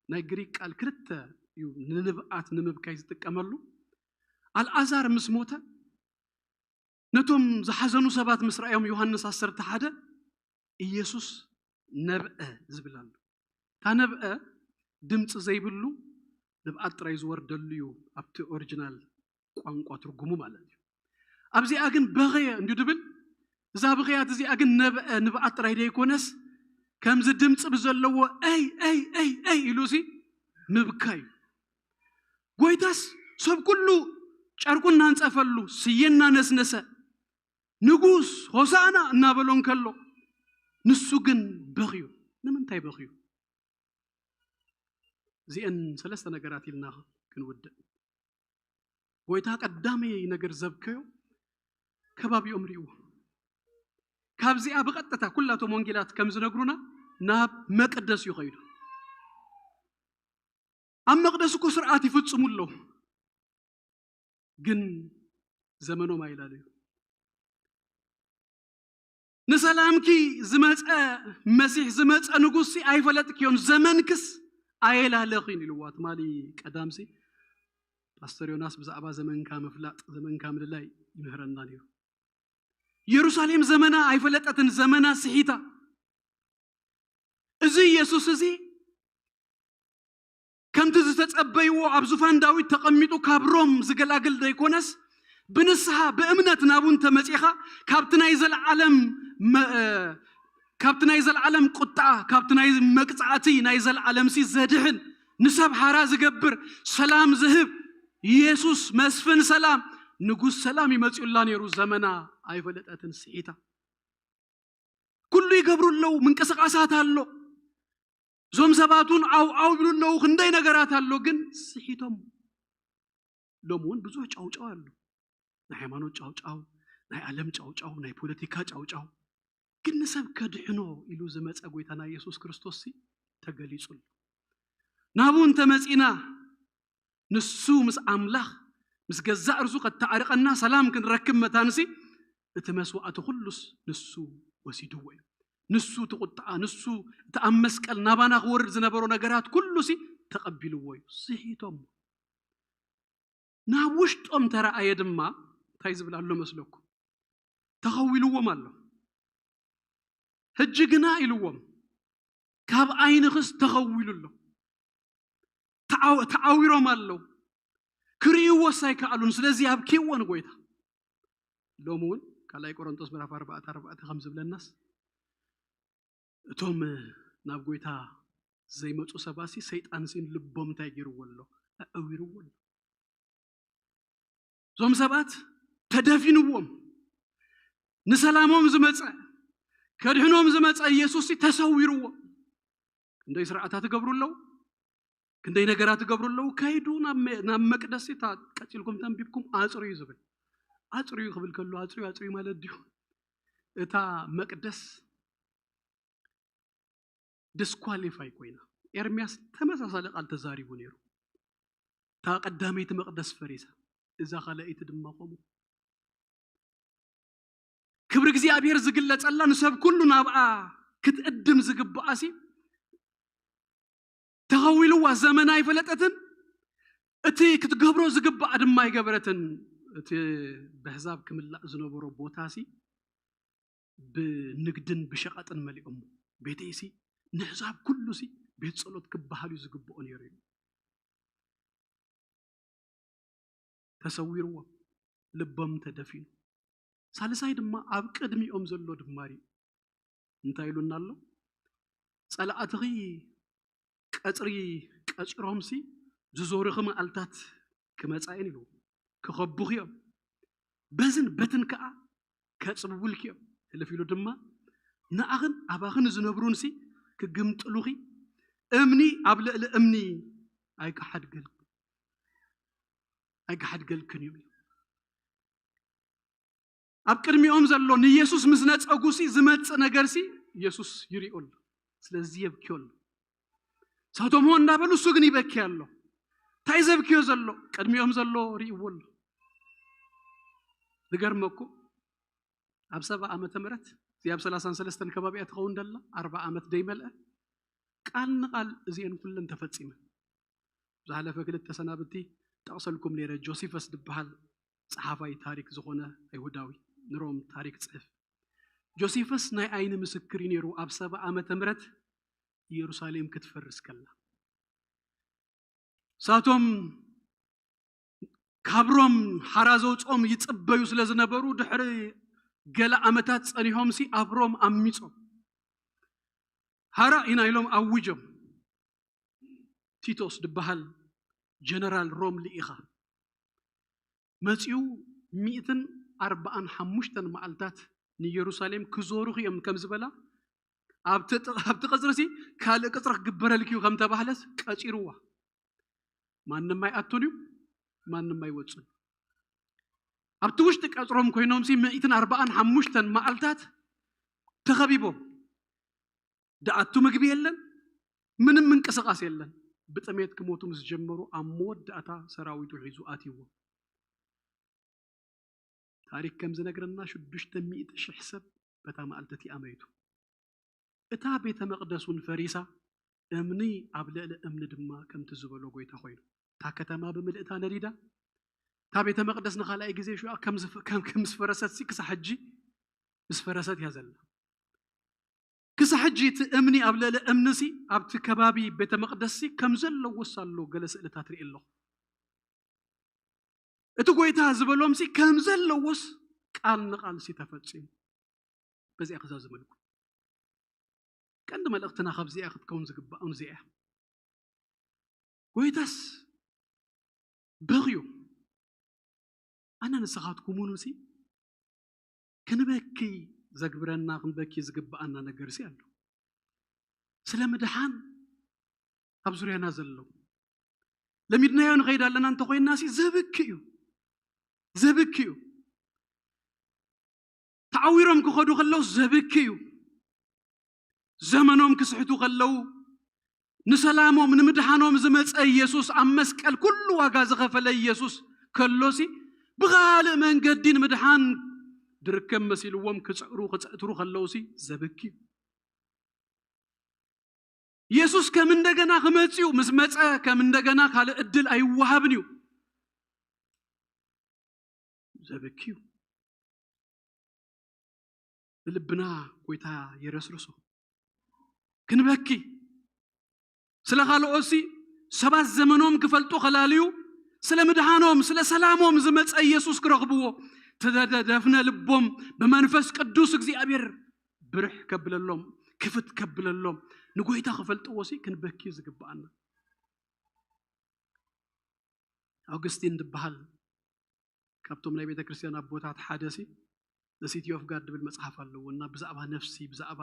ናይ ግሪክ ቃል ክልተ እዩ ንንብኣት ንምብካይ ዝጥቀመሉ። ኣልኣዛር ምስ ሞተ ነቶም ዝሓዘኑ ሰባት ምስ ረኣዮም ዮሃንስ ዓሰርተ ሓደ ኢየሱስ ነብአ ዝብል ኣሎ። እታ ነብአ ድምፂ ዘይብሉ ንብኣት ጥራይ ዝወርደሉ እዩ ኣብቲ ኦሪጂናል ቋንቋ ትርጉሙ ማለት እዩ። ኣብዚኣ ግን በኸየ እንዲዩ ድብል። እዛ ብኽያት እዚኣ ግን ነብአ ንብኣት ጥራይ ደይኮነስ ከምዚ ድምፂ ብዘለዎ ኣይ ኣይ ኣይ ኣይ ኢሉ ሲ ምብካይ እዩ። ጎይታስ ሰብ ኩሉ ጨርቁ እናንጸፈሉ ስየ እናነስነሰ ንጉስ ሆሳና እናበሎ እንከሎ ንሱ ግን በኽዩ። ንምንታይ በኽዩ? እዚአን ሰለስተ ነገራት ኢልና ክንውድእ። ጎይታ ቀዳመይ ነገር ዘብከዮ ከባቢኦም ርእይዎ። ካብዚኣ ብቐጥታ ኩላቶም ወንጌላት ከም ዝነግሩና ናብ መቅደስ እዩ ኸይዱ። ኣብ መቅደስ እኮ ስርዓት ይፍጽሙ ኣለዉ፣ ግን ዘመኖም ኣይላለዩ። ንሰላምኪ ዝመጸ መሲሕ ዝመጸ ንጉስሲ ኣይፈለጥክዮን፣ ዘመንክስ ኣየላለኽን ኢልዋ። ትማሊ ቀዳምሲ ፓስተር ዮናስ ብዛዕባ ዘመንካ ምፍላጥ ዘመንካ ምልላይ ይምህረና ነይሩ። ኢየሩሳሌም ዘመና ኣይፈለጠትን፣ ዘመና ስሒታ። እዚ ኢየሱስ እዚ ከምቲ ዝተጸበይዎ ኣብ ዙፋን ዳዊት ተቐሚጡ ካብ ሮም ዝገላግል ዘይኮነስ ብንስሓ ብእምነት ናቡ እንተመጺኻ ካብቲ ናይ ዘለዓለም መ- ካብቲ ናይ ዘለዓለም ቁጣ ካብቲ ናይ መቅጻዕቲ ናይ ዘለዓለም ሲ ዘድሕን ንሰብ ሓራ ዝገብር ሰላም ዝህብ ኢየሱስ መስፍን ሰላም ንጉስ ሰላም ይመጽኡላ ነይሩ። ዘመና ኣይፈለጠትን ስሒታ። ኩሉ ይገብሩ ኣለዉ፣ ምንቅስቃሳት ኣሎ። እዞም ሰባት እውን ዓው ዓው ይብሉ ኣለዉ፣ ክንደይ ነገራት ኣሎ፣ ግን ስሒቶም። ሎሚ እውን ብዙሕ ጫውጫው ኣሎ፣ ናይ ሃይማኖት ጫውጫው፣ ናይ ዓለም ጫውጫው፣ ናይ ፖለቲካ ጫውጫው። ግን ንሰብ ከድሕኖ ኢሉ ዝመፀ ጎይታና ኢየሱስ ክርስቶስ ሲ ተገሊጹ ኣሎ። ናብኡ እንተመፂና ንሱ ምስ ኣምላኽ ምስ ገዛእ ርሱ ከተዓርቐና ሰላም ክንረክብ መታንሲ እቲ መስዋዕቲ ኩሉስ ንሱ ወሲድዎ እዩ። ንሱ እቲ ቁጥዓ ንሱ እቲ ኣብ መስቀል ናባና ክወርድ ዝነበሮ ነገራት ኩሉ ሲ ተቐቢልዎ እዩ። ስሒቶም ናብ ውሽጦም ተረኣየ ድማ እንታይ ዝብል ኣሎ መስለኩም? ተኸዊልዎም ኣሎ። ሕጂ ግና ኢልዎም ካብ ዓይንኽስ ተኸዊሉ ኣሎ። ተዓው- ተዓዊሮም ኣለዉ። ክርእይዎስ ኣይከኣሉን። ስለዚ ኣብኪዎ ንጎይታ። ሎሚ እውን ካልኣይ ቆሮንጦስ ምዕራፍ ኣርባዕተ ኣርባዕተ ከም ዝብለናስ እቶም ናብ ጎይታ ዘይመፁ ሰባሲ ሰይጣን ሲን ልቦም እንታይ ገይርዎ ኣሎ? ኣዕዊርዎ ኣሎ። እዞም ሰባት ተደፊንዎም ንሰላሞም ዝመፀ ከድሕኖም ዝመፀ ኢየሱስ ተሰዊርዎ። ክንደይ ስርዓታት ይገብሩ ኣለዉ፣ ክንደይ ነገራት ይገብሩ ኣለዉ። ከይዱ ናብ መ- ናብ መቅደስ እታ ቀፂልኩም ተንቢብኩም ኣፅርዩ ዝብል ኣፅርዩ ክብል ከሎ ኣፅርዩ ኣፅርዩ ማለት ድዩ? እታ መቅደስ ዲስኳሊፋይ ኮይና። ኤርምያስ ተመሳሳሊ ቃል ተዛሪቡ ነይሩ። እታ ቀዳመይቲ መቅደስ ፈሪሳ፣ እዛ ካልኣይቲ ድማ ከምኡ። ክብሪ እግዚኣብሔር ዝግለጸላ ንሰብ ኩሉ ናብኣ ክትእድም ዝግብኣሲ ተኸዊልዋ ዘመን ኣይፈለጠትን። እቲ ክትገብሮ ዝግባእ ድማ ኣይገበረትን። እቲ ብሕዛብ ክምላእ ዝነበሮ ቦታሲ ብንግድን ብሸቐጥን መሊኦሞ። ቤተይሲ ንሕዛብ ኩሉሲ ቤት ጸሎት ክበሃል እዩ ዝግብኦ ነይሩ እዩ። ተሰዊርዎም፣ ልቦም ተደፊኑ። ሳልሳይ ድማ ኣብ ቅድሚኦም ዘሎ ድማ ርዩ። እንታይ ኢሉና ኣሎ? ጸላእትኺ ቀጽሪ ቀጺሮምሲ ዝዞርኺ መዓልታት ክመጻ እየን ኢሉ ክኸቡኺ እዮም። በዝን በትን ከኣ ከጽብቡልኪ እዮም። ህልፍ ኢሉ ድማ ንኣኽን ኣባኽን ዝነብሩንሲ ክግምጥሉኺ እምኒ ኣብ ልዕሊ እምኒ ኣይክሓድገልኩ ኣይክሓድገልክን እዩ። ኣብ ቅድሚኦም ዘሎ ንኢየሱስ ምስ ነጸጉሲ ዝመጽእ ነገርሲ ኢየሱስ ይሪኦ ኣሎ። ስለዚ የብክዮ ኣሎ። ሳቶም ሆ እንዳበሉ እሱ ግን ይበኪ ኣሎ። እንታይ ዘብክዮ ዘሎ? ቅድሚኦም ዘሎ ርእይዎ ኣሎ። ዝገርመኩም ኣብ ሰባ ዓመተ ምህረት እዚኣ ኣብ ሰላሳን ሰለስተን ከባቢኣ ትኸውን ደላ ኣርባ ዓመት ደይመልአ ቃል ንቓል እዚአን ኩለን ተፈጺመን። ዝሓለፈ ክልተ ሰናብቲ ጠቕሰልኩም ነይረ። ጆሲፈስ ዝበሃል ጸሓፋይ ታሪክ ዝኾነ ኣይሁዳዊ ንሮም ታሪክ ጽሕፍ። ጆሲፈስ ናይ ዓይኒ ምስክር እዩ ነይሩ። ኣብ ሰባ ዓመተ ምህረት ኢየሩሳሌም ክትፈርስ ከላ ሳቶም ካብ ሮም ሓራ ዘውፅኦም ይፅበዩ ስለ ዝነበሩ ድሕሪ ገለ ዓመታት ፀኒሖም ሲ ኣብ ሮም ኣሚፆም ሓራ ኢና ኢሎም ኣውጆም። ቲቶስ ዝበሃል ጀነራል ሮም ልኢኻ መፂኡ ሚእትን ኣርባዓን ሓሙሽተን መዓልታት ንኢየሩሳሌም ክዞሩኺ እዮም ከም ዝበላ ኣብቲ ጥ- ኣብቲ ቅፅሪ ሲ ካልእ ቅፅሪ ክግበረልኪ እዩ ከም ተባህለስ ቀፂርዋ። ማንም ኣይኣቱን እዩ፣ ማንም ኣይወፅን። ኣብቲ ውሽጢ ቀፅሮም ኮይኖም ሲ ሚእትን ኣርባዓን ሓሙሽተን መዓልታት ተኸቢቦም። ደኣቱ ምግቢ የለን፣ ምንም ምንቅስቃስ የለን። ብጥሜት ክሞቱ ምስ ጀመሩ ኣብ መወዳእታ ሰራዊቱ ሒዙ ኣትይዎ። ታሪክ ከም ዝነግረና ሽዱሽተ ሚእቲ ሽሕ ሰብ በታ መዓልቲ እቲኣ መይቱ። እታ ቤተ መቕደስ እውን ፈሪሳ፣ እምኒ ኣብ ልዕሊ እምኒ ድማ ከምቲ ዝበሎ ጎይታ ኮይኑ። እታ ከተማ ብምልእታ ነዲዳ፣ እታ ቤተ መቕደስ ንኻልኣይ ግዜ ሽዑ ከም ዝፈ- ከም ከም ዝፈረሰት ሲ ክሳብ ሕጂ ምስ ፈረሰት እያ ዘላ። ክሳብ ሕጂ እቲ እምኒ ኣብ ልዕሊ እምኒ ሲ ኣብቲ ከባቢ ቤተ መቕደስ ሲ ከም ዘለዎስ ኣሎ ገለ ስእልታት ርኢ ኣለኹ። እቲ ጎይታ ዝበሎም ሲ ከም ዘለዎስ ቃል ንቃል ሲ ተፈጺሙ። በዚኣ ክዛዝመልኩም ቀንዲ መልእኽትና ካብዚኣ ክትከውን ዝግባእ እዚኣ እያ። ጎይታስ በኽዩ ኣነ ንስኻትኩምውን ሲ ክንበኪ ዘግብረና ክንበኪ ዝግብኣና ነገር ሲ ኣሎ። ስለ ምድሓን ኣብ ዙርያና ዘለዉ ለሚድናዮ ንኸይድ ኣለና እንተኮይንና ሲ ዘብኪ እዩ፣ ዘብኪ እዩ። ተዓዊሮም ክኸዱ ከለዉ ዘብኪ እዩ። ዘመኖም ክስሕቱ ከለዉ ንሰላሞም ንምድሓኖም ዝመፀ ኢየሱስ ኣብ መስቀል ኩሉ ዋጋ ዝኸፈለ ኢየሱስ ከሎሲ ብኻልእ መንገዲ ንምድሓን ድርከብ መሲልዎም ክፅዕሩ ክፅዕትሩ ከለዉሲ ዘብኪ እዩ። ኢየሱስ ከም እንደገና ክመፅኡ ምስ መፀ ከም እንደገና ካልእ እድል ኣይወሃብን እዩ። ዘብኪ እዩ። ንልብና ጎይታ የረስርሶ። ክንበኪ ስለ ካልኦትሲ ሰባት ዘመኖም ክፈልጡ ከላልዩ ስለ ምድሓኖም ስለ ሰላሞም ዝመፀ ኢየሱስ ክረኽብዎ ተደደፍነ ልቦም ብመንፈስ ቅዱስ እግዚኣብሔር ብርሕ ከብለሎም ክፍት ከብለሎም ንጎይታ ክፈልጥዎ ሲ ክንበኪ ዝግብኣና። ኣውግስቲን ዝበሃል ካብቶም ናይ ቤተ ክርስቲያን ኣቦታት ሓደ ሲ The City of God ድብል መጽሓፍ ኣለዎ እና ብዛዕባ ነፍሲ ብዛዕባ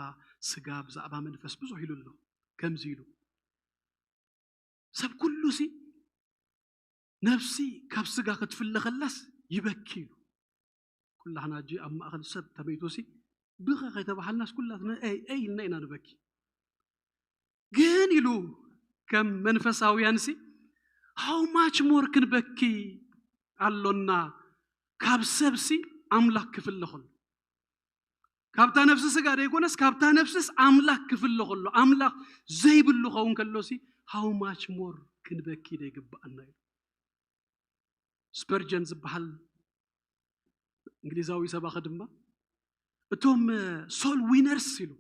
ስጋ ብዛዕባ መንፈስ ብዙሕ ኢሉ ኣሎ። ከምዚ ኢሉ ሰብ ኩሉ ሲ ነፍሲ ካብ ስጋ ክትፍለ ከላስ ይበኪ ኢሉ። ኩላህና እጂ ኣብ ማእኸል ሰብ ተመይቱ ሲ ብኸ ከይተባሃልናስ ኩላትና ኤይ ኤይ ኢልና ኢና ንበኪ። ግን ኢሉ ከም መንፈሳውያን ሲ how much more ክንበኪ ኣሎና ካብ ሰብ ሲ ኣምላኽ ክፍለ ከሎ ካብታ ነፍሲ ስጋ ደይኮነስ ካብታ ነፍስስ ኣምላኽ ክፍለ ከሎ ኣምላኽ ዘይብሉ ኸውን ከሎ ሲ how much more ክንበኪ ደይግብኣና እዩ። ስፐርጀን ዝበሃል እንግሊዛዊ ሰባኺ ድማ እቶም ሶል ዊነርስ ኢሉ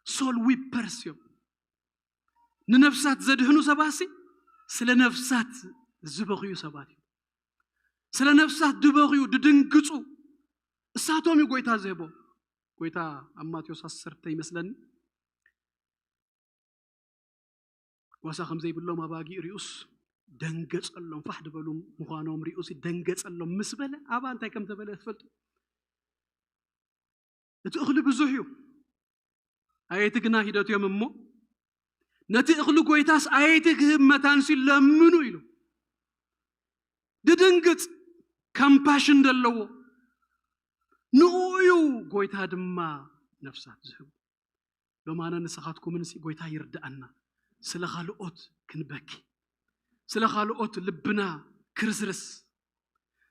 ሶል ዊፐርስ እዮም። ንነፍሳት ዘድህኑ ሰባት ሲ ስለ ነፍሳት ዝበኽዩ ሰባት እዩ። ስለ ነፍሳት ድበኽዩ ድድንግፁ እሳቶም እዩ ጎይታ ዝህቦ። ጎይታ ኣብ ማቴዎስ ዓሰርተ ይመስለኒ ጓሳ ከም ዘይብሎም ኣባጊዕ ሪኡስ ደንገጸሎም። ፋሕ ድበሉ ምዃኖም ሪኡስ ደንገጸሎም ምስ በለ ኣባ እንታይ ከም ተበለ ትፈልጡ? እቲ እኽሊ ብዙሕ እዩ፣ ኣየይቲ ግና ሂደት እዮም እሞ ነቲ እኽሊ ጎይታስ ኣየይቲ ክህብ መታንሲ ለምኑ ኢሉ ድድንግጽ ካምፓሽን ዘለዎ ንኡ እዩ ጎይታ ድማ ነፍሳት ዝህቡ። ሎማነ ንስኻትኩምንሲ ጎይታ ይርድኣና ስለ ካልኦት ክንበኪ ስለ ካልኦት ልብና ክርስርስ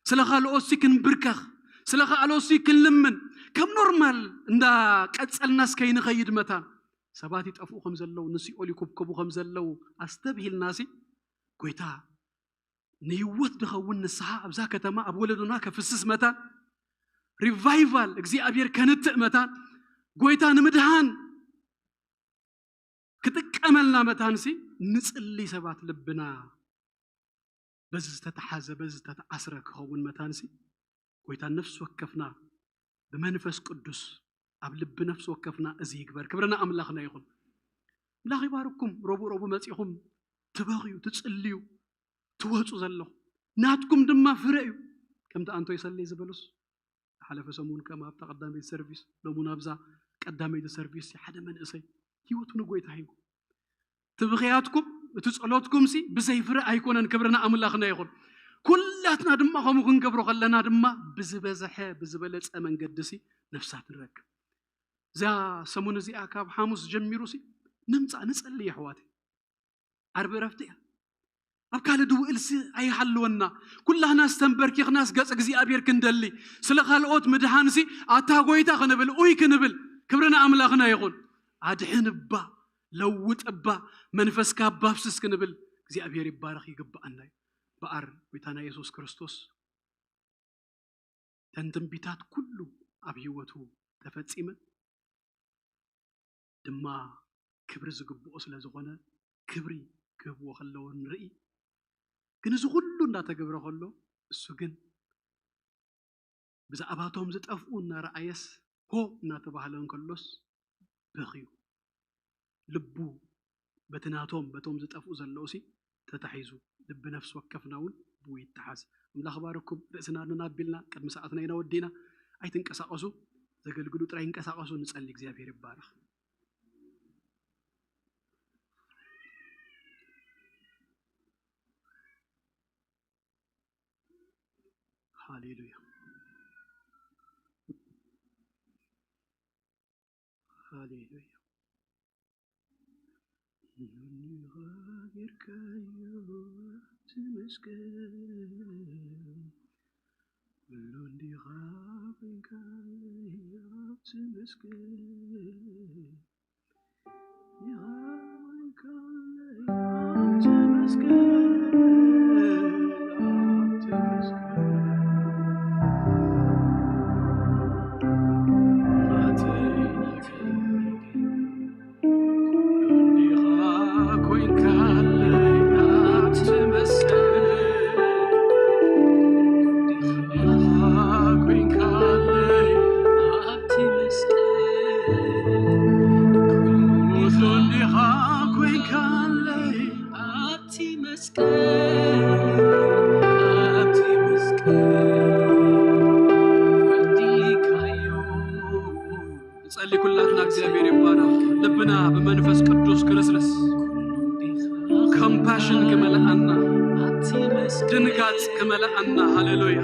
ስለ ካልኦትሲ ክንብርከኽ ስለ ካልኦትሲ ክንልምን፣ ከም ኖርማል እንዳቀጸልናስ ከይንኸይድ መታን፣ ሰባት ይጠፍኡ ከም ዘለዉ፣ ንሲኦል ይኩብከቡ ከም ዘለዉ ኣስተብሂልናሲ፣ ጎይታ ንህይወት ድኸውን ንስሓ ኣብዛ ከተማ ኣብ ወለዶና ከፍስስ መታን፣ ሪቫይቫል እግዚኣብሔር ከንትእ መታን፣ ጎይታ ንምድሃን ክጥቀመልና መታንሲ፣ ንጽሊ ሰባት ልብና በዚ ዝተተሓዘ፣ በዚ ዝተተኣስረ ክኸውን መታንሲ፣ ጎይታ ነፍሲ ወከፍና ብመንፈስ ቅዱስ ኣብ ልቢ ነፍሲ ወከፍና እዚ ይግበር። ክብርና ኣምላኽና ይኹን። ኣምላኽ ይባርኩም። ረቡዕ ረቡዕ መጺኹም ትበኽዩ፣ ትጽልዩ፣ ትወጹ ዘለኹም። ናትኩም ድማ ፍረ እዩ። ከምቲ ኣንቶይ ሰለይ ዝበሉስ፣ ዝሓለፈ ሰሙን ከም ኣብታ ቀዳመይቲ ሰርቪስ፣ ሎሙን ኣብዛ ቀዳመይቲ ሰርቪስ ሓደ መንእሰይ ህይወቱ ንጎይታ ሂቡ። እቲ ብኽያትኩም፣ እቲ ጸሎትኩምሲ ብዘይ ፍረ ኣይኮነን። ክብርና ኣምላኽና ይኹን። ኩላትና ድማ ከምኡ ክንገብሮ ከለና ድማ ብዝበዝሐ፣ ብዝበለጸ መንገዲሲ ነፍሳት ንረክብ። እዛ ሰሙን እዚኣ ካብ ሓሙስ ጀሚሩሲ ንምጻእ ንጸሊ፣ ኣሕዋተይ። ዓርቢ ዕረፍቲ እያ። ኣብ ካልእ ድውእልሲ ኣይሃልወና። ኩላህናስ ተንበርኪኽናስ ገጽ እግዚኣብሔር ክንደሊ፣ ስለ ካልኦት ምድሓንሲ ኣታ ጎይታ ክንብል፣ ኡይ ክንብል፣ ክብሪ ንኣምላኽና ይኹን። ኣድሕን እባ፣ ለውጥ እባ፣ መንፈስካ እባ ኣፍስስ ክንብል እግዚኣብሔር ይባረኽ ይግብኣና እዩ። በኣር ጎይታና የሱስ ክርስቶስ ተን ትንቢታት ኩሉ ኣብ ህይወቱ ተፈጺመን ድማ ክብሪ ዝግብኦ ስለ ዝኾነ ክብሪ ክህብዎ ከለዉ ንርኢ። ግን እዚ ኩሉ እንዳተገብረ ከሎ እሱ ግን ብዛዕባቶም ዝጠፍኡ እናረኣየስ ሆ እናተባህለ እንከሎስ በኽዩ። ልቡ በቲ ናቶም፣ በቶም ዝጠፍኡ ዘለዉሲ ተታሒዙ፣ ልቢ ነፍሲ ወከፍና እውን ብኡ ይተሓዝ። ኣምላኽ ባርኩም። ርእስና ኣድንና ኣቢልና ቅድሚ ሰዓትና ኢና ወዲና። ኣይትንቀሳቐሱ፣ ዘገልግሉ ጥራይ ይንቀሳቐሱ። ንጸሊ። እግዚኣብሔር ይባረኽ። ሃሌሉያ። ሃሌሉያ። ኩሉ እንዲኻ ጌርካዮ ኣብቲ መስቀል፣ ኩሉ እንዲኻ ኮይንካለይ ኣብቲ መስቀል፣ እንዲኻ ኮይንካለይ ኣብቲ መስቀል፣ ኣብቲ መስቀል። ንጸሊ። ኩላትና እግዚኣብሔር ይባረኽ። ልብና ብመንፈስ ቅዱስ ክርስቶስ ኮምፓሽን ክመልኣና፣ ድንጋጽ ክመልኣና። ሃሌሉያ።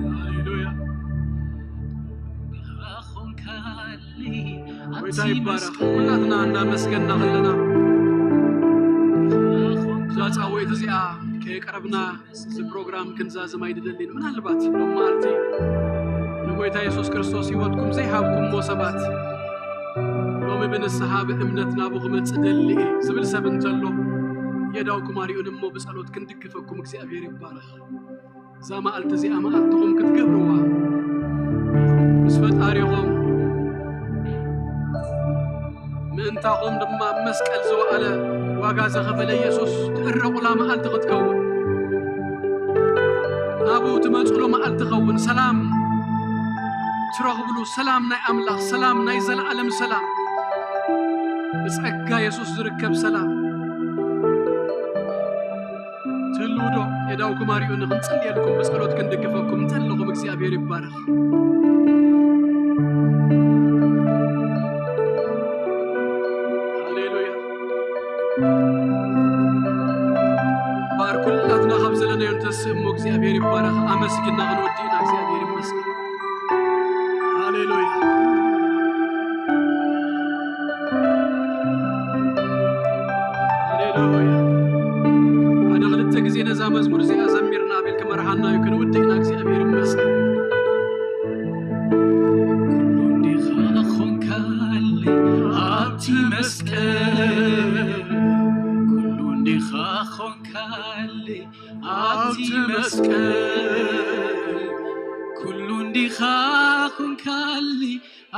ሃሌሉያ። ጎይታ ይባረኽ። ኩላትና እናመስገና ከለና፣ እዛ ጻወይት እዚኣ ከየቅረብና እዚ ፕሮግራም ክንዛዝም ኣይንደልን። ምናልባት ሎም መዓልቲ ንጎይታ የሱስ ክርስቶስ ህይወትኩም ዘይሃብኩምዎ ሰባት፣ ሎሚ ብንስሓ ብእምነት ናቡ ክመጽእ ደሊ እየ ዝብል ሰብ እንተሎ፣ የዳውኩም ኣርዩን እሞ ብጸሎት ክንድግፈኩም እግዚኣብሔር ይባረኽ። እዛ መዓልቲ እዚኣ መዓልትኹም ክትገብርዋ፣ ምስ ፈጣሪኹም፣ ምእንታኹም ድማ ኣብ መስቀል ዝወዓለ፣ ዋጋ ዘኸፈለ የሱስ ትዕረቑላ መዓልቲ ክትከውን፣ ናብኡ ትመጹሉ መዓልቲ ኸውን። ሰላም ትረኽብሉ፣ ሰላም ናይ ኣምላኽ፣ ሰላም ናይ ዘለዓለም ሰላም፣ ብጸጋ የሱስ ዝርከብ ሰላም። ትህልዉ ዶ? የዳውኩም ኣርዩኒ፣ ክንጽልየልኩም፣ ብጸሎት ክንድግፈኩም እንተለኹም እግዚኣብሔር ይባረኽ። ሃሌሉያ። ተስእሞ እግዚኣብሔር ይባረኽ። ኣመስግና ክንወድእና እግዚኣብሔር ይመስገን። ሃሌሉያ። ሃሌሉያ። ሓደ ክልተ ግዜ ነዛ መዝሙር እዚኣ ዘሚርና ኣቤል ክመርሓና እዩ። ክንውድእና እግዚኣብሔር ይመስገን። ኩሉ እንዲኻ ኾንካለይ ኣብቲ መስቀል፣ ኩሉ እንዲኻ ኾንካለይ ኣብቲ መስቀል፣ ኩሉ እንዲኻ ኾንካለይ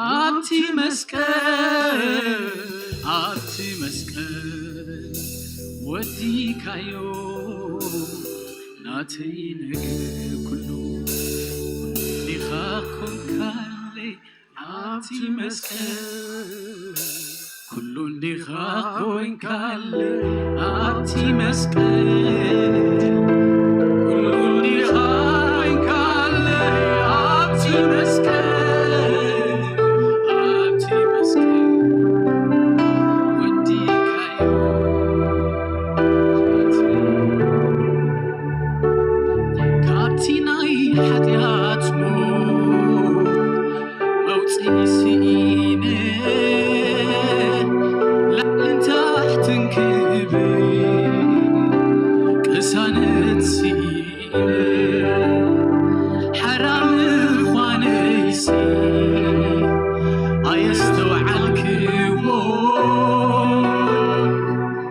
ኣብቲ መስቀል፣ ኣብቲ መስቀል ወዲካዮ ናተይ ነገር ኩሉ፣ ኩሉ እንዲኻ ኾንካለይ ኣብቲ መስቀል፣ ኩሉ እንዲኻ ኾንካለይ ኣብቲ መስቀል፣ ኩሉ እንዲኻ ኾንካለይ ኣብቲ መስቀል፣ ኣብቲ መስቀል ወዲካዮ። ካብቲ ናይ ሓጢኣት ሞት መውፅኢ ስኢነ፣ ላዕልን ታሕትን ክብል ቅሳነት ስኢነ፣ ሓራ ምዃነይሲ ኣየስተውዓልክዎ።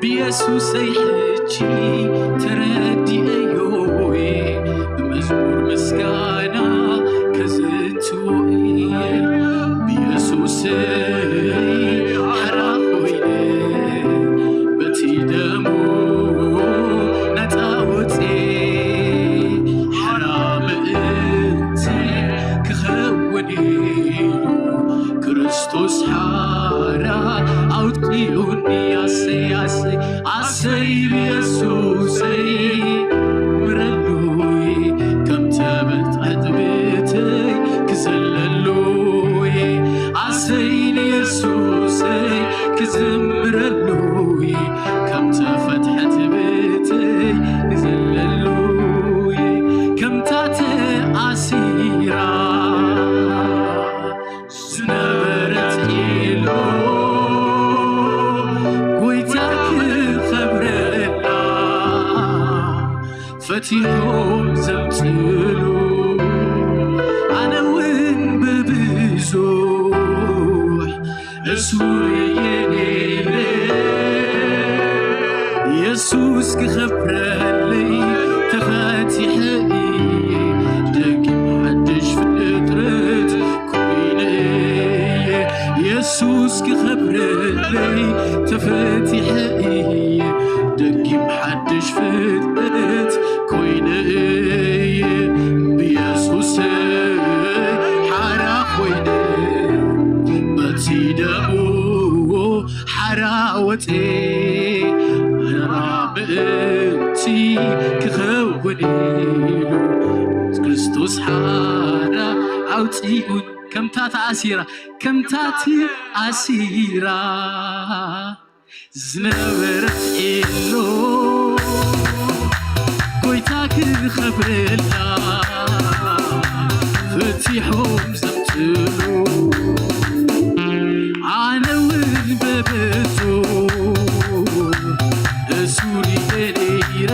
ብየሱሰይ ሕጂ ተረዲኤዮ፣ ብመዝሙር ምስጋና ከዘንትዎ እየ። ብየሱሰይ ሓራ ኮይነ፣ በቲ ደሙ ነፃ ወፅየ፣ ሓራ ምእንቲ ክኸውን ኢሉ ክርስቶስ ሓራ ኣውፂኡኒ። ኣሰይ ኣሰይ ኣሰይ ብየሱሰይ ምረሉይ፣ ከም ተበትዐት ብተይ ክዘለሉይ። ኣሰይ ንየሱሰይ ክዝምረሉይ፣ ከም ተፈትሐት ብተይ ክዘለሉይ። ከምታ ተኣሲራ ዝነበረት ዒሎ ጎይታ ክኸብረላ ፈቲሖም ዘምፅሉ፣ ኣነ እውን ብብዙሕ እሱር እየ ነይረ። የሱስ ክኸብረለይ ተፈቲሐ እየ፣ ደጊም ሓድሽ ፍጥረት ኮይነ እየ። የሱስ ክኸብረለይ ተፈቲሐ እየ፣ ደጊም ሓድሽ ፍጥረት ኮይነ እየ። ብየሱሰይ ሓራ ኮይነ፣ በቲ ደሙ ሓራ ወፀ፣ ሓራ ምእንቲ ክኸውን ኢሉ፣ ክርስቶስ ሓራ ኣውፂኡን። ከምታ ተኣሲራ፣ ከምታ ተኣሲራ ዝነበረት ዒሎ፣ ጎይታ ክኸብረላ ፈቲሖም ዘምፅሉ፣ ኣነ እውን በብዙ እሱር እየ ነይረ።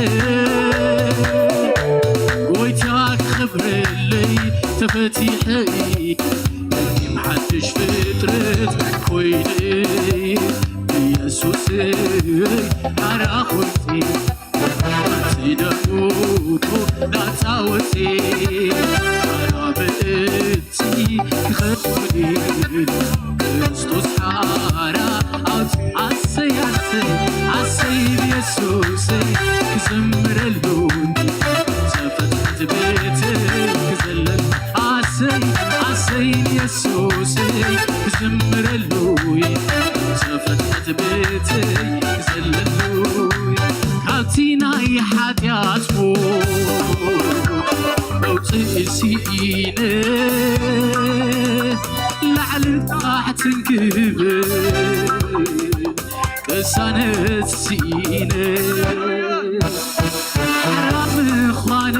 ጎይታ ክኸብረለይ ተፈቲሐ እየ፣ ሓድሽ ፍጥረት ኮይነ፣ ብየሱሰይ ሓራ ኮይነ፣ እቲ ደሙ ናፃ ወፂ፣ ሓራ ምእንቲ ክኸውን፣ ክርስቶስ ሓራ ኣውፅ። ኣሰይ ኣሰይ ኣሰይ ብየሱሰይ ክዝምረሉ፣ ተፈትሐት ቤተይ ክዘለል። ኣሰይ ኣሰይ የሱሰይ ክዝምረሉ፣ ተፈትሐት ቤተይ ክዘለሉ፣ ካብቲ ናይ ሓጢኣት ሞት መውፅኢ ስኢነ፣ ላዕልን ታሕትን ክብል ቅሳነት ስኢነ፣ ሓራ ምዃን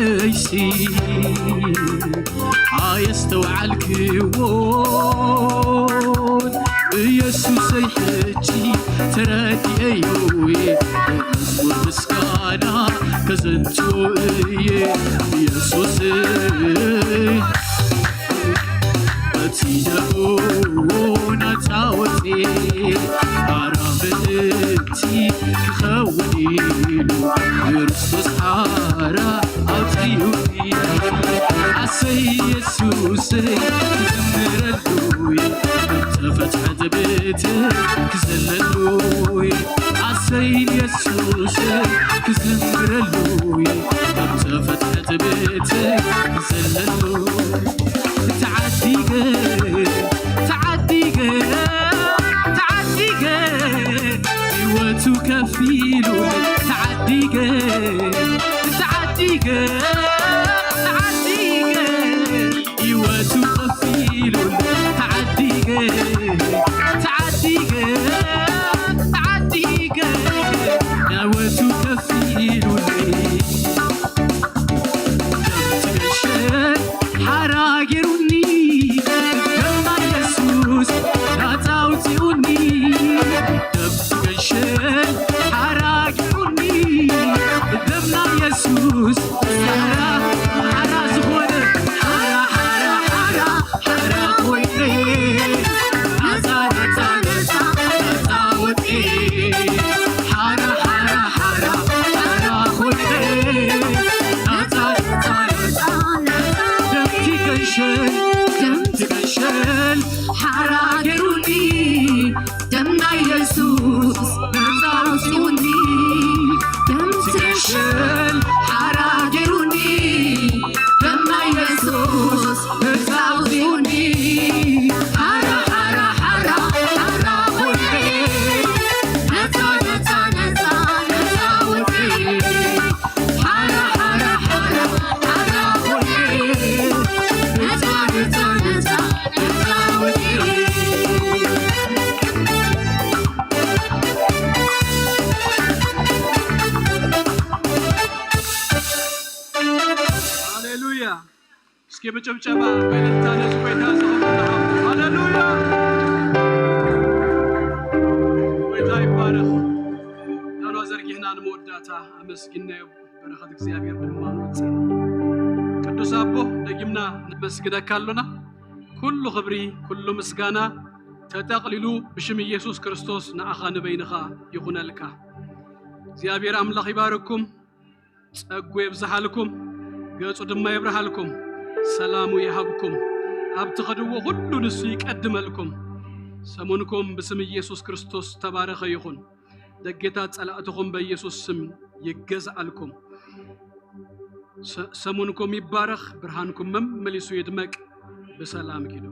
ኣየስተውዓልክዎን ኢየሱሰይ ሕጂ ተረዲኤዮ እየ። መዝሙር ምስጋና ከዘንቱ እየ ኢየሱሰይ። እቲ ደሙ ናጻ ወጽኤ ሓራ ምእንቲ ክኸውን ኢሉ ክርስቶስ ሓራ ኣውጺኡ። ኣሰይ ኢየሱሰይ ክዝምረሉ እየ፣ እተፈትሐት ቤት ክዘለሉ እየ። ኣሰይ ኢየሱሰይ ክዝምረሉ እየ፣ እተፈትሐት ቤት ክዘለሉ። ተዓዲገ፣ ተዓዲገ፣ ተዓዲገ፣ ህይወቱ ከፊሉ ተዓዲገ፣ ተዓዲገ፣ ተዓዲገ፣ ህይወቱ ከፊሉ ተዓዲገ፣ ተዓዲገ፣ ተዓዲገ፣ ህይወቱ ከፊሉ ሓራ ገይሩኒ ደማ ኢየሱስ ናጻ ኣውጺኡኒ። ደም ገሸል ሓራ ገይሩኒ ደምና ኢየሱስ ሓራ፣ ሓራ ዝኾነ ሓራ፣ ሓራ፣ ሓራ፣ ሓራ ኮይነ ናጻ፣ ናጻ፣ ናጻ፣ ናጻ ወጺኤ። ሓራ፣ ሓራ፣ ሓራ፣ ሓራ ኮይነ ናጻ፣ ናጻ፣ ናጻ፣ ናጻ ደምቲ ገሸል፣ ደምቲ ገሸል ሓራ ገይሩኒ ደምና ኢየሱስ ነጻ ኣውጺኡኒ። ደምቲ ገሸል ሓራ ገይሩኒ ደምና ኢየሱስ ነጻ ኣውጺኡኒ። ሓራ፣ ሓራ፣ ሓራ፣ ሓራ ኮይነ ናጻ፣ ናጻ፣ ናጻ፣ ናጻ ወጺኤ። ሓራ፣ ሓራ፣ ሓራ፣ ሓራ ኮይነ ናጻ፣ ናጻ፣ ናጻ፣ ናጻ ወጺኤ። ሃሌሉያ። እስኪ ብጭብጨባ ብእልልታ ነዚ ጎይታ ዘኽብሩ። ሃሌሉያ። ጎይታ ይባረኽ። ዳሏ ዘርጊሕና ንመወዳእታ ኣመስጊናዮ፣ በረኸት እግዚኣብሔር ድማ ንወፅእ። ቅዱስ ኣቦ፣ ደጊምና ነመስግነካ ኣሎና። ኩሉ ክብሪ፣ ኩሉ ምስጋና ተጠቕሊሉ ብሽም ኢየሱስ ክርስቶስ ንዓኻ ንበይንኻ ይኹነልካ። እግዚኣብሔር ኣምላኽ ይባርኩም። ጸጉ የብዝሓልኩም፣ ገጹ ድማ የብርሃልኩም፣ ሰላሙ ይሃብኩም። ኣብ ትኸድዎ ሁሉ ንሱ ይቀድመልኩም። ሰሙንኩም ብስም ኢየሱስ ክርስቶስ ተባረኸ ይኹን። ደጌታት ጸላእትኹም በኢየሱስ ስም ይገዝኣልኩም። ሰ-፣ ሰሙንኩም ይባረኽ፣ ብርሃንኩም መመሊሱ ይድመቅ። ብሰላም ኪዱ።